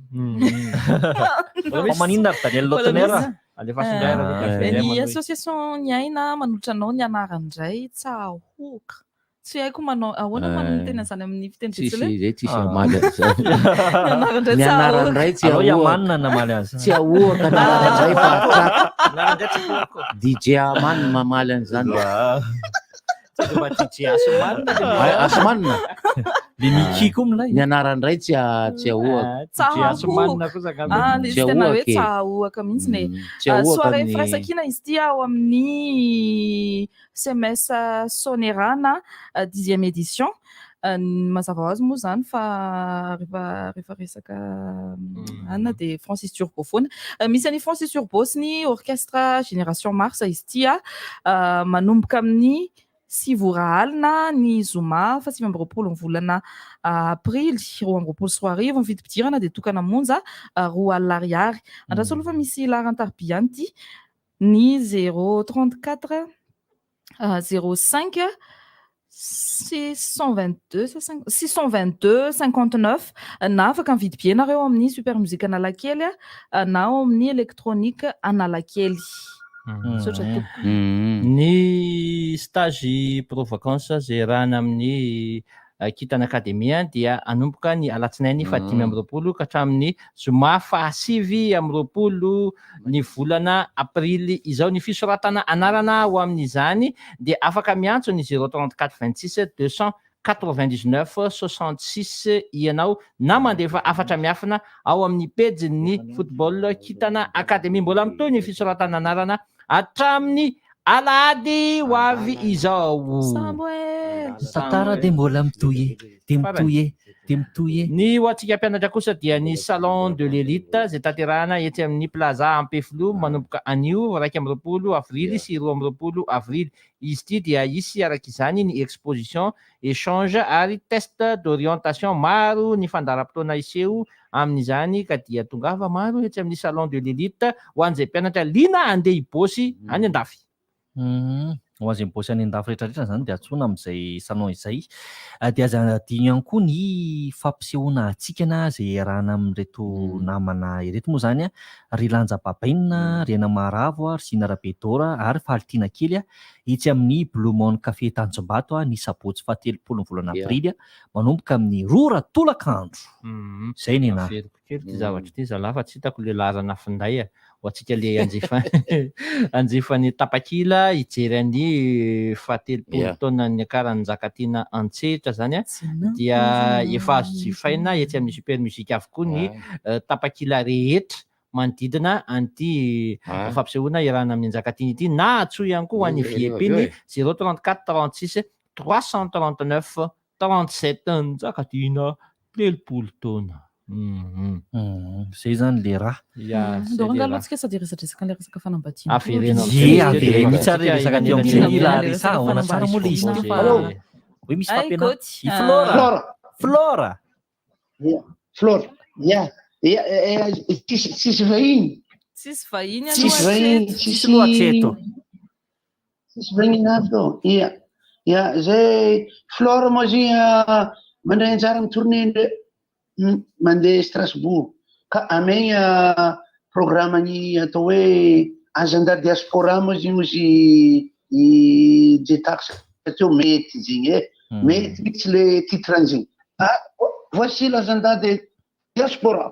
Fa maninona ry Daniel Lotner? Alefaso indray raha ohatra ka Ny manohy. association Ny Aina manolotra anao ny anarany indray Tsahoka. Tsy haiko manao ahoana Eh, manao tena izany amin'ny fiteny Tsisy betsileo? zay tsisy hamaly an'izany. Ny anarany indray Ny tsy anarany ahoaka. indray tsy Aleo i ahoaka. Aman namaly azy. Tsy ahoaka ny anarany indray fa atraka. Anarany indray tsy ahoaka. DJ Aman mamaly an'izany. Tsy dia mba DJ Asman. Ah, Asman? Le Mickey koa milay. Ny anarany indray tsy tsy ahoaka. DJ Asman Tsahoaka. kosa angamba. Ah, le Tsy izy tena hoe ahoaka e. tsahoaka mihitsy e. Tsy Ah, ahoaka soirée ny firaisankina izy ity ao amin'ny CMS Sonerana dixième édition. Mazava ho azy moa izany fa rehefa rehefa resaka anona dia Francis Turbo foana. Misy an'i Francis Turbo sy ny orchestre Génération Mars izy ity manomboka amin'ny 9 ora alina ny zoma faha 29 ny volana aprily 2022. Ny vidim-pidirana dia tokana monja 20 000 ariary. Andraso aloha fa misy laharan-tariby ihany ity. Ny zéro trente quatre zéro cinq 622 sa cinq 622 59 na afaka mividy billet nareo amin'ny Super Music Analakely na ao amin'ny Electronique Analakely. Misaotra tompoko. Ny stage pro vacances izay iarahana amin'ny Kintana Akademia dia hanomboka ny alatsinainy faha 25 ka hatramin'ny zoma faha 29 ny volana aprily izao. Ny fisoratana anarana ho amin'izany dia afaka miantso ny zéro 34 26 299 66 ianao na mandefa hafatra miafina ao amin'ny pejin'ny Football Kintana Academy. Mbola mitohy ny fisoratana anarana hatramin'ny alahady ho avy izao. Samoel. Tantara dia mbola mitohy e, dia mitohy e, dia mitohy e. Ny ho antsika mpianatra kosa dia ny Salon de l'Elite izay tanterahana etsy amin'ny Plaza Ampefiloha manomboka anio 21 avrily sy 22 avrily. Izy ity dia hisy araka izany ny exposition, échange ary test d'orientation. Maro ny fandaharam-potoana hiseho amin'izany ka dia tongava maro etsy amin'ny Salon de l'Elite ho an'izay mpianatra liana handeha hibosy any an-dafy. Ho an'izay mibosy any an-dafy rehetrarehetra izany dia antsoina amin'izay salon izay. Dia aza adino ihany koa ny fampisehoana hatsikana izay iarahana amin'ireto namana ireto moa izany, ry Lanja Babaina, ry Aina Maharavo, ry Zina Rabedora ary Faly Tiana Kely etsy amin'ny Blue Moon Café Tanjombato ny sabotsy faha-30 ny volana aprily manomboka amin'ny 2 ora tolakandro. Izay ny anahy. Averiko kely ity zavatra ity zalahy fa tsy hitako le laharana finday a. Ho antsika le hanjifa hanjifa ny tapakila hijery an'ny faha-30 taona niakaran'i Njakatiana an-tsehatra zany a, dia efa azo jifaina etsy amin'ny Super Music avokoa ny tapakila rehetra manodidina an'ity fampisehoana iarahana amin'ny Njakatiana ity na antsoy ihany koa ho an'ny VIP ny zéro 34 36 339 37 Njakatiana 30 taona. Zay zany le raha. Ya, zay Ndao le angaha raha. aloha tsika sady hiresadresaka an'ilay resaka fanambadiana. Avereno Ye, am'izay avereno tsika mihitsy ary resaka aty eny amin'izay anelanelan'ny la resaka ahoana tsara moa le izy teo fa hoe misy Ay, fampianarana. Goty. I Flora. Flora. Flora. Ya, Flora. Ya, ya, tsisy tsisy vahiny. Tsisy vahiny Tsisy aloha vahiny, hatreto. tsisy Tsisy aloha hatreto. Tsisy vahiny ato. Ya. Ya, zay Flore moa zegny mandray anjara amin'ny tournée ndray mandeha Strasbourg ka amegna programme-ny atao hoe agenda diaspora moa zegny ozy i Jetax teo mety zegny e, mety mihitsy le titre an'zegny. Ah, voici l'agenda de diaspora.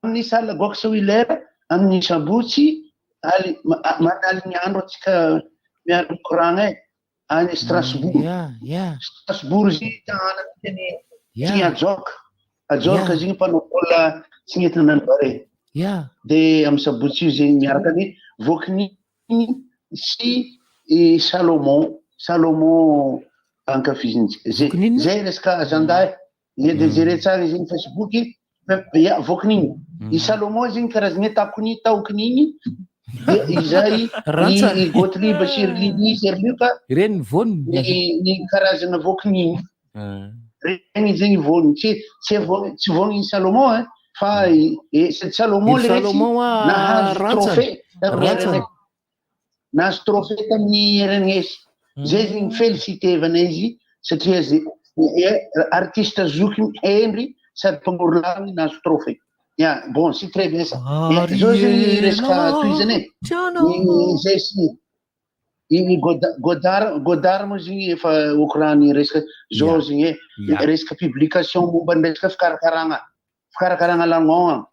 Amin'ny salle Goxwiller amin'ny sabotsy aly manaligny andro antsika miara mikoragna e any Strasbourg. Strasbourg zegny tanàna misy an'i Tia Ajok. Ajok zegny mpanao baolina tsy nentina nany Barea. De amin'ny sabotsy io zegny miaraka ny Vokininy sy i Salomon, Salomon ankafizintsika. Zay zay resaka agenda e. Ia de jere tsara izy iny Facebook ia vokin'igny. I Salomon izy iny karazagny hoe takony taokin'igny de izay i Gottlieb sy ry Lily sy ry Luc Ireny ny voany. Ny ny karazana vokin'igny. Regny zegny voany tsy tsy voany tsy voan'i Salomon hein fa i sady Salomon I le retsy Salomon ah, nahazo rantsany. trophée tamin'ny Rantsany. RNS. Nahazo trophée tamin'ny RNS. Zay zegny félicitevana izy satria ze artiste zokiny hendry sady mpamory lalana nahazo trophée. Ya, bon, c'est très bien ça. Ya, zao zegny resaka tohizana e. Ny zay sy i Godard, Godard moa zegny efa okrany resaka zao zegny e. Resaka publication momba ny resaka fikarakaragna. Fikarakarana langon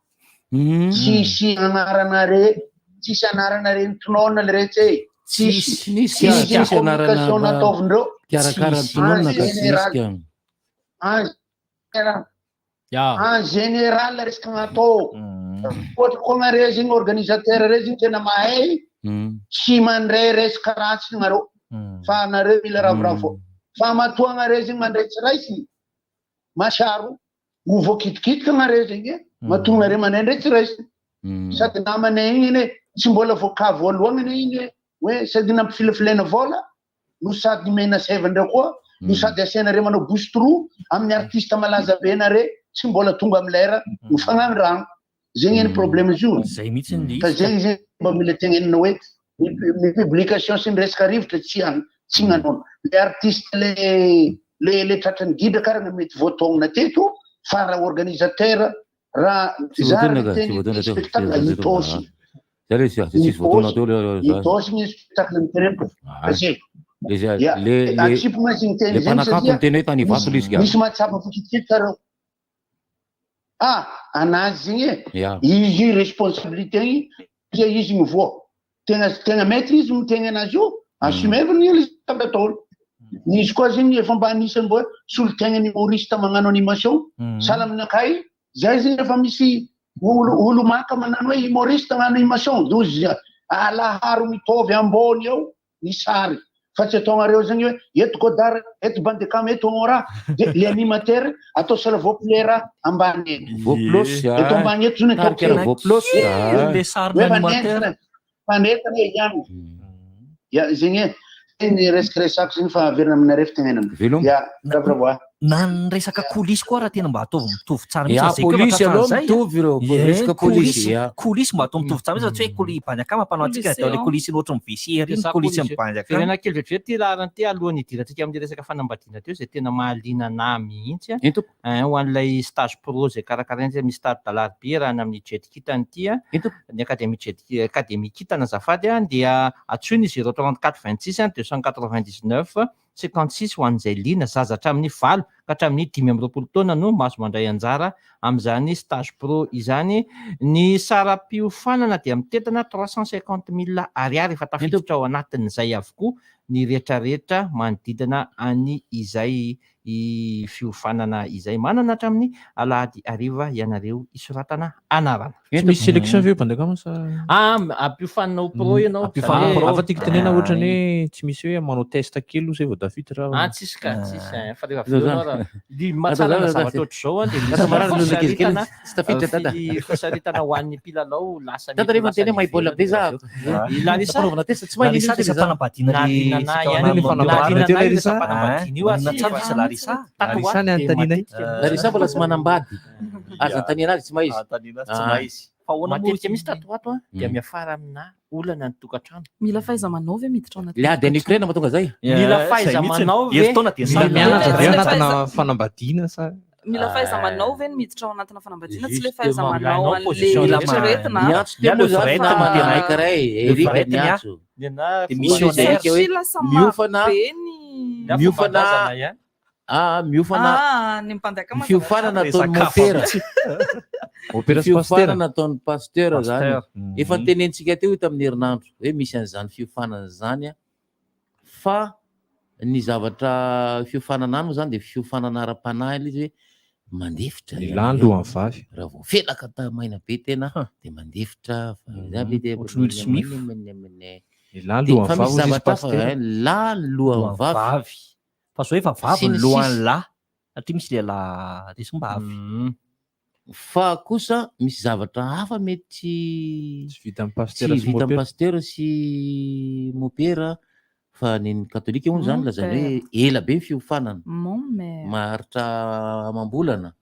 Tsisy anarana re, tsisy anarana re nitonona le retsy e. Tsisy, nisy tsisy anarana communication nataovindreo. Mpikarakara nitonona ka tsy nisy ka. En général. En général resaka natao. Ohatra koa nareo zegny organisateur reo zegny tena mahay tsy mandray resaka ratsy nareo. Fa nareo mila ravoravo. Fa matoa nareo zegny mandray tsy raisiny, masiaro ho voakitikitika nareo zegny e, matoa nareo manay ndray tsy raisina. Sady namanay igny anie tsy mbola voaka voalohany anie igny e, hoe sady nampifilafilena vola no sady nomena sève-ndreo koa no sady asainareo manao bouche trou amin'ny artiste malaza be nare tsy mbola tonga amin'ny lera mifagnano rano. Zegny anie problème izy io. Zay mihitsy ny Fa zegny zegny mba mila tegnenina hoe ny publication sy ny resaka rivotra tsy any tsy gnanona. Le artiste le le le tratran'ny gidra kara ny mety voataonina teto fa raha organisateur raha Tsy za voataonina ka, tsy miteny voataonina teo. spectacle Tsy Itaosy. Zay le izy, tsisy voataonina teo le za. Itaosy ny spectacle miteneniko. Ah. Zay. Le izy, Ya, le le atsipy mantsy ny teny le zegny mpanakanto satria miteny hoe tany Ivato le izy ka. misy mahatsapa fokitikity reo. Ah, anazy zegny e. Ya. Izy responsabilité igny dia izy mivoa. Tegna tegna maître izy mitegna anazy io, assumeviny io le zavatra ataony. Izy koa zegny efa mba anisany mba solontegnan'ny humoriste magnano animation, sahala aminakay, zay zegny efa misy olo olo maka magnano hoe humoriste magnano animation, dozy alaharo mitovy ambony eo ny sary fa tsy ataonareo zegny hoe eto Godard, eto Bandekam, eto Ora, de le animateur atao sahala voaplera ambany eto. Voaplosy, ah. Eto ambany eto zany atao Tarika kely. voaplosy, ah. Le sarin'ny Hoe animateur. fanentana e ihany. Ya, zegny e. Ny resakiresako zegny fa averina aminareo fitenenana. Veloma. Ya, bravo bravo. Na ny resaka coulisses koa raha tena mba ataovy mitovy tsara Ya, mihitsy fa zay koa efa polisy aloha tratran'izay, mitovy ireo, Ie, resaka polisy, ya. coulisses mba atao mitovy tsara mihitsy fa tsy hoe coulis Bandiakama mpanao antsika Coulisses, atao le oh. coulisses ohatry ny WC ery, ny Sa coulisses coulisses. amin'ny Bandiakama. Verena kely vetivety ity laharana ity alohan'ny hidirantsika amin'ny resaka fanambadiana teo izay tena mahaliana anah mihitsy. Ento. Hein, ho an'ilay stage pro izay karakaraina izay misy stade d'Alarobia raha any amin'ny Jet Kitana ity an. Ento. Ny Académie Jet Académie Kitana azafady an, dia antsoy ny 034 26 299 56 ho an'izay liana, zaza hatramin'ny 8 ka hatramin'ny 25 taona no mahazo mandray anjara amin'izany stage pro izany. Ny saram-piofanana dia mitentina 350 mille ariary, efa tafiditra ao anatin'izay avokoa ny rehetrarehetra manodidina any izay fiofanana izay. Manana hatramin'ny alahady hariva ianareo hisoratana anarana. Tsy misy sélection ve io Bandakama sa? Ah, ampiofanina ho pro ianao. Ampiofanina Zany hoe pro. Fa tiako tenena ohatrany hoe tsy misy hoe manao test kely aloha zay vao tafiditra. Ah, tsisy ka, tsisy. Eh, fa rehefa Zao avy eo zany. ianao raha ny mahatsara Zao zany, zavatra ohatr'izao an, dia misy Lasa marary ny ankizy kely, fisaritana, tsy tafiditra dada. fisaritana ho an'ny mpilalao lasa Dada mety rehefa lasa miteny hoe mahay baolina be za. any ivelany. I Larissa? Fanaovana test tsy mahay Larissa mihitsy resaka za. fanambadiana le Nahaliana anah fikaonana ihany amin'ny io fanambadiana nahaliana teo anah io Larissa. resaka fanambadiana io, Ah, sy tsara izy Larissa. Tato ho Larissa ato ny dia anontaniana matetika Larissa mbola tsy manambady. Aza anontaniana azy tsy mahay izy. Anontaniana azy tsy mahay izy. Fa ahoana moa Matetika izy- misy tato ho ato a, dia miafara amina olana ny tokantrano. Mila fahaiza-manao ve miditra ao anaty Le ady any Ukraine mahatonga zay. Mila fahaiza-manao ve? Herintaona dia Mila samy mianatra ve Mila anatina fahaiza- fanambadiana sa Mila fahaiza-manao ve ny miditra ao anatina fanambadiana? Tsy le Justement, fahaiza-manao ilainao an'le position eritreretina. Niantso teo moa zany fa anankiray Le Eric vrai niantso. Ny anahy Dia voalohany missionnaire. Eric hoe Satria lasa maro miofana be ny miofana fomban-drazana ihany. ah miofana Ah, ny mpandaka ny mazava fiofanana tsara. ataon'ny mopera. Mopera Ny sy pastera. fiofanana ataon'ny pasteur zany. Pasteur. Efa nitenentsika teo io tamin'ny herinandro hoe misy an'izany fiofanana zany a. Fa ny zavatra fiofanana any moa zany dia fiofanana ara-panahy ilay izy hoe mandefitra Ny ianareo. lahy ny lohan'ny vavy. Raha vao felaka ta maina be tena dia mandefitra fa za be dia Ohatran'ny Will Smith. Ny lahy ny Dia lohan'ny fa vavy misy hoy izy zavatra hafa pastera. eh, lahy ny lohan'ny vavy. Vavy. Fa zao efa Sy vavy ny ny lohan'ny sisa. lahy. Satria misy lehilahy resim-bavy. Fa kosa misy zavatra hafa mety tsy Tsy vitan'ny pastera tsy sy vitan'ny mopera. pasteur sy mopera fa ny ny katolika moa zany lazainy hoe ela be ny fiofanana. Mon mère. Maharitra amam-bolana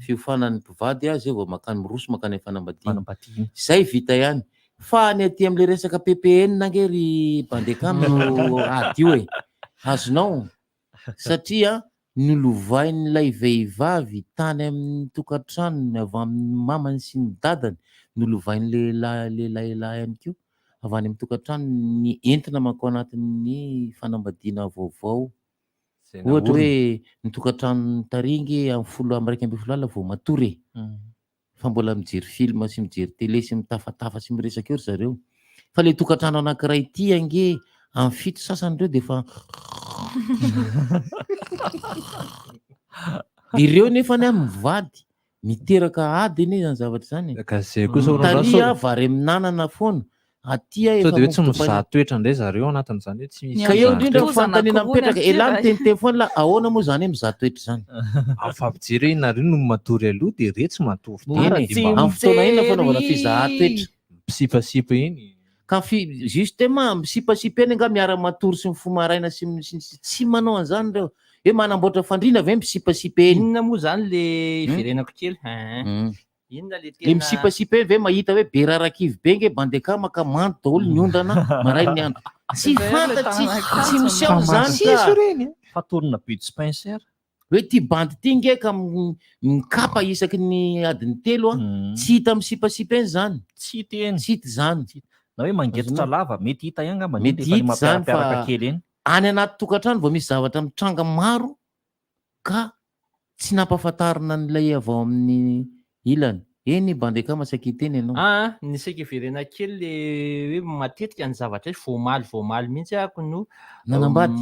fiofanan'ny mpivady azy vao makany miroso makany amin'ny fanambadiana. Fanambadiana. Zay vita ihany. Fa ny aty amin'le resaka PPN ange ry Bandekam no ady io e. Azonao satria nolovain'ilay vehivavy tany amin'ny tokantranony avy amin'ny mamany sy ny dadany, nolovain'ny lehilahy lehilahy ihany koa avy any amin'ny tokantranony ny entina mankao anatin'ny fanambadiana vaovao. Izay Ohatra naorina. hoe ny tokantranony tary nge amin'ny folo amin'ny 11 alina vao matory e. Fa mbola mijery film sy mijery télé sy mitafatafa sy miresaka eo ry zareo. Fa le tokantrano anankiray ity ange amin'ny fito sasany ireo dia efa ireo nefa ny mivady miteraka ady anie izany zavatra izany e. Ka zay kosa hono Tary raha a vary amin'anana foana, aty a Sao efa dia hoe tsy mofo mizaha dipaina. toetra indray zareo anatin'izany hoe tsy misy Ka eo mizaha indrindra ny toetra. fanontaniana mipetraka, elah miteniteny foana lah, ahoana moa izany hoe mizaha toetra izany? Amin'ny fampijery hoe nareo no matory aloha dia retsy matory tara Eny dia e, mba amin'ny fotoana inona fanaovana fizahan-toetra? Misipasipa eny. Ka fi, justement, misipasipa eny angaha miara-matory sy mifoha maraina sy ny sy ny sisa, tsy manao an'izany ireo. Hoe manamboatra fandriana ve misipasipa eny? Inona moa izany le iverenako kely? Hein. Inona le Le tena misipasipa eny ve mahita hoe be rarakivy be nge bandekama ka mando daholo ny ondana maraina ny andro. Tsy fanta, tsy, tsy miseho izany ka. Fatorina Bud Spencer. Hoe ty bandy ty nge ka mikapa isaky ny adiny telo a, tsy hita misipasipa eny zany. Tsy hita eny. Tsy hita zany. Na hoe mangetotra lava, mety hita ihany angamba Mety rehefa hita zany fa mampiarapiaraka kely eny. any anaty tokantrano vao misy zavatra mitranga maro ka tsy nampahafantarina an'ilay avy ao amin'ny ilany. Eny Bandekama saika hiteny ianao. Ah, ny saika hiverena kely le hoe matetika ny zavatra hoe voamaly voamaly mihitsy ahako no Nanambady.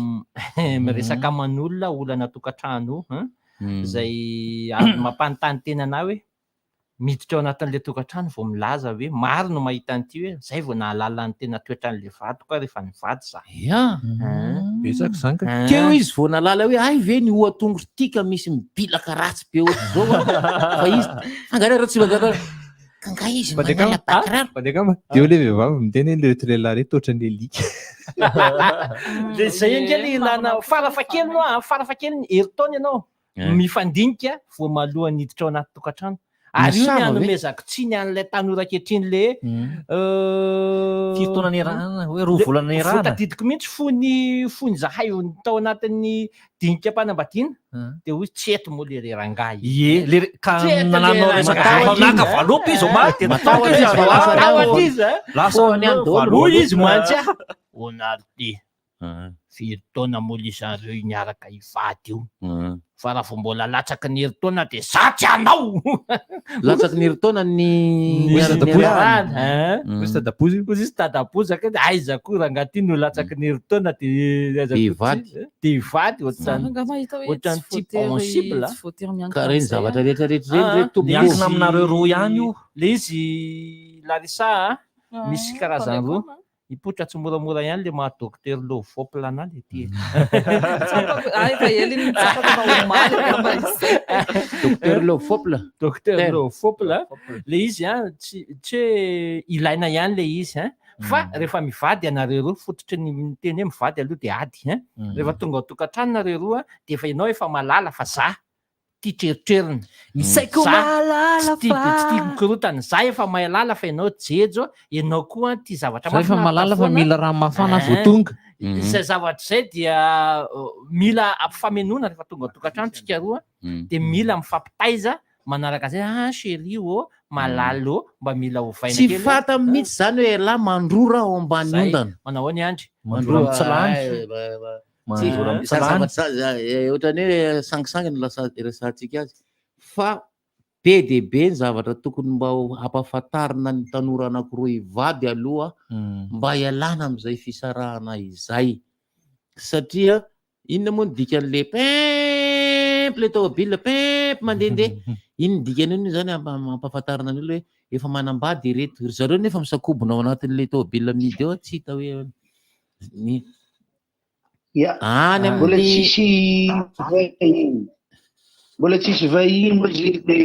miresaka aman'olona olana tokantrano hein, izay ary mampanontany tena anah hoe miditra ao anatin'ilay tokantrano vao milaza hoe maro no mahita an'ity hoe zay vao nahalala ny tena toetran'ilay vadiko aho rehefa nivady za. Ya. Betsaka izany ka. Teo izy vao nahalala hoe hay ve ny oha-tongotro ity ka misy mibilaka ratsy be ohatr'izao a. Fa izy, fa nga nareo tsy mba ka nga izy manala bakiraro. Bandekama, dia eo ilay vehivavy miteny hoe ireto lehilahy ireto ohatran'ny alika. Le zay ange le ilana farafahakeliny hoa, farafahakeliny herintaona ianao mifandinika vao malohan'ny hiditra ao anaty tokantrano. Ary io ny Mazava ve? anomezako tsiny an'ilay tanora ankehitriny le Firy taona niarahana, hoe roa volana niarahana? Voatadidiko mihitsy fony fony zahay tao anatin'ny dinika am-panambadiana dia hoy tsy eto moa le le rangahy. Ie, le ka Tsy eto le nananao resaka rangahy. vao naka valopy izy omaly dia Matahotra tonga izy fa lasa Matahotra izy, eh. Lasa Hoy any daholo. Hoy izy mantsy ah. Onarty. Firy taona moa lizareo io niaraka hivady io? Fa raha vao mbola latsaky ny herintaona dia za tsy hanao! Latsaky ny herintaona ny Ny niarahana. Hein? Hoy izy tadaboza io. Hoy izy tadaboza ka aiza koa rangahy ty no latsaky ny herintaona dia aiza Dia koa hivady. tsy- dia hivady ohatr'izany. Angamba mahita hoe Ohatran'ny tsy tsy voatery possible. tsy voatery miankina Ka ireny amin'izay zavatra ah. rehetra rehetra ireny re tompoko. Miankina aminareo roa ihany io. Le izy Larissa a, Ah, misy karazany roa. fandrakana. Hipoitra tsimoramora ihany le maha docteur Lovopla anah le ty e. Tsapako, ah, efa ela iny nitsapako fa omaly angamba izay. Docteur Lovopla. Docteur Lovopla. Le izy an, tsy tsy hoe ilaina ihany le izy an, fa rehefa mivady ianareo roa, fototry ny miteny hoe mivady aloha dia ady an. Rehefa tonga ao an-tokantrano nareo roa dia efa ianao efa mahalala fa za. tia trerotrerona. Ny saiko Za mahalala tsy tia fa- tsy tia mikorotana. Za efa mahalala fa ianao jejo, ianao koa tia zavatra Za efa mahafinaritra mahalala fa foana. mila rano mafana vao Eh. tonga. Izay zavatra izay dia mila ampifamenoana rehefa tonga ao an-tokantrano tsika roa dia mila mifampitaiza manaraka an'izay, ah chérie ô, malala ô, mba mila ovaina Tsy kely. fantany mihitsy zany hoe elah mandrora ao ambany Zay. ondana. Manao ahoana i Andry? Mandrora mitsilany. Tsy, Mandrora zany mitsilany. zavatra zany, ohatran'ny hoe sangisangy no lasa resahantsika azy. Fa be dia be ny zavatra tokony mba ho hampahafantarina ny tanora anankiroa hivady aloha mba hialana amin'izay fisarahana izay. Satria inona moa ny dikan'le pimp le tômôbila pimp mandehandeha? Inona ny dikan'io zany hampahafantarina ny olona hoe efa manambady ireto. Ry zareo nefa misakobona ao anatin'le tômôbila mihidy ao tsy hita hoe ny Ya. Any Mbola amin'ny tsisy vahiny. Mbola tsisy vahiny moa izy de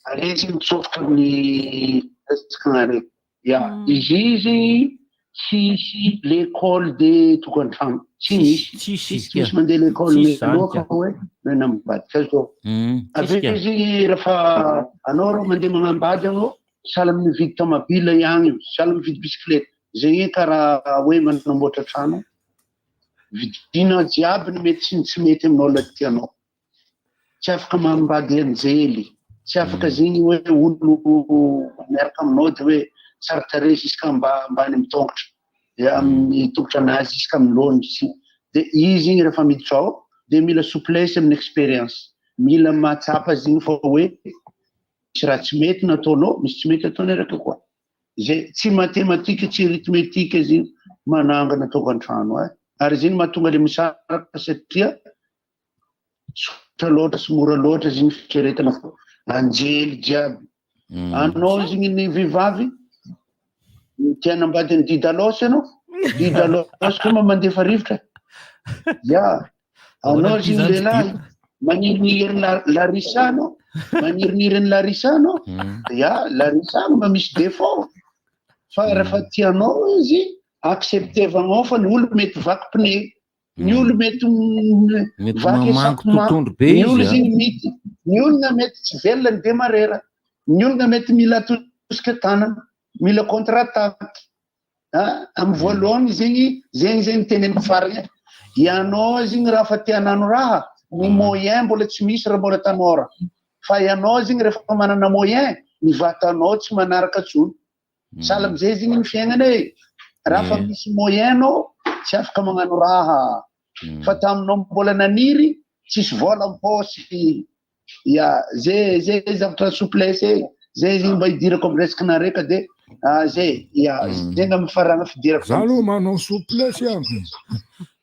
alaizy mitsofoka amin'ny resaka anareo. Ya, izy izy tsisy l'école de tokantrano. Tsy misy. Tsisy. Tsy misy mandeha l'école Tsisy zany mialoha ka. fa hoe nanambady zao. Avy Tsisy ka. eo izy rehefa anao rô mandeha manambady anao, sahala amin'ny mividy tomobile ihany io, sahala mividy bisikileta. Zegny karaha hoe manamboatra trano, vidina jiaby ny mety sy ny tsy mety aminao la tianao. Tsy afaka manambady anjely, tsy afaka zegny hoe olo miaraka aminao de hoe tsara tarehy jusqu'à ambany amin'ny tongotra, de amin'ny tongotra anazy jusqu'à amin'ny lohany sy de izy igny rehefa miditra ao de mila souplesse amin'ny expérience, mila mahatsapa zegny fa hoe misy raha tsy mety nataonao, misy tsy mety ataonay raka koa. Zay tsy mathématique tsy arithmétique izy manangana tokantrano eh. Ary izy iny mahatonga le misaraka satria tsotra loatra sy mora loatra izy iny fieritreretana fa anjely jiaby. Anao izy iny ny vehivavy te hanambady an'i Didalos ianao, Didalos koa mba mandefa rivotra. Ya, anao izy iny lehilahy maniriniry Larissa anao, maniriniry an'i Larissa anao, ya Larissa mba misy défaut fa rehefa tianao izy acceptevanao fa ny olo mety vaky pneu, ny olo mety Mety vaky mamango échappement, totohondry be ny olo izy, a. zegny mety, ny olona mety tsy velona ny demarera, ny olona mety mila atosika tanana, mila contre-attaque. Ah, amin'ny voalohany zegny, zegny zegny teneniko farany e. Ianao zegny raha fa te hanano raha, ny moyen mbola tsy misy raha mbola tanora. Fa ianao zegny rehefa manana moyen, ny vatanao tsy manaraka intsony. Sahala amizay zegny ny fiainana e. Raha fa misy moyen anao, tsy afaka magnano raha. Fa taminao mbola naniry, tsisy vola am-paosy. Ya, zay zay zavatra souplesse e. Zay zegny mba hidirako amin'ny resaka nareo ka de ah, zay, ya, zay ngamba mifarana fidirako. Za aloha manao souplesse ihany.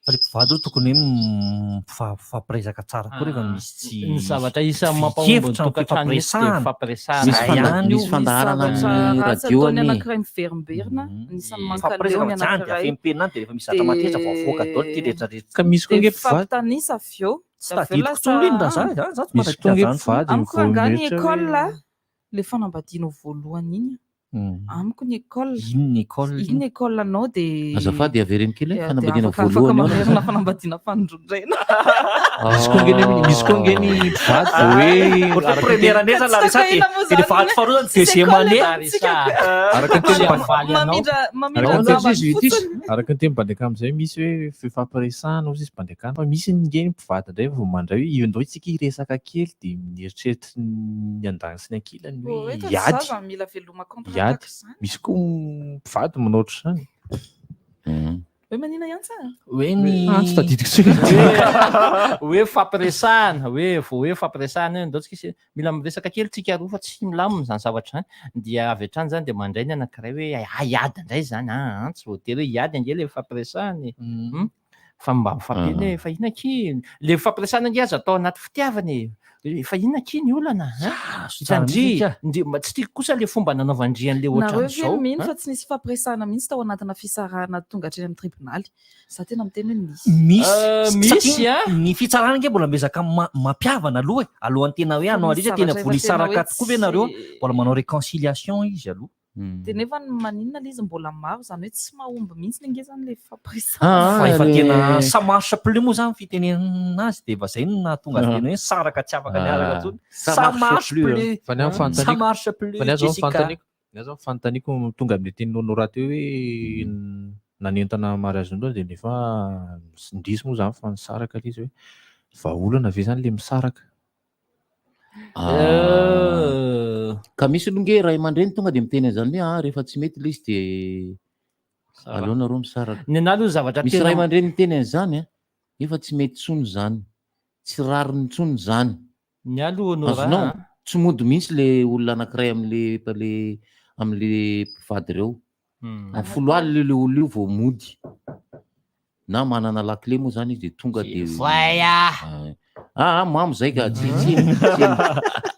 Fa le mpivady aloha tokony hoe mifampiresaka tsara koa rehefa misy tsy Ny zavatra isan'ny mampahomby ny hevitra tokantrano mihitsy dia mifampiresahana. mifampiresahana. Misy Zay ihany io. misy fandaharana Zavatra amin'ny ratsy radio ataony anie. anankiray miverimberina, anisan'ny mankaleo Mifampiresaka ny fa zany de anankiray. afenimpenina any de rehefa misy zavatra mateza vao avoaka daholo ity rehetra rehetra. Ka misy koa Dia ange mpivady. mifampitanisa avy eo. Tsy Avy eo tadidiko lasa intsony iny raha za, za za tsy Misy mahatadidy koa ange an'izany intsony. mpivady Amiko vao rangahy ny mieritreritra école hoe le fanambadianao voalohany iny. Amiko ny école. Iny ny école Iny ny école anao de Azafady avereno kely hoe de fanambadiana afaka afaka voalohany eo mamerina fanambadiana fanindrondraina. Misy koa ange ny misy koa ange ny mpivady vao hoe Ohatra hoe araka ny première teny année zany Ka Larissa tsy de takahina moa de le zany vady faharoa zany tsisy deuxième école année. eto amintsika ka. Araka ny teny Mamaly anao. Mamindra mamindra Araka ny teny jambany izy ity fotsiny. araka ny teny Bandekam izay misy hoe fifampiresahana hozy izy Bandekam fa misy ange ny mpivady indray vao mandray hoe io ndao isika hiresaka kely de mieritreritra ny andaniny sy ny ankilany Oh, hoe eto ny hiady zaza mila veloma hiady contre-attaque zany. misy koa mpivady manao ohatr'izany. Hoe manina ihany sa? Hoe ny Ah, tsy tadidiko intsony. Hoe fampiresahana, hoe vao hoe fampiresahana hoe ndao tsika isy- mila miresaka kely tsika roa fa tsy milamina izany zavatra izany. Dia avy hatrany izany dia mandray ny anankiray hoe ah, hiady indray izany, ah, ah, tsy voatery hoe hiady ange ilay fampiresahana e. Fa mba mifampino hoe fa inona akia, le fampiresahana ange aza atao anaty fitiavana e. Fa inona akia ny olana hein? Tsara Hitandry, mihitsy ka. ndry, mba tsy tiako kosa le fomba nanaovan-dry an'le Nareo ve ohatran'izao mino hein? fa tsy nisy fampiresahana mihitsy tao anatina fisarahana tonga hatreny amin'ny tribonaly? Za tena miteny hoe nisy. Misy. Misy Satria a. ny fitsarana ange mbola miezaka mampihavana aloha e. Alohan'ny tena hoe Fa hanao misy an'ilay izy, tena zavatra vola efa tena hisaraka hoe tokoa ve nareo? tsy Mbola manao réconciliation izy aloha. Dia nefa ny maninona ilay izy mbola maro, izany hoe tsy mahomby mihitsy ange izany ilay fampiresahana. Ah, Fa efa le- tena ça marche plus moa zany fitenenana azy dia efa zay no nahatonga azy tena hoe nisaraka tsy afaka niaraka Ah, intsony. ça Ça marche marche plus, plus. hein. Fa ny ahy Ça fanontaniako- marche plus, fa ny ahy zao Jessica. fanontaniako ny ahy zao fanontaniako tonga amin'ilay tenin'i Honorat teo hoe nanentana mariage indray dia nefa indrisy moa zany fa nisaraka ilay izy hoe vahaolana ve zany ilay misaraka? Ah. Ka misy aloha nge ray aman-dreny tonga dia miteny an'izany hoe ah rehefa tsy mety ilay izy dia aleo nareo misaraka. Ny anah aloha zavatra Misy tena ray aman-dreny miteny an'izany an, nefa tsy mety intsony izany, tsy rariny intsony izany. Ny ahy aloha Honorat Azonao? a. Tsy mody mihitsy le olona anankiray amin'le le amin'le mpivady ireo. Amin'ny 10 alina io le olona io vao mody. Na manana lakile moa zany izy de tonga de Voya. Ah, ah, mamo zay ka tsy tsy tsy.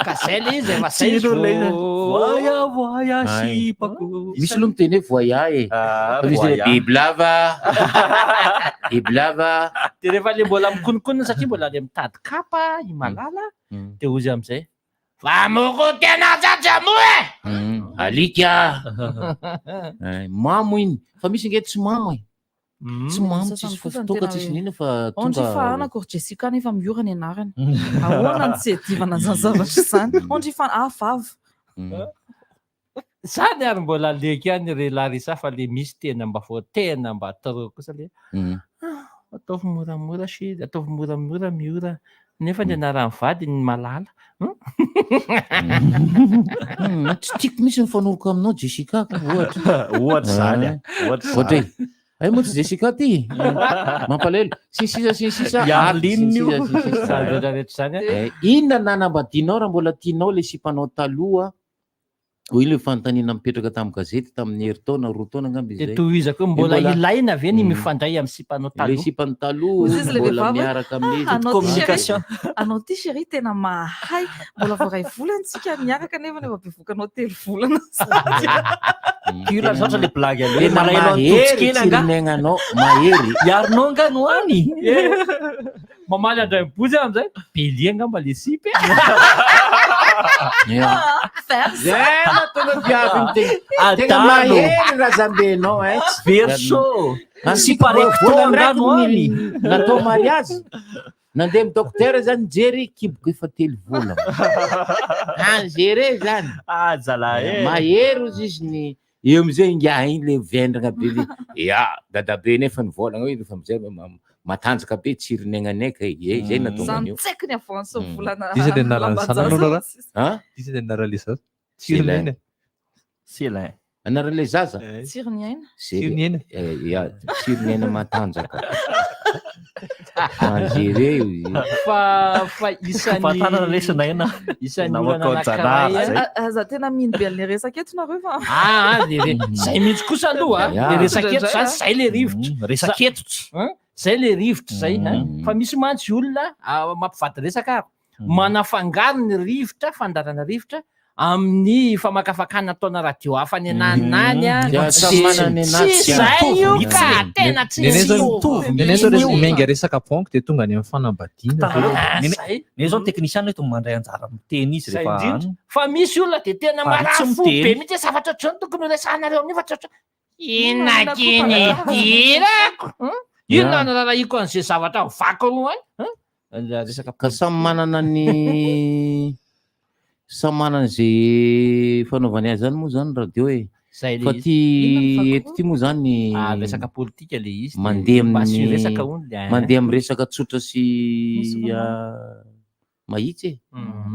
Ka zay le izy efa zay izy vao. Voya voya Ay. sipako. Misy aloha miteny hoe voya e. Ah, Fa misy hoe voya. bibilava. Bibilava. De rehefa le mbola mikononkonona satria mbola le mitady kapa i Malala de hozy amizay. Fa moko tena jajamu e! Alika. Ay, mamo iny. Fa misy ange tsy mamo e. Tsy mamo, Sasany tsisy kosa ny fofon-toaka, tena tsisy hoe- n'inona fa Ondry tonga fa anako ry Jessica nefa miora ny anarany. Ahoana no tsy iadivana an'izany zavatra izany? Ondry fa ah vava. Zany ary mbola aleoko ihany ry Larissa fa le misy tena mba vao tena mba trop kosa le ah, ataovy moramora chérie, ataovy moramora miora nefa ny anaran'ny vadiny Malala. Hum? Tsy tiako mihitsy ny mifanoroka aminao Jessica ka ohatra. Ohatra izany a, ohatra izany. Ohatra e. Ay moa tsy Jessica ty. Mampalahelo. Sy ny sisa sy ny sisa. I Ary sy ny Arline io. sisa sy ny sisa. Izany rehetra rehetra izany a. Eh, Inona nanambadianao raha mbola tianao ilay sipanao taloha? Hoy ilay fanontaniana mipetraka tamin'ny gazety tamin'ny herintaona, 2 taona angamba Dia izay. tohizako hoe mbola ilaina ve ny Mm. mifandray amin'ny sipanao Ilay taloha? sipany taloha Hoy izy ilay mbola vehivavy hoe, miaraka amin'izy. "Ah, anao ty Communication. chérie, anao ty chérie tena mahay. Mbola vao iray volana tsika niaraka nefa efa bevoka anao 3 volana sady. Pure zatra le blague aloha. Tena Malahelo an'i mahery Tojo kely angaha. tsirinaignanao, mahery. I Arnaud angaha no any? Mamaly an-dRainibozy aho amin'izay, Bélier angamba le sipa e. Ya. Zay mahatonga viavy miteny. Tena Adalo. mahery razambenao eh. Verseau. Antsika Sipa recto vola angaha no ndraiky any? Natao mariazy. Nandeha amin'ny docteur zany nijery kiboko efa 3 volana. Angéré zany. Ah, zalahy e. Mahery ozy izy ny eo amizay ingahy iny le vendrana be le. Ya, dadabe nefa ny volagna hoe rehefa amizay matanjaka be tsirin'aignanay ka e. Zay nahatonga Zany an'io. tsy haiko ny avance volana Iza ny anaran'ny zanany lamban-jaza. Honorat? Ha? Iza ny anaran'ilay zaza? Tsirinaina. Tsirinaina. Selin. Anaran'ilay zaza? Tsirinaina. Tsirinaina. Ya, tsirinaina matanjaka. Angéré io izy. Fa isan'ny Fahatanana lesy naina. Isan'ny Namako olana Janahary anankiray zay. a. Aza tena mino be an'ilay resaka eto nareo fa. Ah, ah, le re- zay mihitsy kosa aloha a. Ya. Le resaka eto zany, Indraindray, zay le rivotra. Resaka etotra. Hein? Zay le rivotra zay, hein? Fa misy mantsy olona, ah, mampivady resaka ary. Manafangaro ny rivotra, fandarana rivotra amin'ny famakafakana ataona radio hafa any ananina any a. Ya, samy manana ny anazy. Tsy zay io ka, tena tsy Nenay zao mitovy nenay zao mihitsy io. miainga resaka banky dia tonga any amin'ny fanambadiana. Ah, Nene- zay. Nene zao technicien eto mandray anjara miteny izy Zay rehefa indrindra. any. Fa misy olona dia tena Fa ry tsy marary fo miteny. be mihitsy hoe zavatra ohatr'izao no tokony horesahanareo amin'io fa tsy ohatr- Inona Inona koa kiny mpangataka? idirako? Hum? Inona Ya. no rarahiko an'izay zavatra mivaky roa any? Hum? La resaka Ka samy manana ny samy manana izay fanaovany azy zany moa zany radio e. Zay le Fa izy. ty Inona ny vaky eto ty moa zany Ah, resaka politika le izy. de mandeha mba asio amin'ny resaka hono le mandeha amin'ny resaka tsotra sy Misy roa. ah, mahitsy e.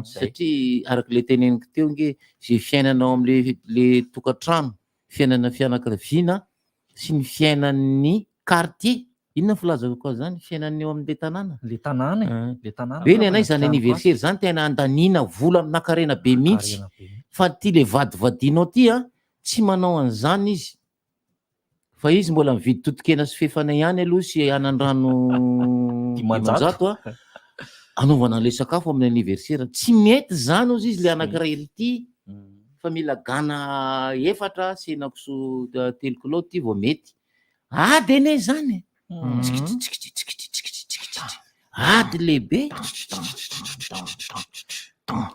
Zay. Satria araka le teneniko teo nge zay fiainana ao am'le le tokantrano, fiainana fianakaviana sy ny fiainan'ny quartier. Inona ny filazako azy zany? Fiainan'ny eo amin'le tanàna. Le tanàna e. Ah. Le tanàna. Be ny anay zany anniversaire zany tena andaniana vola amina-karena be mihitsy. Karena be. Fa ty le vadivadinao ty a, tsy manao an'izany izy. Fa izy mbola mividy totokena sy fefana ihany aloha sy anandrano 500. 500 a. Anaovana an'le sakafo amin'ny anniversaire. Tsy mety zany ozy izy le anankiray ity. Fa mila gana 4 sy henakisoa 3 kilao ty vao mety. Ady anie zany. Tsikitry, tsikitry, tsikitry, tsikitry, tsikitry. Ady lehibe.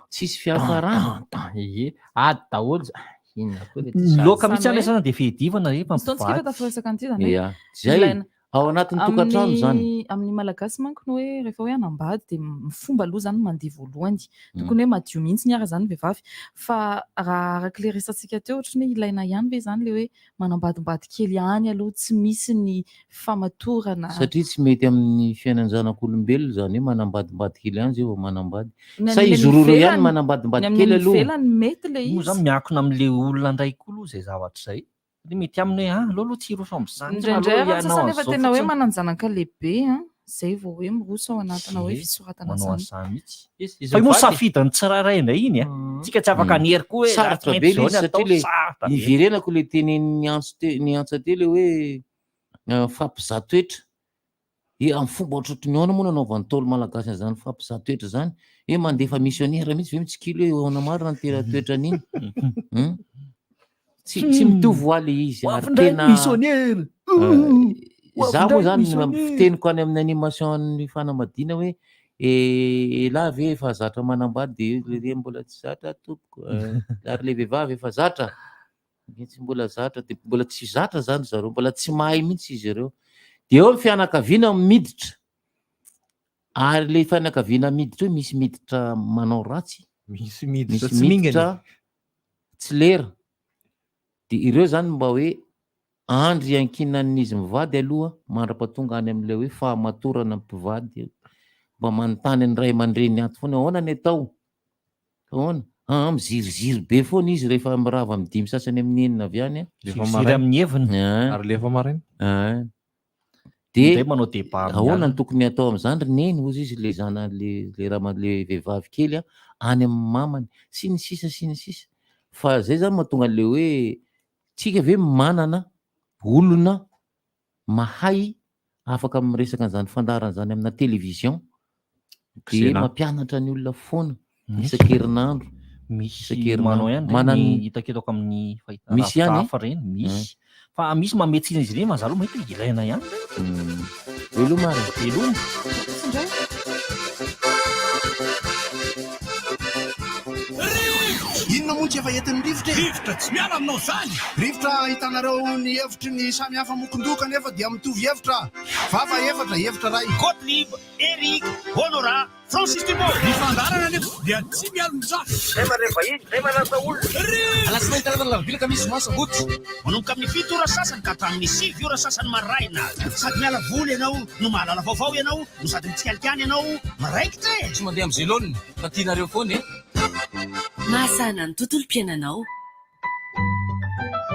Tsisy fiafarana. Ie, ady daholo za. Inona koa le Ny loaka Izany mihitsy hoe- aloha zany dia fiadivana rehefa Misy fotoana tsika efa mpivady. tafiresaka an'ity zany hoe Ia, zay ilaina. ao anatin'ny tokantrano zany. Amin'ny amin'ny malagasy manko ny hoe rehefa hoe hanambady dia fomba aloha zany mandeha voalohany. Tokony hoe madio mihitsy ny ara zany ny vehivavy. Fa raha araka ilay resatsika teo ohatran'ny hoe ilaina ihany ve zany ilay hoe manambadimbady kely ihany aloha tsy misy ny famatorana. Satria tsy mety amin'ny fiainan-janak'olombelona izany hoe manambadimbady kely ihany zay vao manambady. Ny Sa any izy roa ireo ihany ivelany, ny manambadimbady amin'ny kely any aloha? ivelany mety ilay Moa izy. zany miankina amin'ilay olona indray koa aloha izay zavatra izay. Satria mety aminy hoe ah, aleo aloha tsy hiroso amin'izany, fa Indraindray aleo ary ny hianao sasany efa an'izao tena hoe fotsiny. manan-janaka lehibe an, izay vao hoe miroso ao anatina hoe Ie, fisoratana manao zany. an'izany mihitsy. Izy- izy Fa io moa mivady. safidin'ny tsirairay indray iny a. Tsika tsy afaka hanery koa hoe raha tsy Sarotra maintsy be izao ilay ny izy atao, satria le sarotra be. niverenako le tenenin'ny antso te ny antsa teo le hoe fampizaha toetra. E amin'ny fomba ohatrohatry ny ahoana moa nanaovan'ny Ntaolo malagasy an'izany fampizaha toetra izany? Hoe mandefa missionnaire mihitsy ve mitsikilo hoe ahoana marina ny tena toetran'iny? Hum? Tsy tsy mitovy hoa le izy Ho ary avy indray ny tena missionnaire. Ho avy Za moa indray ny zany missionnaire. fiteniko any amin'ny animation-n'ny fanambadiana hoe elah ve efa zatra manambady de le re mbola tsy zatra tompoko ary le vehivavy efa zatra de tsy mbola zatra de mbola tsy zatra zany zareo mbola tsy mahay mihitsy izy ireo de eo ny fianakaviana miditra ary le fianakaviana miditra eo misy miditra manao ratsy Misy miditra misy tsy mingana. miditra tsy lera de ireo zany mba hoe andry iankinan'izy mivady aloha mandra-pahatonga any amin'ilay hoe fahamatorana mpivady mba manontany ny ray aman-dreny ato foana ahoana ny atao ahoana ah miziriziry be foana izy rehefa mirava amin'ny dimy sasany amin'ny enina avy any a. Lefa Miziriziry maraina. amin'ny heviny. Ah. Ary lefa maraina. Ah. De Indray manao débat amin'ny ahoana alina. no tokony atao amin'izany ry neny hozy izy le zana le le rama le vehivavy kely a any amin'ny mamany sy ny sisa sy ny sisa fa zay zany mahatonga an'le hoe tsika ve manana olona mahay afaka miresaka an'izany fandaharana izany amina télévision de Xena. mampianatra ny olona foana Misy. isan-kerinandro Misy isan-kerinandro manao ihany Manan- ireny hitako etako amin'ny fahita Misy ihany, lavitra eh? hafa ireny, misy. Fa misy mamehy tsiny izy ireny fa za aloha mahita hoe ilaina ihany ireny. Veloma ary. Veloma. Inona moa tsy efa entin'ny rivotra e? Rivotra tsy miala aminao izany! Rivotra ahitanareo ny hevitry ny samy hafa mokon-doha kanefa dia mitovy hevitra. Vava efatra, hevitra iray. Gottlieb, Eric, Honorat, Francis Dubois. Ny fandaharana anefa dia tsy mialon-jafy. Zay mandray vahiny, zay manasa olona. Alatsinainy, talata, alarobia, alakamisy, zoma, sabotsy. Manomboka amin'ny 7 ora sasany ka hatramin'ny 9 ora sasany maraina. Sady miala voly ianao no mahalala vaovao ianao no sady mitsikalikaly ianao miraikitra e! Tsy mandeha amin'izay laoniny fa tianareo foana e! Mahasahana ny tontolom-piainanao.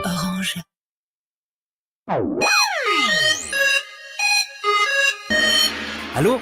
Orange. Allô?